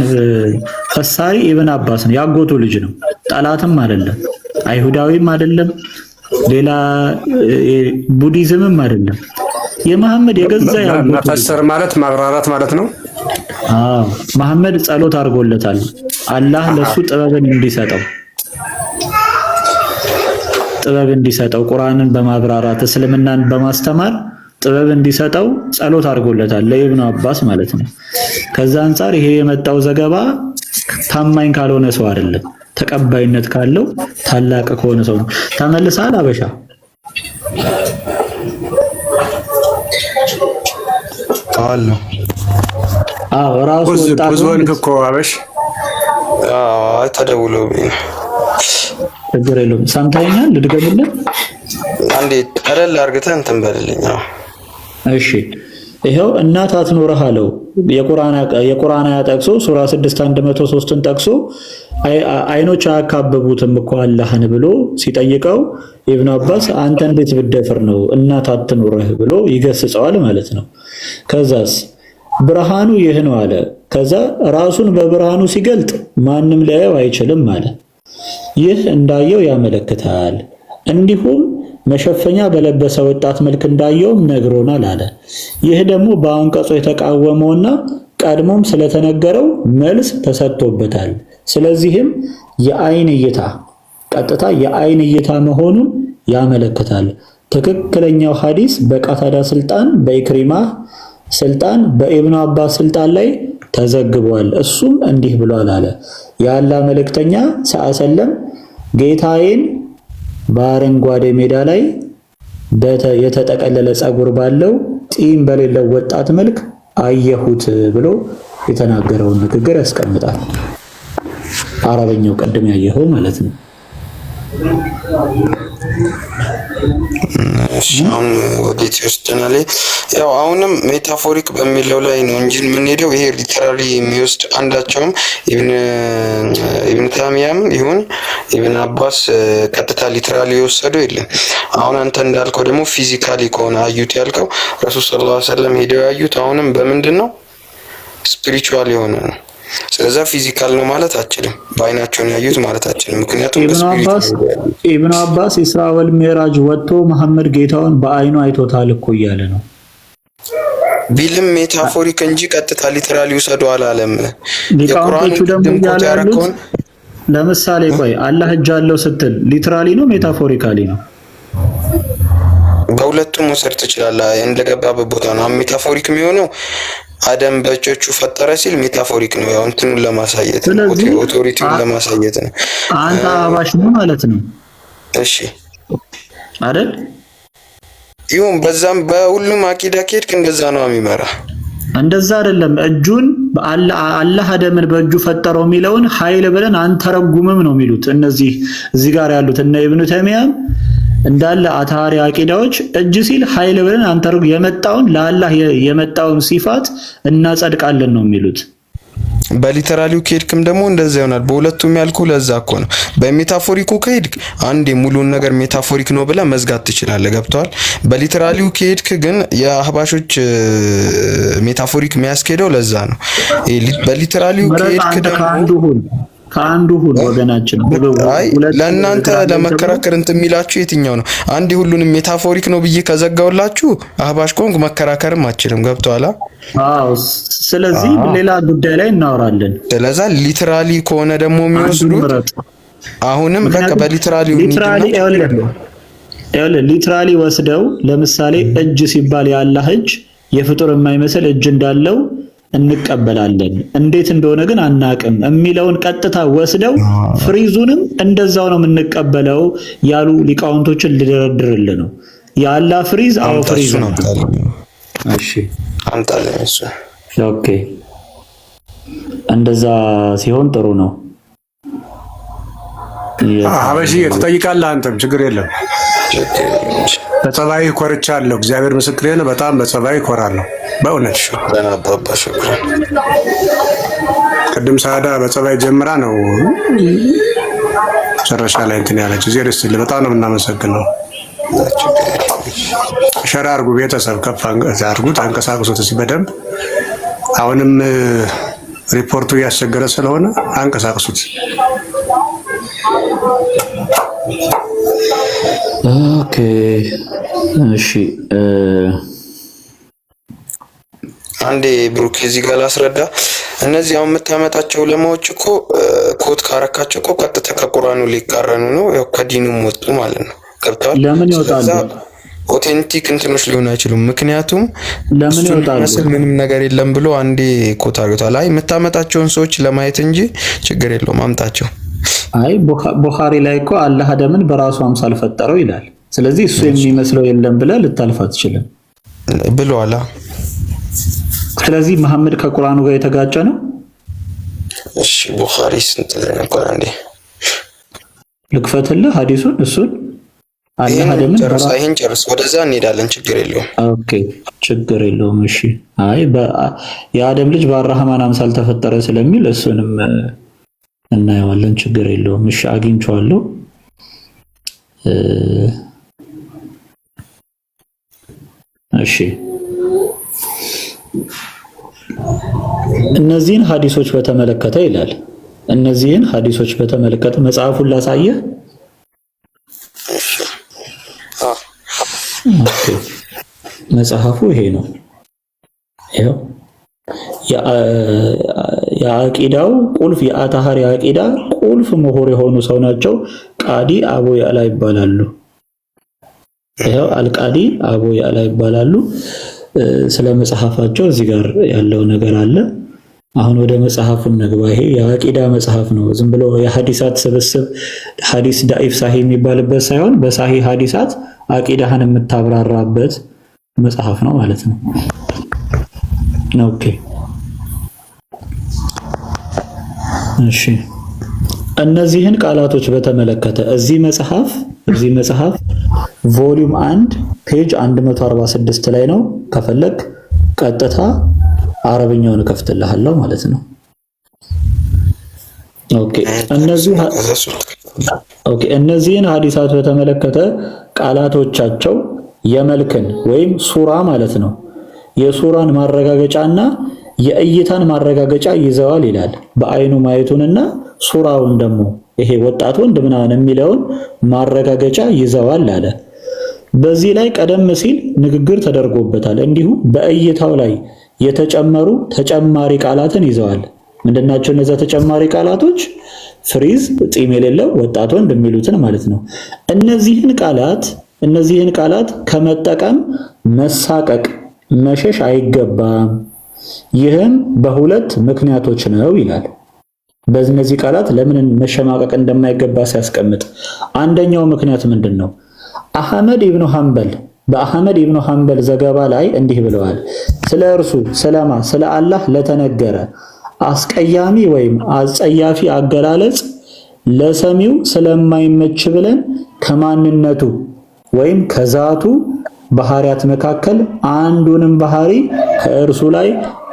ፈሳሪ ኢብን አባስ ነው። ያጎቱ ልጅ ነው። ጠላትም አይደለም፣ አይሁዳዊም አይደለም፣ ሌላ ቡዲዝምም አይደለም። የመሐመድ የገዛ ያጎቱ መፈሰር ማለት ማብራራት ማለት ነው። አዎ መሐመድ ጸሎት አድርጎለታል፣ አላህ ለሱ ጥበብን እንዲሰጠው ጥበብ እንዲሰጠው ቁርአንን በማብራራት እስልምናን በማስተማር ጥበብ እንዲሰጠው ጸሎት አድርጎለታል ለኢብኑ አባስ ማለት ነው። ከዛ አንጻር ይሄ የመጣው ዘገባ ታማኝ ካልሆነ ሰው አይደለም፣ ተቀባይነት ካለው ታላቅ ከሆነ ሰው ነው። ተመልሰሃል አበሻ? አዎ አዎ፣ ራሱ ወጣቱ ብዙ ወንክ እኮ አበሽ። አዎ ተደውሎብኝ ነው። ችግር የለውም። ሰምተኸኛል? ልድገምልህ? አንዴ ቀለል አድርገህ እንትን በልልኝ። እሺ ይኸው እናት አትኑርህ አለው። የቁርአን አያ ጠቅሶ ሱራ 6 103ን ጠቅሶ አይኖች አያካብቡትም እኮ አላህን ብሎ ሲጠይቀው ኢብኑ አባስ አንተ እንዴት ብደፍር ነው እናት አትኑርህ ብሎ ይገስጸዋል ማለት ነው። ከዛስ ብርሃኑ ይህ ነው አለ። ከዛ ራሱን በብርሃኑ ሲገልጥ ማንም ሊያየው አይችልም አለ። ይህ እንዳየው ያመለክታል። እንዲሁም መሸፈኛ በለበሰ ወጣት መልክ እንዳየውም ነግሮናል አለ። ይህ ደግሞ በአንቀጹ የተቃወመውና ቀድሞም ስለተነገረው መልስ ተሰጥቶበታል። ስለዚህም የአይን እይታ ቀጥታ የአይን እይታ መሆኑን ያመለክታል። ትክክለኛው ሐዲስ በቃታዳ ስልጣን፣ በኢክሪማ ስልጣን፣ በኢብኑ አባስ ስልጣን ላይ ተዘግቧል። እሱም እንዲህ ብሏል አለ የአላህ መልእክተኛ ሰለም ጌታዬን በአረንጓዴ ሜዳ ላይ የተጠቀለለ ጸጉር ባለው ጢም በሌለው ወጣት መልክ አየሁት ብሎ የተናገረውን ንግግር ያስቀምጣል። አረበኛው ቀድም ያየኸው ማለት ነው። አሁን ወዴት ይወስደናል? ያው አሁንም metaphoric በሚለው ላይ ነው እንጂ የምንሄደው ይሄ literally የሚወስድ አንዳቸውም ኢብን ታሚያም ይሁን ኢብን አባስ ቀጥታ literally የወሰዱ የለም። አሁን አንተ እንዳልከው ደግሞ physically ከሆነ አዩት ያልከው ረሱል ሰለላሁ ዐለይሂ ወሰለም ሄደው ያዩት አሁንም በምንድን ነው? Spiritual የሆነ ነው። ስለዛ physical ነው ማለት አችልም። በአይናቸውን ያዩት ማለት አችልም። ምክንያቱም ኢብኑ አባስ ኢስራ ወል ሚራጅ ወጥቶ መሐመድ ጌታውን በአይኑ አይቶታል እኮ እያለ ነው ቢልም metaphoric እንጂ ቀጥታ literally ውሰዱ አላለም። ሊቃውንቶቹ ደግሞ እያሉ ያሉት ለምሳሌ ቆይ አላህ እጅ አለው ስትል literally ነው metaphorically ነው? በሁለቱም መውሰድ ትችላለህ። እንደገባበት ቦታ ነው። Metaphoric የሚሆነው አደም በእጆቹ ፈጠረ ሲል metaphoric ነው። ያው እንትኑን ለማሳየት ነው፣ authority ውን ለማሳየት ነው። አንተ አህባሽ ነው ማለት ነው። እሺ አይደል? ይሁን በዛም በሁሉም አቂዳ ከሄድክ እንደዛ ነው የሚመራ። እንደዛ አይደለም። እጁን አላህ አደምን በእጁ ፈጠረው የሚለውን ኃይል ብለን አንተረጉምም ነው የሚሉት እነዚህ እዚህ ጋር ያሉት እነ ኢብኑ ተይሚያም እንዳለ አታሪ አቂዳዎች እጅ ሲል ኃይል ብለን አንተረጉ የመጣውን ለአላህ የመጣውን ሲፋት እናጸድቃለን ነው የሚሉት። በ literally ው ከሄድክም ደግሞ እንደዛ ይሆናል። በሁለቱም ያልኩ ለዛ እኮ ነው። በ metaphoric ኡ ከሄድክ አንድ የሙሉን ነገር metaphoric ነው ብለህ መዝጋት ትችላለህ። ገብተዋል። በ literally ው ከሄድክ ግን የአህባሾች metaphoric የሚያስኬደው ለዛ ነው። በ literally ው ከሄድክ ደግሞ ከአንዱ ሁን ወገናችን። አይ ለእናንተ ለመከራከር እንትን የሚላችሁ የትኛው ነው? አንድ ሁሉንም metaphoric ነው ብዬ ከዘጋውላችሁ አህባሽ ከሆንክ መከራከርም አችልም። ገብቶሃል? አዎ። ስለዚህ ሌላ ጉዳይ ላይ እናወራለን። ስለዛ literally ከሆነ ደግሞ የሚወስዱት አሁንም በቃ በ literally Literally ወስደው ለምሳሌ እጅ ሲባል የአላህ እጅ የፍጡር የማይመስል እጅ እንዳለው እንቀበላለን እንዴት እንደሆነ ግን አናቅም የሚለውን ቀጥታ ወስደው phrase ኡንም እንደዛው ነው የምንቀበለው ያሉ ሊቃውንቶችን ልደረድርልህ ነው። የአላህ phrase አዎ phrase ነው። እሺ okay፣ እንደዛ ሲሆን ጥሩ ነው። ሀበሺ ትጠይቃለህ፣ አንተም ችግር የለም። በጸባይ ኮርቻለሁ። እግዚአብሔር ምስክሬ ነው። በጣም በጸባይ ኮራለሁ በእውነት። ቅድም ሳዳ በጸባይ ጀምራ ነው መጨረሻ ላይ እንትን ያለች። እዚህ ደስ ይል። በጣም ነው የምናመሰግነው። Share አድርጉ፣ ቤተሰብ ከፍ አድርጉት፣ አንቀሳቅሱት እስኪ በደንብ። አሁንም ሪፖርቱ እያስቸገረ ስለሆነ አንቀሳቅሱት። Okay እሺ፣ አንዴ ብሩክ እዚህ ጋር ላስረዳ። እነዚህ አሁን የምታመጣቸው ዑለማዎች እኮ quote ካረካቸው እኮ ቀጥታ ከቁርአኑ ሊቃረኑ ነው፣ ያው ከዲኑም ወጡ ማለት ነው። ገብተዋል። ለምን ይወጣሉ? Authentic እንትኖች ሊሆኑ አይችሉም። ምክንያቱም ለምን ይወጣሉ? መስል ምንም ነገር የለም ብሎ አንዴ quote አድርገዋል። አይ የምታመጣቸውን ሰዎች ለማየት እንጂ ችግር የለውም አምጣቸው። አይ ቡኻሪ ላይ እኮ አላህ አደምን በራሱ አምሳል ፈጠረው ይላል። ስለዚህ እሱ የሚመስለው የለም ብለህ ልታልፍ አትችልም ብሏላ። ስለዚህ መሐመድ ከቁርአኑ ጋር የተጋጨ ነው። እሺ ቡኻሪ ስንት ላይ ነበር? አንዴ ልክፈትልህ ሐዲሱን እሱን አላህ አደምን ይሄን ጨርስ፣ ወደዛ እንሄዳለን። ችግር የለውም። Okay ችግር የለውም። እሺ አይ የአደም ልጅ በአራህማን አምሳል ተፈጠረ ስለሚል እሱንም እናየዋለን። ችግር የለውም። እሺ አግኝቼዋለሁ። እሺ እነዚህን ሐዲሶች በተመለከተ ይላል። እነዚህን ሐዲሶች በተመለከተ መጽሐፉን ላሳየህ። መጽሐፉ ይሄ ነው። ይኸው የአቂዳው ቁልፍ የአታሃር የአቂዳ ቁልፍ ምሁር የሆኑ ሰው ናቸው። ቃዲ አቡ ያዕላ ይባላሉ። ይኸው አልቃዲ አቡ ያዕላ ይባላሉ። ስለ መጽሐፋቸው እዚህ ጋር ያለው ነገር አለ። አሁን ወደ መጽሐፉ እንግባ። ይሄ የአቂዳ መጽሐፍ ነው። ዝም ብሎ የሐዲሳት ስብስብ ሐዲስ ዳኢፍ ሳሂ የሚባልበት ሳይሆን በሳሂ ሐዲሳት አቂዳህን የምታብራራበት መጽሐፍ ነው ማለት ነው። Okay እሺ። እነዚህን ቃላቶች በተመለከተ እዚህ መጽሐፍ volume 1 page 146 ላይ ነው። ከፈለግ ቀጥታ አረብኛውን እከፍትልሃለሁ ማለት ነው። Okay እነዚህ okay እነዚህን ሐዲሳት በተመለከተ ቃላቶቻቸው የመልክን ወይም ሱራ ማለት ነው የሱራን ማረጋገጫና የእይታን ማረጋገጫ ይዘዋል ይላል። በአይኑ ማየቱንና ሱራውን ደግሞ ይሄ ወጣት ወንድ ምናምን የሚለውን ማረጋገጫ ይዘዋል አለ። በዚህ ላይ ቀደም ሲል ንግግር ተደርጎበታል። እንዲሁም በእይታው ላይ የተጨመሩ ተጨማሪ ቃላትን ይዘዋል። ምንድናቸው እነዚያ ተጨማሪ ቃላቶች? ፍሪዝ፣ ጢም የሌለው ወጣት ወንድ የሚሉትን ማለት ነው። እነዚህን ቃላት ከመጠቀም መሳቀቅ፣ መሸሽ አይገባም። ይህም በሁለት ምክንያቶች ነው ይላል። በእነዚህ ቃላት ለምን መሸማቀቅ እንደማይገባ ሲያስቀምጥ አንደኛው ምክንያት ምንድን ነው? አህመድ ኢብኑ ሐንበል በአህመድ ኢብኑ ሐንበል ዘገባ ላይ እንዲህ ብለዋል። ስለ እርሱ ስለማ ስለ አላህ ለተነገረ አስቀያሚ ወይም አጸያፊ አገላለጽ ለሰሚው ስለማይመች ብለን ከማንነቱ ወይም ከዛቱ ባህሪያት መካከል አንዱንም ባህሪ ከእርሱ ላይ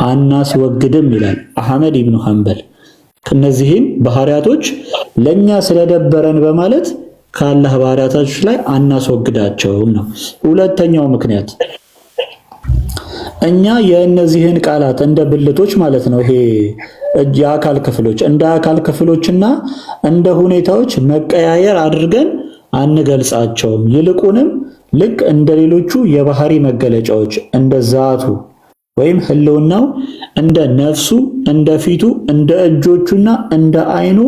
አናስወግድም ይላል አህመድ ኢብኑ ሐንበል። እነዚህን ባህሪያቶች ለኛ ስለደበረን በማለት ከአላህ ባህሪያቶች ላይ አናስወግዳቸውም ነው። ሁለተኛው ምክንያት እኛ የእነዚህን ቃላት እንደ ብልቶች ማለት ነው፣ ይሄ የአካል ክፍሎች እንደ አካል ክፍሎችና እንደ ሁኔታዎች መቀያየር አድርገን አንገልጻቸውም። ይልቁንም ልክ እንደ ሌሎቹ የባህሪ መገለጫዎች እንደ ዛቱ ወይም ህልውናው፣ እንደ ነፍሱ፣ እንደ ፊቱ፣ እንደ እጆቹና እንደ አይኑ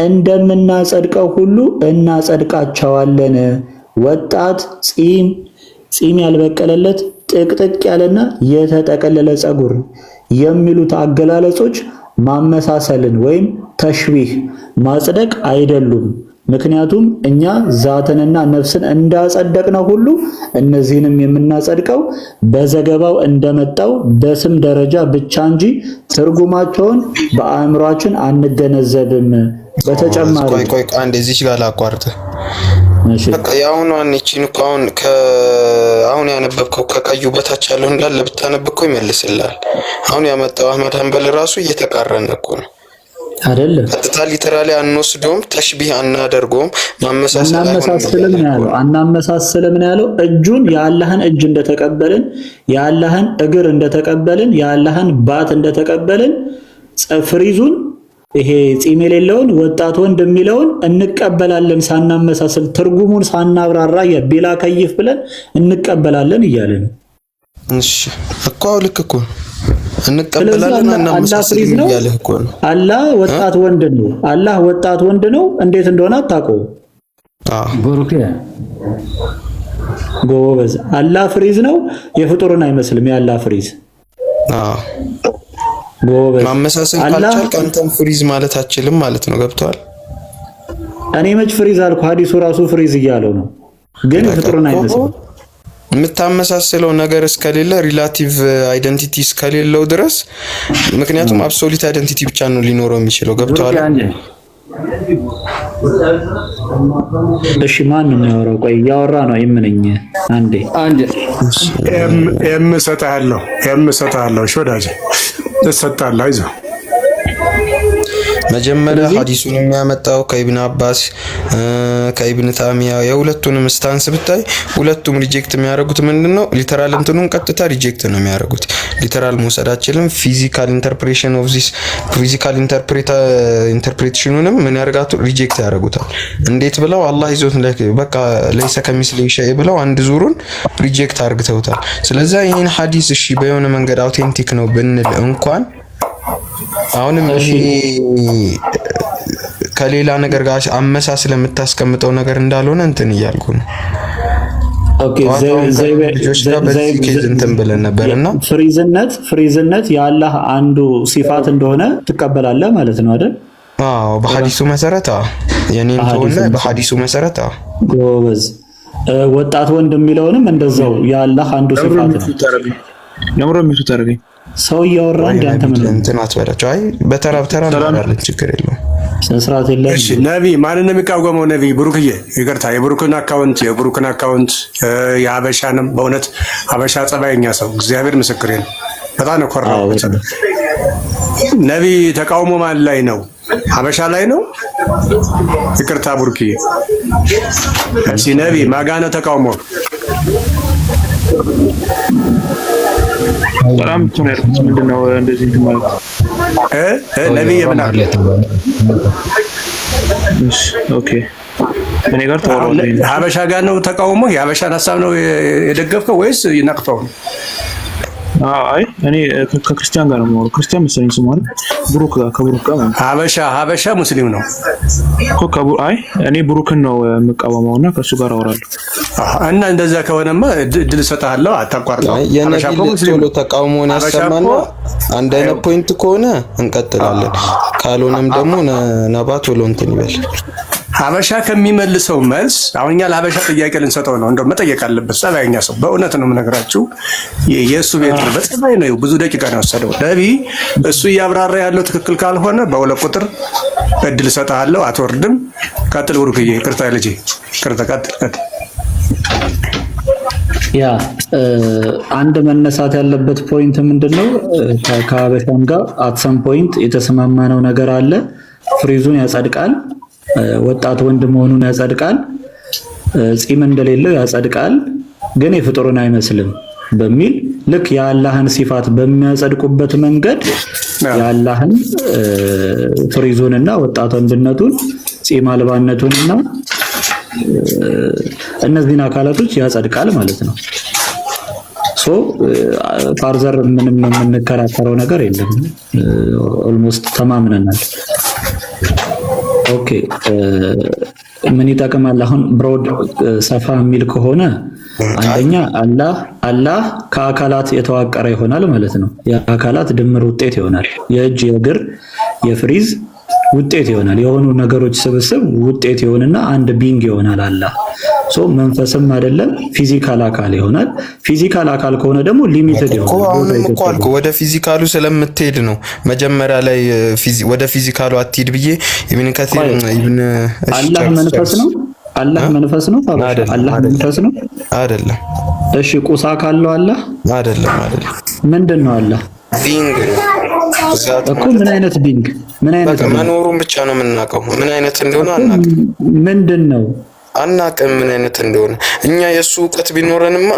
እንደምናጸድቀው ሁሉ እናጸድቃቸዋለን። ወጣት ፂም፣ ፂም ያልበቀለለት ጥቅጥቅ ያለና የተጠቀለለ ፀጉር የሚሉት አገላለጾች ማመሳሰልን ወይም ተሽቢህ ማጽደቅ አይደሉም። ምክንያቱም እኛ ዛትንና ነፍስን እንዳጸደቅነው ሁሉ እነዚህንም የምናጸድቀው በዘገባው እንደመጣው በስም ደረጃ ብቻ እንጂ ትርጉማቸውን በአእምሯችን አንገነዘብም። በተጨማሪ ቆይ ቆይ፣ አንዴ እዚች ጋር ላቋርጥ። በቃ የአሁኗን ይቺን እኮ አሁን ከአሁን ያነበብከው ከቀዩ በታች ያለው እንዳለ ብታነብ እኮ ይመልስልሃል። አሁን ያመጣው አህመድ ሀንበል ራሱ እየተቃረነ እኮ ነው። አይደለም። ቀጥታ literally አንወስደውም፣ ተሽቢህ አናደርገውም፣ ማመሳሰል አይሆንም። አናመሳስልም ነው ያለው። አናመሳስልም ነው ያለው። እጁን የአላህን እጅ እንደተቀበልን፣ የአላህን እግር እንደተቀበልን፣ የአላህን ባት እንደተቀበልን ፍሪዙን ይሄ ፂም የሌለውን ወጣት ወንድ የሚለውን እንቀበላለን፣ ሳናመሳስል ትርጉሙን ሳናብራራ بلا كيف ብለን እንቀበላለን እያለ ነው። እሺ እኮ ልክ እኮ እንቀበላለን አናመሳስልም እያለህ እኮ ነው። አላህ ወጣት ወንድ ነው። አላህ ወጣት ወንድ ነው። እንዴት እንደሆነ አታውቀውም። ብሩኬ። ጎበዝ። አላህ ፍሪዝ ነው፣ የፍጡርን አይመስልም። የአላህ ፍሪዝ ጎበዝ። ማመሳሰል ካልቻልክ አንተም ፍሪዝ ማለት አችልም ማለት ነው። ገብቶሃል? እኔ መች ፍሪዝ አልኩ? ሀዲሱ ራሱ ፍሪዝ እያለው ነው፣ ግን ፍጡርን አይመስልም። የምታመሳስለው ነገር እስከሌለ፣ relative identity እስከሌለው ድረስ፣ ምክንያቱም absolute identity ብቻ ነው ሊኖረው የሚችለው። ገብቶሃል? እሺ ማን ነው የሚያወራው? ቆይ እያወራ ነው የምነኝ። አንዴ። አንዴ። የምሰጥሃለሁ የምሰጥሃለሁ። እሺ ወዳጄ እሰጥሃለሁ፣ አይዞህ። መጀመሪያ ሀዲሱን የሚያመጣው ከኢብን አባስ፣ ከኢብን ታሚያ የሁለቱንም stance ብታይ ሁለቱም reject የሚያደርጉት ምንድን ነው? Literal እንትኑን ቀጥታ reject ነው የሚያደርጉት። Literal መውሰድ አችልም። Physical interpretation of this physical interpretation ኑንም ምን ያደርጋቱ reject ያደርጉታል። እንዴት ብለው አላህ ይዞት በቃ ليس كمثله شيء ብለው አንድ ዙሩን reject አርግተውታል። ስለዚህ ይህን ሀዲስ እሺ በየሆነ መንገድ authentic ነው ብንል እንኳን አሁንም ይሄ ከሌላ ነገር ጋር አመሳስለ የምታስቀምጠው ነገር እንዳልሆነ እንትን እያልኩ ነው። Okay። ጠዋት አሁን ከልጆች ጋር በዚህ case እንትን ብለን ነበር እና ፍሪዝነት የአላህ አንዱ ሲፋት እንደሆነ ትቀበላለህ ማለት ነው አይደል? አዎ፣ በሐዲሱ መሰረት አዎ፣ የኔን ተውና በሐዲሱ መሰረት አዎ። ጎበዝ። ወጣት ወንድ የሚለውንም እንደዛው የአላህ አንዱ ሲፋት ነው። ለምሮ mute ታደርገኝ ሰው እያወራ እንደ አንተ ምን እንትን አትበላቸው። አይ በተራ በተራ እናወራለን፣ ችግር የለውም። ስነ ስርዓት የለም። እሺ ነቢ፣ ማንን ነው የሚቃወመው? ነቢ ብሩክዬ፣ ይቅርታ፣ የብሩክን account የሀበሻንም። በእውነት ሀበሻ ጸባይኛ ሰው፣ እግዚአብሔር ምስክሬ ነው። በጣም ነው ኮራሁበት። ነቢ፣ ተቃውሞ ማን ላይ ነው? ሀበሻ ላይ ነው? ይቅርታ ብሩክዬ። እሺ ነቢ፣ ማጋ ነው ተቃውሞ? በጣም እኮ ነው ያልኩት። ምንድን ነው እንደዚህ እንትን ማለት? እ እ ነቢይ ምን አለ? እሺ okay፣ እኔ ጋር ታወራለህ። ሀበሻ ጋር ነው ተቃውሞ? የሀበሻን ሀሳብ ነው የደገፍከው ወይስ ነቅፈው ነው? አይ፣ እኔ ከክርስቲያን ጋር ነው የማወራው። ክርስቲያን መሰለኝ ስሙ አይደል? ብሩክ ጋር፣ ከብሩክ ጋር ማለት ሀበሻ ሙስሊም ነው እኮ። አይ፣ እኔ ብሩክን ነው የምቃወመው እና ከእሱ ጋር አወራለሁ። እና እንደዛ ከሆነማ እድል እሰጥሃለሁ፣ አታቋርጠው። የነቢል ቶሎ ተቃውሞውን ያሰማና አንድ አይነት point ከሆነ እንቀጥላለን፣ ካልሆነም ደግሞ ነባ ቶሎ እንትን ይበል። ሀበሻ ከሚመልሰው መልስ አሁን እኛ ለሀበሻ ጥያቄ ልንሰጠው ነው። እንደው መጠየቅ አለበት። ጸባይኛ ሰው፣ በእውነት ነው የምነግራችሁ። የእሱ ቤት ነው፣ በጸባይ ነው። ብዙ ደቂቃ ነው የወሰደው። ነቢ፣ እሱ እያብራራ ያለው ትክክል ካልሆነ በሁለት ቁጥር እድል እሰጥሃለሁ፣ አትወርድም። ቀጥል ብሩክዬ። ይቅርታ ልጄ፣ ይቅርታ። ቀጥል ቀጥል። Yeah፣ አንድ መነሳት ያለበት point ምንድን ነው? ከሀበሻም ጋር at some point የተስማማነው ነገር አለ። ፍሪዙን ያጸድቃል፣ ወጣት ወንድ መሆኑን ያጸድቃል፣ ፂም እንደሌለው ያጸድቃል፣ ግን የፍጡርን አይመስልም በሚል ልክ የአላህን ሲፋት በሚያጸድቁበት መንገድ የአላህን ፍሪዙንና ወጣት ወንድነቱን፣ ፂም አልባነቱንና እነዚህን አካላቶች ያጸድቃል ማለት ነው። So further ምንም የምንከራከረው ነገር የለም። Almost ተማምነናል። Okay፣ ምን ይጠቅማል? አሁን broad ሰፋ የሚል ከሆነ አንደኛ አላህ ከአካላት የተዋቀረ ይሆናል ማለት ነው። የአካላት ድምር ውጤት ይሆናል። የእጅ፣ የእግር፣ የፍሪዝ ውጤት ይሆናል። የሆኑ ነገሮች ስብስብ ውጤት ይሆንና አንድ being ይሆናል አላህ። So መንፈስም አይደለም፣ physical አካል ይሆናል። Physical አካል ከሆነ ደግሞ limited እኮ ይሆናል። አሁንም እኮ አልኩህ፣ ወደ physical ኡ ስለምትሄድ ነው። መጀመሪያ ላይ ወደ physical ኡ አትሂድ ብዬ ኢብን ከሲር ኢብን እሺ፣ አላህ ጨርስ መንፈስ ጨርስ። ነው። አላህ መንፈስ ነው። ሀበሻ አይደለም። አላህ አይደለም። መንፈስ ነው። አይደለም። እሺ፣ ቁስ አካል ነው አላህ? አይደለም፣ አይደለም። ምንድን ነው አላህ? Being ነው፣ ዛት እኮ ማለት ምን አይነት being? ምን አይነት በቃ being? መኖሩን ብቻ ነው የምናውቀው። ምን አይነት እንደሆነ አናውቅም። ምንድን ነው? አናውቅም ምን አይነት እንደሆነ። እኛ የእሱ እውቀት ቢኖረንማ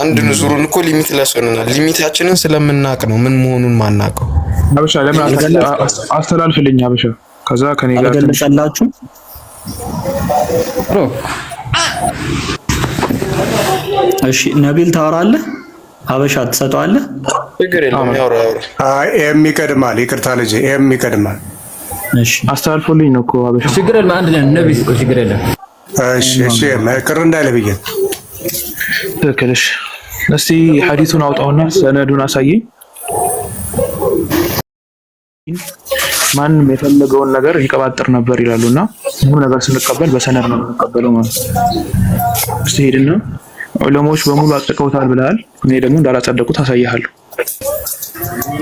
አንድ ዙሩን እኮ limitless ሆነናል። Limit ኣችንን ስለምናውቅ ነው ምን መሆኑን ማናውቀው። ሀበሻ ለምን አስተላልፍልኝ ሀበሻ፣ ከዛ ከኔ ጋር ትንሽ አልገለጸላችሁ? Bro። እሺ ነቢል ታወራለህ? ሀበሻ ትሰጠዋለህ? ችግር የለም፣ ያውራ ያውራ። አይ፣ ኤም ይቀድማል። ይቅርታ ልጄ፣ ኤም ይቀድማል። እሺ። አስተላልፎልኝ ነው እኮ ሀበሻ። ችግር የለም፣ አንድ ነን። ነቢ እኮ ችግር የለም። እሺ እሺ፣ ኤም ቅር እንዳይልህ ብዬ። ትክክል። እሺ፣ እስቲ ሐዲሱን አውጣውና ሰነዱን አሳየኝ። ማንም የፈለገውን ነገር ይቀባጥር ነበር ይላሉ እና ምንም ነገር ስንቀበል በሰነድ ነው የምንቀበለው ማለት ነው። እስቲ ሄድና ዑለሞች በሙሉ አጽድቀውታል ብለሃል። እኔ ደግሞ እንዳላጸደቁት አሳይሃለሁ።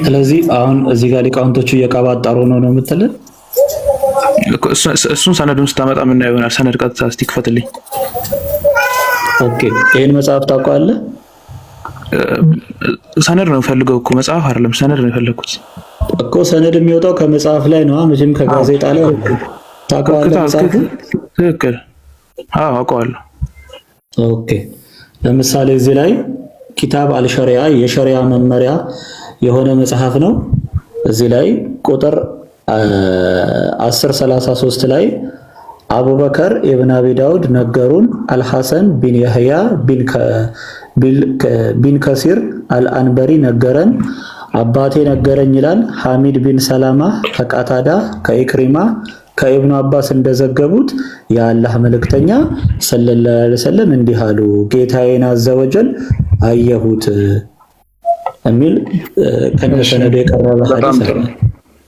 ስለዚህ አሁን እዚህ ጋር ሊቃውንቶቹ እየቀባጠሩ ነው ነው የምትልን? እሱን ሰነዱን ስታመጣ የምናየው ይሆናል። ሰነድ ቀጥታ እስቲ ክፈትልኝ። Okay፣ ይሄን መጽሐፍ ታውቀዋለህ? ሰነድ ነው የምፈልገው እኮ፣ መጽሐፍ አይደለም፣ ሰነድ ነው የፈለግኩት። እኮ ሰነድ የሚወጣው ከመጽሐፍ ላይ ነው፣ መቼም ከጋዜጣ ላይ አይደለም። ታውቀዋለህ መጽሐፉን? ትክክል። አዎ፣ አውቀዋለሁ። Okay፣ ለምሳሌ እዚህ ላይ ኪታብ አልሸሪያ፣ የሸሪያ መመሪያ የሆነ መጽሐፍ ነው። እዚህ ላይ ቁጥር 1033 ላይ አቡበከር ኢብን አቢ ዳውድ ነገሩን፣ አልሐሰን ቢን ያህያ ቢን ከሲር አልአንበሪ ነገረን፣ አባቴ ነገረኝ ይላል። ሐሚድ ቢን ሰላማ ከቃታዳ ከኢክሪማ ከኢብኑ አባስ እንደዘገቡት የአላህ መልእክተኛ ሰለላሁ ዐለይሂ ወሰለም እንዲህ አሉ፣ ጌታዬን አዘወጀል አየሁት የሚል ከነሰነዱ የቀረበ ሐዲስ አለ።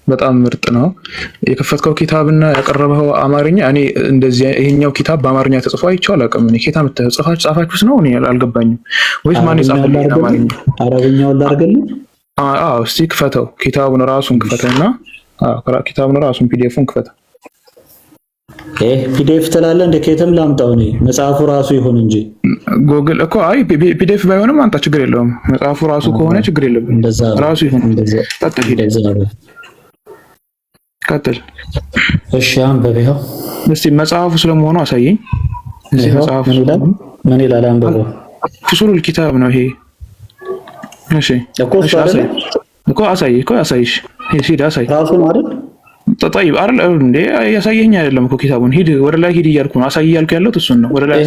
በጣም ምርጥ ነው የከፈትከው ኪታብና ያቀረበው አማርኛ። እኔ እንደዚህ ይሄኛው ኪታብ በአማርኛ ተጽፎ አይቼው አላውቅም። እኔ ኬታ ጻፋችሁት ነው? እኔ አልገባኝም። ወይስ ማን የጻፈልኝ አማርኛ? አረብኛውን ላድርግልህ? አዎ፣ እስቲ ክፈተው፣ ኪታቡን ራሱን ክፈተውና፣ አዎ፣ ኪታቡን ራሱን PDF ኡን ክፈተው። PDF ትላለህ እንደ ከየትም ላምጣው እኔ መጽሐፉ ራሱ ይሁን እንጂ። ጎግል እኮ፣ አይ PDF ባይሆንም አንተ ችግር የለውም። መጽሐፉ ራሱ ከሆነ ችግር የለብንም። ራሱ ይሁን። ቀጥል፣ ሂድ፣ ቀጥል። እሺ አንብብ። ይኸው። እስቲ መጽሐፉ ስለመሆኑ አሳየኝ። እዚህ መጽሐፉ ምን ይላል? አንብበው። ፍሱሉል ኪታብ ነው ይሄ። እሺ። እኮ እሱ አይደል? እኮ አሳይ እኮ፣ አሳይሽ፣ ሂድ አሳይ። ራሱ ነው አይደል? ጠይብ አይደል እንዴ? ያሳየኝ አይደለም እኮ ኪታቡን። ሂድ ወደ ላይ ሂድ እያልኩ ነው። አሳይ እያልኩ ያለሁት እሱን ነው። ወደ ላይ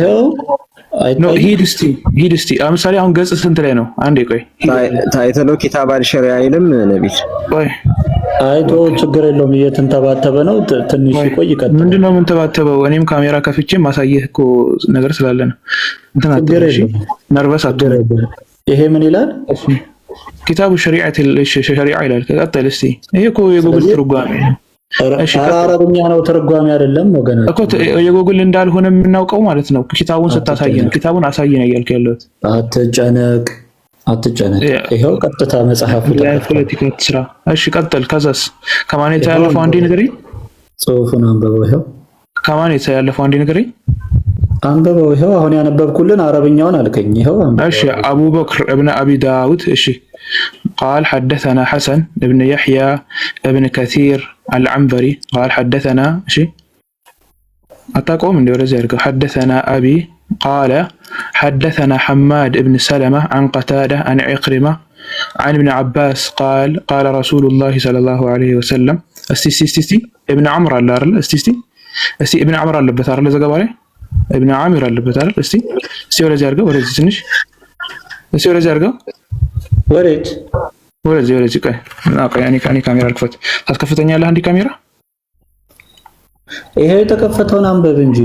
ነው። ሂድ እስቲ፣ ሂድ እስቲ። ለምሳሌ አሁን ገጽ ስንት ላይ ነው? አንዴ ቆይ። Title ኡ ኪታብ አልሸሪዓ አይልም ነቢል? ቆይ። አይቶ ችግር የለውም፣ እየተንተባተበ ነው። ትንሽ ይቆይ፣ ይቀጥላል። ምንድን ነው የምንተባተበው? እኔም ካሜራ ከፍቼ ማሳየህ እኮ ነገር ስላለ ነው። እንትን ችግር የለውም። Nervous አትሁን። ይሄ ምን ይላል? ኪታቡ ሸሪዓ ይላል። ቀጥል እስቲ። ይሄ እኮ የጎግል ትርጓሜ ነው። ኧረ አረብኛ ነው፣ ትርጓሜ አይደለም ወገናችን። እኮ የጎግል እንዳልሆነ የምናውቀው ማለት ነው ኪታቡን ስታሳይ ነው። ኪታቡን አሳይ ነው እያልኩ ያለሁት። አትጨነቅ፣ አትጨነቅ። ይኸው ቀጥታ መጽሐፉ ፖለቲካ ስራ። እሺ ቀጥል። ከዛስ ከማን የተላለፈው አንዴ ንገረኝ። ጽሁፉን አንብበው። ይኸው። ከማን የተላለፈው አንዴ ንገረኝ። አንብበው። ይኸው አሁን ያነበብኩልን አረብኛውን አልከኝ። ይኸው። እሺ፣ አቡበክር እብነ አቢ ዳውድ፣ እሺ፣ قال حدثنا حسن بن يحيى ابن كثير العنبري قال حدثنا፣ እሺ አታውቀውም እንደ ወደዚህ አድርገው፣ حدثنا أبي قال حدثنا حماد بن سلمة عن قتادة عن عكرمة عن ابن عباس قال قال رسول الله صلى الله عليه وسلم። እስቲ እስቲ እስቲ እስቲ ابن عمرو አለ አይደል? እስቲ እስቲ እስቲ ኢብን ዐምር አለበት አይደል? ዘገባ ላይ ኢብን ዓሚር አለበት አይደል? እስቲ እስቲ ወደዚህ አድርገው፣ ወደዚህ ትንሽ፣ እስቲ ወደዚህ አድርገው። ወዴት? ወደዚህ፣ ወደዚህ። ቆይ ቆይ፣ እኔ ካሜራ ልክፈት። ታስከፍተኛለህ? አንዲ ካሜራ። ይሄ የተከፈተውን አንብብ እንጂ።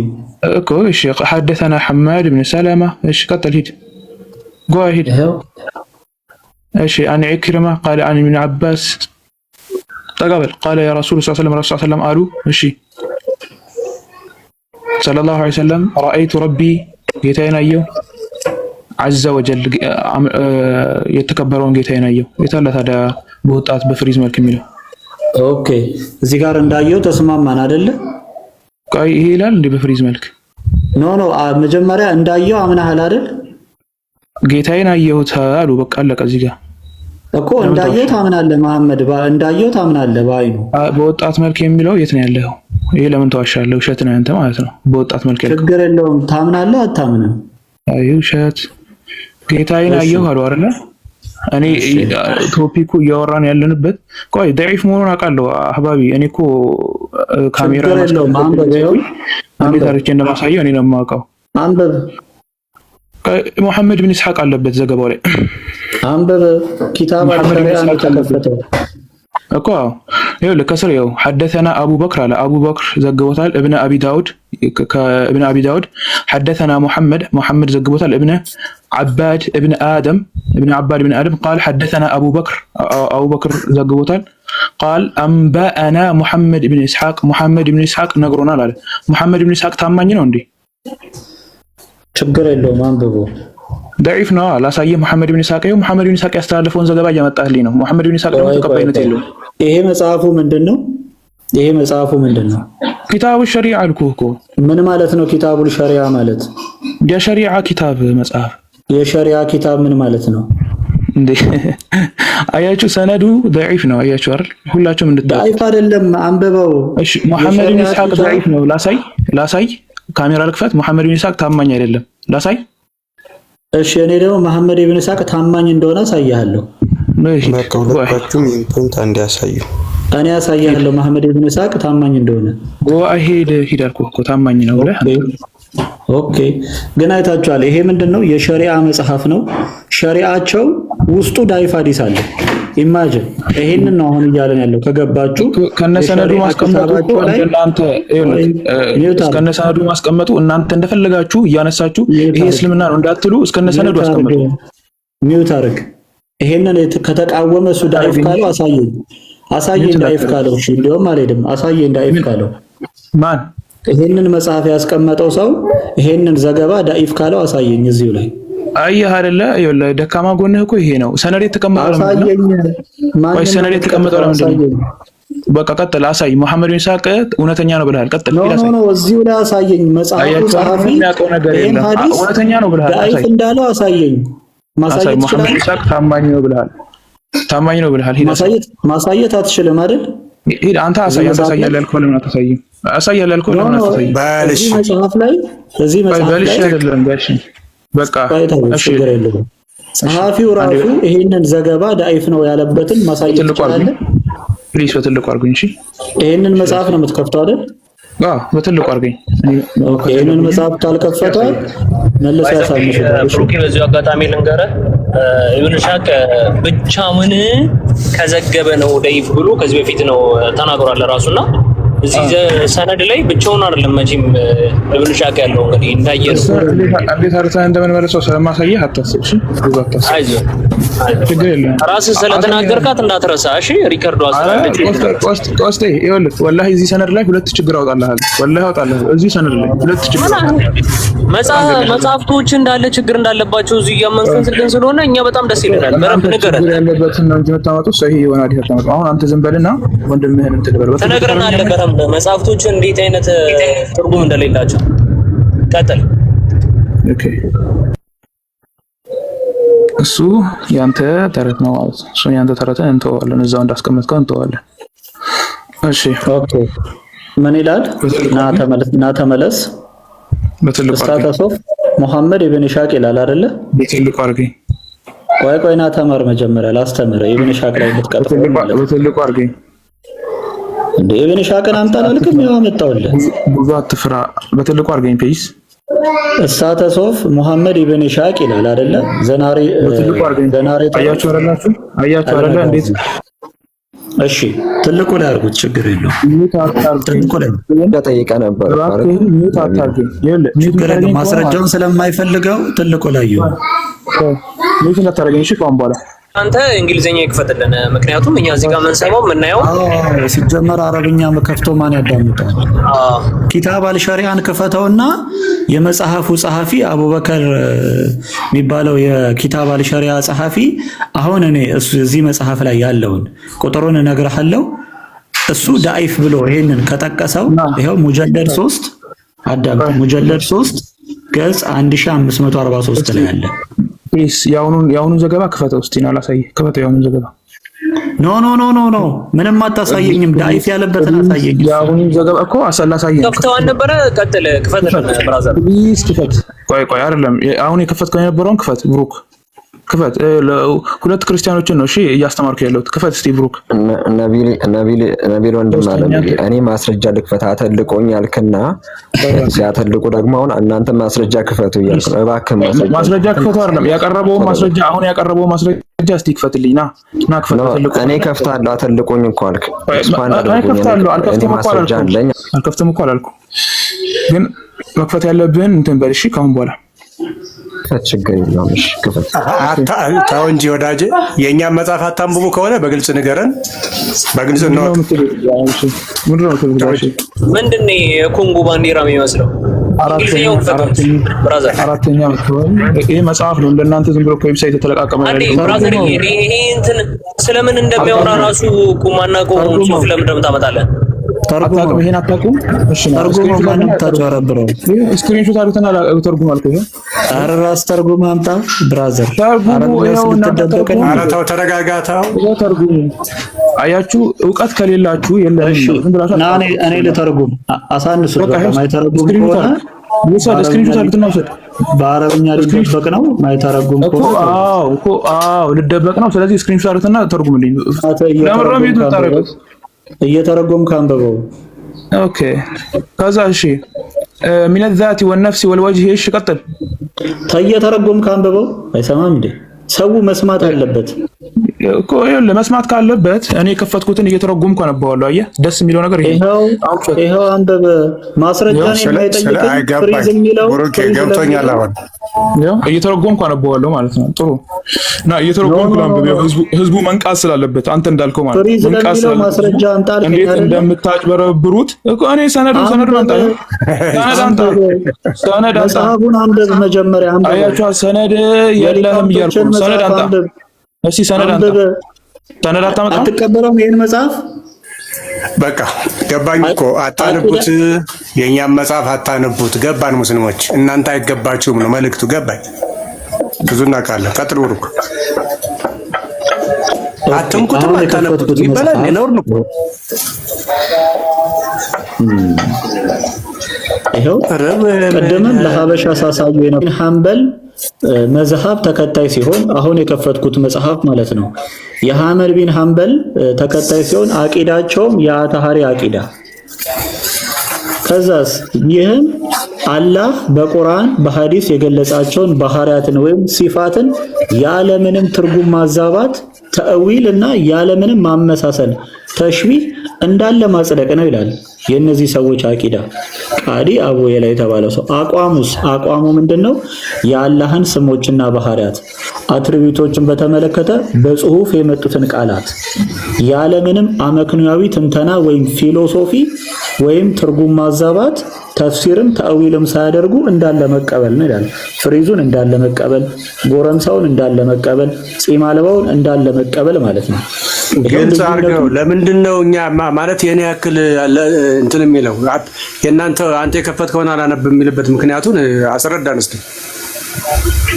እኮ እሺ፣ حدثنا حماد بن سلمة፣ እሺ ቀጥል፣ ሂድ፣ go ahead። እሺ፣ عن عكرمة قال عن ابن عباس፣ ተቀበል፣ قال يا رسول صلى الله عليه وسلم አሉ፣ እሺ፣ صلى الله عليه وسلم رأيت ربي ጌታዬን አየሁ፣ عز وجل የተከበረውን ጌታዬን አየሁ። የታለ ታዲያ በወጣት በ phrase መልክ የሚለው? Okay፣ እዚህ ጋር እንዳየው ተስማማን አይደለ? ቆይ፣ ይሄ ይላል እንዴ በ phrase መልክ? No, መጀመሪያ እንዳየው አምናሃል አይደል? ጌታዬን አየሁት አሉ። በቃ አለቀ። እዚህ ጋር እኮ እንዳየው ታምናለህ መሐመድ፣ እንዳየው ታምናለህ በአይኑ። በወጣት መልክ የሚለው የት ነው ያለው? ይሄ ለምን ተዋሻለህ? ውሸት ነው ያንተ ማለት ነው። በወጣት መልክ ያልከው። ችግር የለውም። ታምናለህ አታምንም? አይ ውሸት። ጌታዬን አየሁ አሉ አይደለ? እኔ topic ኡ እያወራን ያለንበት፣ ቆይ፣ ደዒፍ መሆኑን አውቃለሁ አህባቢ። እኔ እኮ ካሜራ እንዴት አድርጌ እንደማሳየው እኔ ነው የማውቀው። አንብብ። ሙሐመድ ብን ኢስሐቅ አለበት ዘገባው ላይ። አንብብ። ኪታብ አልሸሪዓ ነው የተከፈተው። እኮ ይኸውልህ ከስር ይኸው حدثنا አቡ በክር አለ። አቡ በክር ዘግቦታል። እብነ አቢ ዳውድ፣ ከእብነ አቢ ዳውድ حدثنا ሙሐመድ፣ ሙሐመድ ዘግቦታል። እብነ ዓባድ እብነ አደም፣ እብነ ዓባድ እብነ አደም قال حدثنا አቡ በክር፣ አቡ በክር ዘግቦታል። قال أنبأنا ሙሐመድ ብን ኢስሐቅ፣ ሙሐመድ ብን ኢስሐቅ ነግሮናል አለ። ሙሐመድ ብን ኢስሐቅ ታማኝ ነው እንዴ? ችግር የለውም፣ አንብቦ። ደዒፍ ነው። ላሳየህ። ሙሐመድ ብን ኢስሐቅ፣ ይኸው ሙሐመድ ብን ኢስሐቅ ያስተላለፈውን ዘገባ እያመጣህልኝ ነው። ሙሐመድ ብን ኢስሐቅ ደግሞ ተቀባይነት የለውም። ይሄ መጽሐፉ ምንድን ነው? ይሄ መጽሐፉ ምንድን ነው? ኪታቡ ሸሪዓ አልኩህ እኮ። ምን ማለት ነው? ኪታቡል ሸሪዓ ማለት? የሸሪዓ ኪታብ መጽሐፍ። የሸሪዓ ኪታብ ምን ማለት ነው? እንዴ አያችሁ፣ ሰነዱ ደዒፍ ነው። አያችሁ አይደል? ሁላችሁም እንድታውቁ። ደዒፍ አይደለም፣ አንብበው። እሺ፣ ሙሐመድ ብን ኢስሐቅ ደዒፍ ነው። ላሳይ፣ ላሳይ፣ ካሜራ ልክፈት። ሙሐመድ ብን ኢስሐቅ ታማኝ አይደለም። ላሳይ። እሺ፣ እኔ ደግሞ መሐመድ ኢብን ኢስሐቅ ታማኝ እንደሆነ አሳይሃለሁ። በቃ ሁለታችሁም ይህን point አንድ ያሳዩ። እኔ አሳይሃለሁ መሐመድ ኢብን ኢስሐቅ ታማኝ እንደሆነ። Go ahead፣ ሂድ አልኩህ እኮ፣ ታማኝ ነው ብለህ። Okay፣ ግን አይታችኋል። ይሄ ምንድን ነው? የሸሪዓ መጽሐፍ ነው። ሸሪዓቸው ውስጡ ዳይፍ ሐዲስ አለ። Imagine ይሄንን ነው አሁን እያለን ያለው ከገባችሁ። ከነሰነዱ የሸሪዓ ማስቀመጡ እኮ ኪታባቸው ላይ እንደናንተ mute አድርግ፣ እስከነሰነዱ ማስቀመጡ እናንተ እንደፈለጋችሁ እያነሳችሁ mute ይሄ አድርግ፣ እስልምና ነው እንዳትሉ እስከነሰነዱ mute አድርግ፣ አስቀምጡ። mute አድርግ። ይሄንን ከተቃወመ እሱ ዳኢፍ ካለው አሳየኝ፣ አሳየኝ mute ዳኢፍ እንዳታደርግ። ካለው። እሺ እንዲያውም አልሄድም። አሳየኝ ዳኢፍ ካለው። ማን? ይሄንን መጽሐፍ ያስቀመጠው ሰው ይሄንን ዘገባ ዳኢፍ ካለው አሳየኝ እዚሁ ላይ። አየህ አይደለ? ይኸውልህ ደካማ ጎንህ እኮ ይሄ ነው። ሰነድ የተቀመጠው ለምንድን ነው? አሳየኝ። ቆይ ማንን ነው ሰነድ የተቀመጠው የምትቀጥለው? ለምንድን ነው? አሳየኝ። በቃ ቀጥል፣ አሳይ። መሐመድ ቢን ኢስሐቅ እውነተኛ ነው ብለሃል። ቀጥል፣ no ሂድ no አሳይ። no፣ እዚሁ ላይ አሳየኝ። መጽሐፉ አያችሁ አይደል? ጸሐፊ ምንም የሚያውቀው ነገር ይሄን የለም። ሐዲስ እውነተኛ ነው ብለሃል። ዳኢፍ አሳይ፣ እንዳለው አሳየኝ። አሳይ። ማሳየት መሐመድ ትችላለህ? ኢስሐቅ ታማኝ ነው ብለሃል። ታማኝ ነው ብለሃል። ሂድ አሳይ። ማሳየት አትችልም አይደል? ሂድ አንተ እዚህ አሳይ። አንተ መጽሐፍ ላይ አሳያለሁ ያልከው ለምን አታሳይም? አሳያለሁ ያልከው no ለምን no፣ አታሳይም? በልሽ እዚህ መጽሐፍ ላይ እዚህ ቆይ መጽሐፍ በልሽ ላይ አይደለም በልሽ። በቃ ቆይ ተው፣ እሺ ችግር የለውም። ጸሐፊው አንዴ ራሱ ይሄንን ዘገባ ዳኢፍ ነው ያለበትን ማሳየት በትልቁ አድርጉኝ ትችላለህ? please፣ በትልቁ አድርጉኝ። እሺ ይሄንን መጽሐፍ ነው የምትከፍተው አይደል? አዎ በትልቁ አድርገኝ። እኔ okay፣ መክፈት ይሄንን የለብኝም። መጽሐፍ ካልከፈተ መልሶ by the way ያሳንሱታል። እሺ ብሩኬ፣ በዚሁ አጋጣሚ ልንገርህ፣ ኢብን ኢስሐቅ ብቻውን ከዘገበ ነው ደይፍ ብሎ ከዚህ በፊት ነው ተናግሯል ራሱና እዚህ ሰነድ ላይ ብቻውን አይደለም መቼም ኢብን ኢስሐቅ ያለው እንግዲህ እንዳየ ነው። እሱን እንዴት አርተህ እንደምንመልሰው ስለማሳየህ አታስብ። እሺ ብዙ አታስብ፣ አይዞህ አይዞህ፣ ችግር የለም። ራስህ ስለተናገርካት እንዳትረሳ እሺ። record ኡ ኧረ ስላለች ቆስጤ ቆስጤ ቆስጤ፣ ይኸውልህ ወላሂ እዚህ ሰነድ ላይ ሁለት ችግር አወጣልሃለሁ። ወላሂ አወጣልሃለሁ። እዚህ ሰነድ ላይ ሁለት ችግር አወጣልሃለሁ። መጽሐፍቶች እንዳለ ችግር እንዳለባቸው እዚሁ እያመንከን ስለሆነ እኛ በጣም ደስ ይለናል። በረብ እናንተ ንገረን፣ ችግር ያለበትን ነው እንጂ የምታመጡት ሰሂህ የሆነ ሐዲስ አታመጡም። አሁን አንተ ዝም በልና ወንድምህን እንትን በል። በትልቁ ትነግረናለህ በረብ መጽሐፍቶች እንዴት አይነት ትርጉም እንደሌላቸው። ቀጥል። okay እሱ ያንተ ተረት ነው ማለት ነው። እሱ ያንተ ተረትን እንተዋለን፣ እዛው እንዳስቀመጥከው እንተዋለን። እሺ okay፣ ምን ይላል? በትልቁ ና አድርገኝ፣ ተመለስ፣ ና ተመለስ። በትልቁ አድርገኝ፣ status of ሙሐመድ ኢብን ኢስሐቅ ይላል አይደለ? በትልቁ አድርገኝ፣ ቆይ ቆይ፣ ና ተማር መጀመሪያ ላስተምር። ኢብን ኢስሐቅ ላይ የምትቀጥፈው ማለት ነው በትልቁ አድርገኝ። እንዴ? ኢብን ኢስሐቅን አምጣ አላልክም? ይኸው አመጣሁልህ። ብዙ አትፍራ። በትልቁ አድርገኝ please። status of ሙሐመድ ኢብን ኢስሐቅ ይላል አይደለ? the narr በትልቁ አድርገኝ። the narrator አያችሁ አይደላችሁ? አያችሁ አይደለ? እንዴት እሺ፣ ትልቁ ላይ አድርጉት፣ ችግር የለውም። mute አታርገኝ። ትልቁ ላይ ጠይቀህ ነበር እኮ አይደል? እባክህን mute አታርገኝ። ይኸውልህ mute ችግር የለውም። የምታደርገኝ ከሆነ ማስረጃውን ስለማይፈልገው ትልቁ ላይ ይሁን። mute እንዳታደርገኝ እሺ። ከአሁን በኋላ አንተ እንግሊዝኛ ይክፈትልን፣ ምክንያቱም እኛ እዚህ ጋር የምንሰማው የምናየው አዎ፣ ሲጀመር አረብኛ ከፍቶ ማን ያዳምጣል? ኪታብ አልሸሪዓን ክፈተውና የመጽሐፉ ጸሐፊ አቡበከር የሚባለው የኪታብ አልሸሪዓ ጸሐፊ አሁን እኔ እሱ እዚህ መጽሐፍ ላይ ያለውን ቁጥሩን እነግርሃለሁ። እሱ ዳኢፍ ብሎ ይሄንን ከጠቀሰው ይኸው ሙጀለድ 3 አዳምጥ፣ ሙጀለድ 3 ገጽ 1543 ላይ አለ። please የአሁኑን ዘገባ ክፈተው እስቲ ና ላሳይህ። ክፈተው የአሁኑን ዘገባ። no no no no no፣ ምንም አታሳየኝም። ዳኢፍ ያለበትን አሳየኝ። የአሁኑን ዘገባ እኮ ላሳየህ ነው። ከፍተው አልነበረ? ቀጥል፣ ክፈትልን brother። please ክፈት። ቆይ ቆይ፣ አይደለም አሁን የከፈትከው የነበረውን ክፈት ብሩክ፣ ክፈት። ሁለት ክርስቲያኖችን ነው እሺ እያስተማርኩ ያለሁት። ክፈት እስቲ ብሩክ። ነቢል ነቢል ነቢል ወንድም አለ ሶስተኛ እኔ ማስረጃ ልክፈት አተልቆኝ አልክና ሲያተልቁ ደግሞ አሁን እናንተ ማስረጃ ክፈቱ እያልኩ ነው። እባክህ ማስረጃ ማስረጃ ክፈቱ አይደለም ያቀረበውን ማስረጃ አሁን ያቀረበውን ማስረጃ እስቲ ክፈትልኝ። ና ና ክፈት። no በትልቁ እኔ ከፍታለሁ። አተልቆኝ እኮ አልክ። expand እኔ አድርጉኝ። ከፍታለሁ። እኔ አልከፍትም እኮ ማስረጃ አላልኩም። አለኝ። አልከፍትም እኮ አላልኩም። ግን መክፈት ያለብህን እንትን በል እሺ። ከአሁን በኋላ ክፈት፣ ችግር የለውም። እሺ ክፈት። ተው እንጂ ወዳጄ፣ የእኛን መጽሐፍ አታንብቡ ከሆነ በግልጽ ንገረን፣ በግልጽ ምንድን ነው እንወቅ። የምትሉት? ምንድን ነው የምትሉት? ጋሼ? ምንድን ነው የኮንጎ ባንዲራ የሚመስለው? አራተኛ እንግሊዝኛውን ክፈተው እንጂ brother። አራተኛ አካባቢ ይሄ መጽሐፍ ነው። እንደናንተ ዝም ብሎ ከ website የተለቃቀመ አንዴ አይደለም። brother፣ ይሄ እንትን ስለምን እንደሚያወራ ራሱ እኮ ማናውቀውን ጽሑፍ ለምን እንደምታመጣለን? አታውቅም? ይሄን አታውቁም? እሺ ነው ተርጉሞ ማንም ታጭበረብረው። screenshot አድርጉትና ተርጉም አልኩህ። ይሄ ኧረ ራስ ተርጉም አምጣ brother። ተርጉሙ፣ አረብኛ ይኸው እናንተ ስትደበቅ ተርጉሙ። ኧረ ተው ተረጋጋ፣ ተው። ይኸው ተርጉሙ። አያችሁ፣ እውቀት ከሌላችሁ የለንም እሺ ነው። ዝም ብላችሁ ና እኔ ልተርጉም። አሳንሱት። በቃ በቃ ይኸው ማይተረጉም screenshot ከሆነ አድርግ፣ ውሰድ። screenshot አድርግና ውሰድ። በአረብኛ ሊደበቅ ነው። ማይተረጉም እኮ ከሆነ አዎ፣ እኮ አዎ፣ ልደበቅ ነው። ስለዚህ screenshot አድርግና ተርጉምልኝ። አንተ ለምን ነው mute እየተረጎምክ አንብበው። የምታደርጉት? እየተረጎምክ አንብበው። okay፣ ከዛ እሺ من الذات والنفس والوجه። እሺ ቀጥል። እየተረጎምክ አንብበው። አይሰማም እንዴ? ሰው መስማት አለበት። እኮ ይኸውልህ መስማት ካለበት እኔ የከፈትኩትን እየተረጎምኩ አነበዋለሁ። አየህ፣ ደስ የሚለው ነገር ይሄ ይኸው ይኸው አንብብ። ማስረጃን የማይጠይቅን ፍሪዝ የሚለው ብሩኬ ፍሪዝ ገብቶኛል። ለሚለው አሁን ያው እየተረጎምኩ አነበዋለሁ ማለት ነው። ጥሩ እና እየተረጎምኩ ላንብብ። ያው ህዝቡ መንቃት ስላለበት አንተ እንዳልከው ማለት ነው። ፍሪዝ መንቃት ለሚለው ስላለበት ማስረጃ አምጣ አልከኝ እንዴት አይደለ? እንደምታጭበረብሩት እኮ እኔ ሰነዱን አምጣ፣ ሰነድ አምጣ፣ ሰነድ አምጣ። መጽሐፉን አንብብ መጀመሪያ አንብብ። አያችኋ፣ ሰነድ የለህም እያልኩ የሊቃውንቶችን ነው። ሰነድ መጽሐፍ አምጣ አንብብ። እስኪ ሰነድ አምጣ። አንብብ። ሰነድ አታመጣም? አትቀበለውም ይሄን መጽሐፍ? በቃ ገባኝ እኮ አታንቡት፣ የእኛም መጽሐፍ አታንቡት። ገባን። ሙስሊሞች እናንተ አይገባችሁም ነው መልእክቱ። ገባኝ። ብዙ እናውቃለን። ቀጥሉ ብሩክ። አትንኩትም፣ አሁን አታነቡትም የከፈትኩት ይባላል። መጽሐፍ ነውር ነው። ይኸው ቅድምም ለሀበሻ ሳሳዩ የነበረ ሐንበል መዝሀብ ተከታይ ሲሆን አሁን የከፈትኩት መጽሐፍ ማለት ነው። የሐመድ ቢን ሐንበል ተከታይ ሲሆን አቂዳቸውም የአታሃሪ አቂዳ። ከዛስ ይህም አላህ በቁርአን በሐዲስ የገለጻቸውን ባህሪያትን ወይም ሲፋትን ያለምንም ትርጉም ማዛባት ተእዊል እና ያለምንም ማመሳሰል ተሽቢህ እንዳለ ማጽደቅ ነው ይላል። የእነዚህ ሰዎች አቂዳ ቃዲ አቡ የላ የተባለው ሰው አቋሙስ አቋሙ ምንድን ነው? የአላህን ስሞችና ባህሪያት attribute ኦችን በተመለከተ በጽሁፍ የመጡትን ቃላት ያለምንም አመክንያዊ ትንተና ወይም philosophy ወይም ትርጉም ማዛባት ተፍሲርም ተአዊልም ሳያደርጉ እንዳለ መቀበል ነው ይላል። ፍሪዙን እንዳለ መቀበል፣ ጎረምሳውን እንዳለ መቀበል፣ ጺም አልባውን እንዳለ መቀበል ማለት ነው። ይኸው ግልጽ ልዩነቱ አድርገው። ለምንድን ነው እኛ ማለት የኔ ያክል እንትን የሚለው የእናንተ አንተ የከፈትከውን አላነብም የሚልበት ምክንያቱን አስረዳን እስኪ።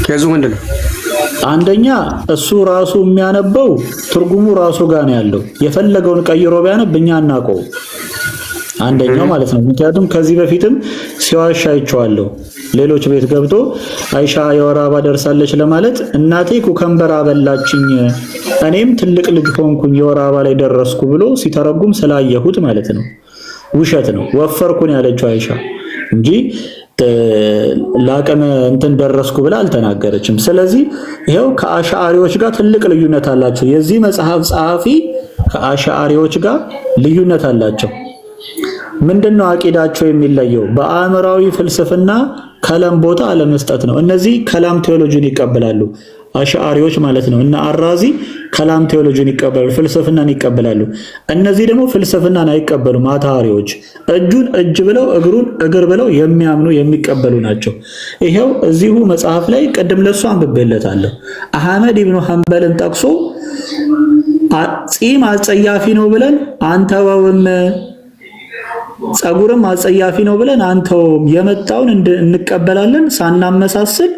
case ኡ ምንድን ነው? አንደኛ እሱ ራሱ የሚያነበው ትርጉሙ ራሱ ጋር ነው ያለው። የፈለገውን ቀይሮ ቢያነብ እኛ አናውቀው። አንደኛው ማለት ነው። ምክንያቱም ከዚህ በፊትም ሲዋሽ አይቼዋለሁ። ሌሎች ቤት ገብቶ አይሻ የወር አበባ ደርሳለች ለማለት እናቴ cucumber አበላችኝ፣ እኔም ትልቅ ልጅ ሆንኩኝ የወር አበባ ላይ ደረስኩ ብሎ ሲተረጉም ስላየሁት ማለት ነው። ውሸት ነው። ወፈርኩን ያለችው አይሻ እንጂ ለአቅመ እንትን ደረስኩ ብላ አልተናገረችም። ስለዚህ ይኸው ከአሻአሪዎች ጋር ትልቅ ልዩነት አላቸው። የዚህ መጽሐፍ ጸሐፊ ከአሻአሪዎች ጋር ልዩነት አላቸው። ምንድነው አቂዳቸው የሚለየው? በአእምራዊ ፍልስፍና ከላም ቦታ አለመስጠት ነው። እነዚህ ከላም ቴዎሎጂን ይቀበላሉ፣ አሻአሪዎች ማለት ነው። እና አራዚ ከላም ቴዎሎጂን ይቀበላሉ፣ ፍልስፍናን ይቀበላሉ። እነዚህ ደግሞ ፍልስፍናን አይቀበሉም። አታሪዎች እጁን እጅ ብለው እግሩን እግር ብለው የሚያምኑ የሚቀበሉ ናቸው። ይሄው እዚሁ መጽሐፍ ላይ ቅድም ለሱ አንብቤለታለሁ። አህመድ ኢብኑ ሐንበልን ጠቅሶ ጺም አጸያፊ ነው ብለን አንተወውም፣ ጸጉርም አጸያፊ ነው ብለን አንተውም፣ የመጣውን እንቀበላለን ሳናመሳስል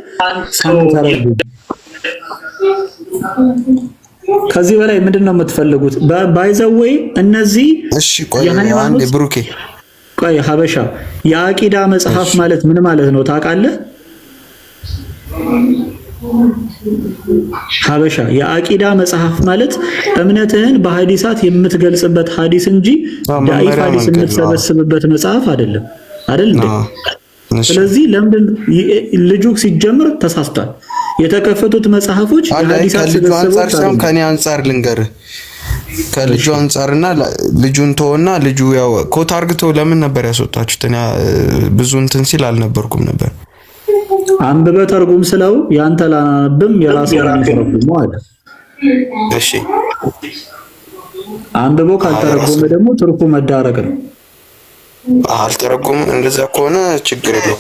ሳንተረጉም። ከዚህ በላይ ምንድን ነው የምትፈልጉት? By the way እነዚህ እሺ ቆይ አንዴ የሃይማኖት ብሩኬ ቆይ ሀበሻ የአቂዳ መጽሐፍ ማለት ምን ማለት ነው ታውቃለህ? ሀበሻ የአቂዳ መጽሐፍ ማለት እምነትህን በሀዲሳት የምትገልጽበት ሀዲስ እንጂ ዳኢፍ መመሪያ ሀዲስ መንገድ ነው። የምትሰበስብበት መጽሐፍ አይደለም። አይደል እንዴ? እሺ ስለዚህ ለምንድን ልጁ ሲጀምር ተሳስቷል። የተከፈቱት መጽሐፎች አለ የሀዲሳት ከልጁ አንጻር ስብስቦች ሳይሆን አይደሉም። ከኔ አንጻር ልንገርህ። ከልጁ አንጻርና ልጁን ተወና ልጁ ያው quote አርግቶ ለምን ነበር ያስወጣችሁት? እኔ ብዙ እንትን ሲል አልነበርኩም ነበር። አንብበ ተርጉም ስለው ያንተ ላናነብም የራሴን ነው የተረጉመው አለ። እሺ አንብቦ ካልተረጎመ ደግሞ ትርፉ መዳረቅ ነው። አልተረጎም። እንደዛ ከሆነ ችግር የለው።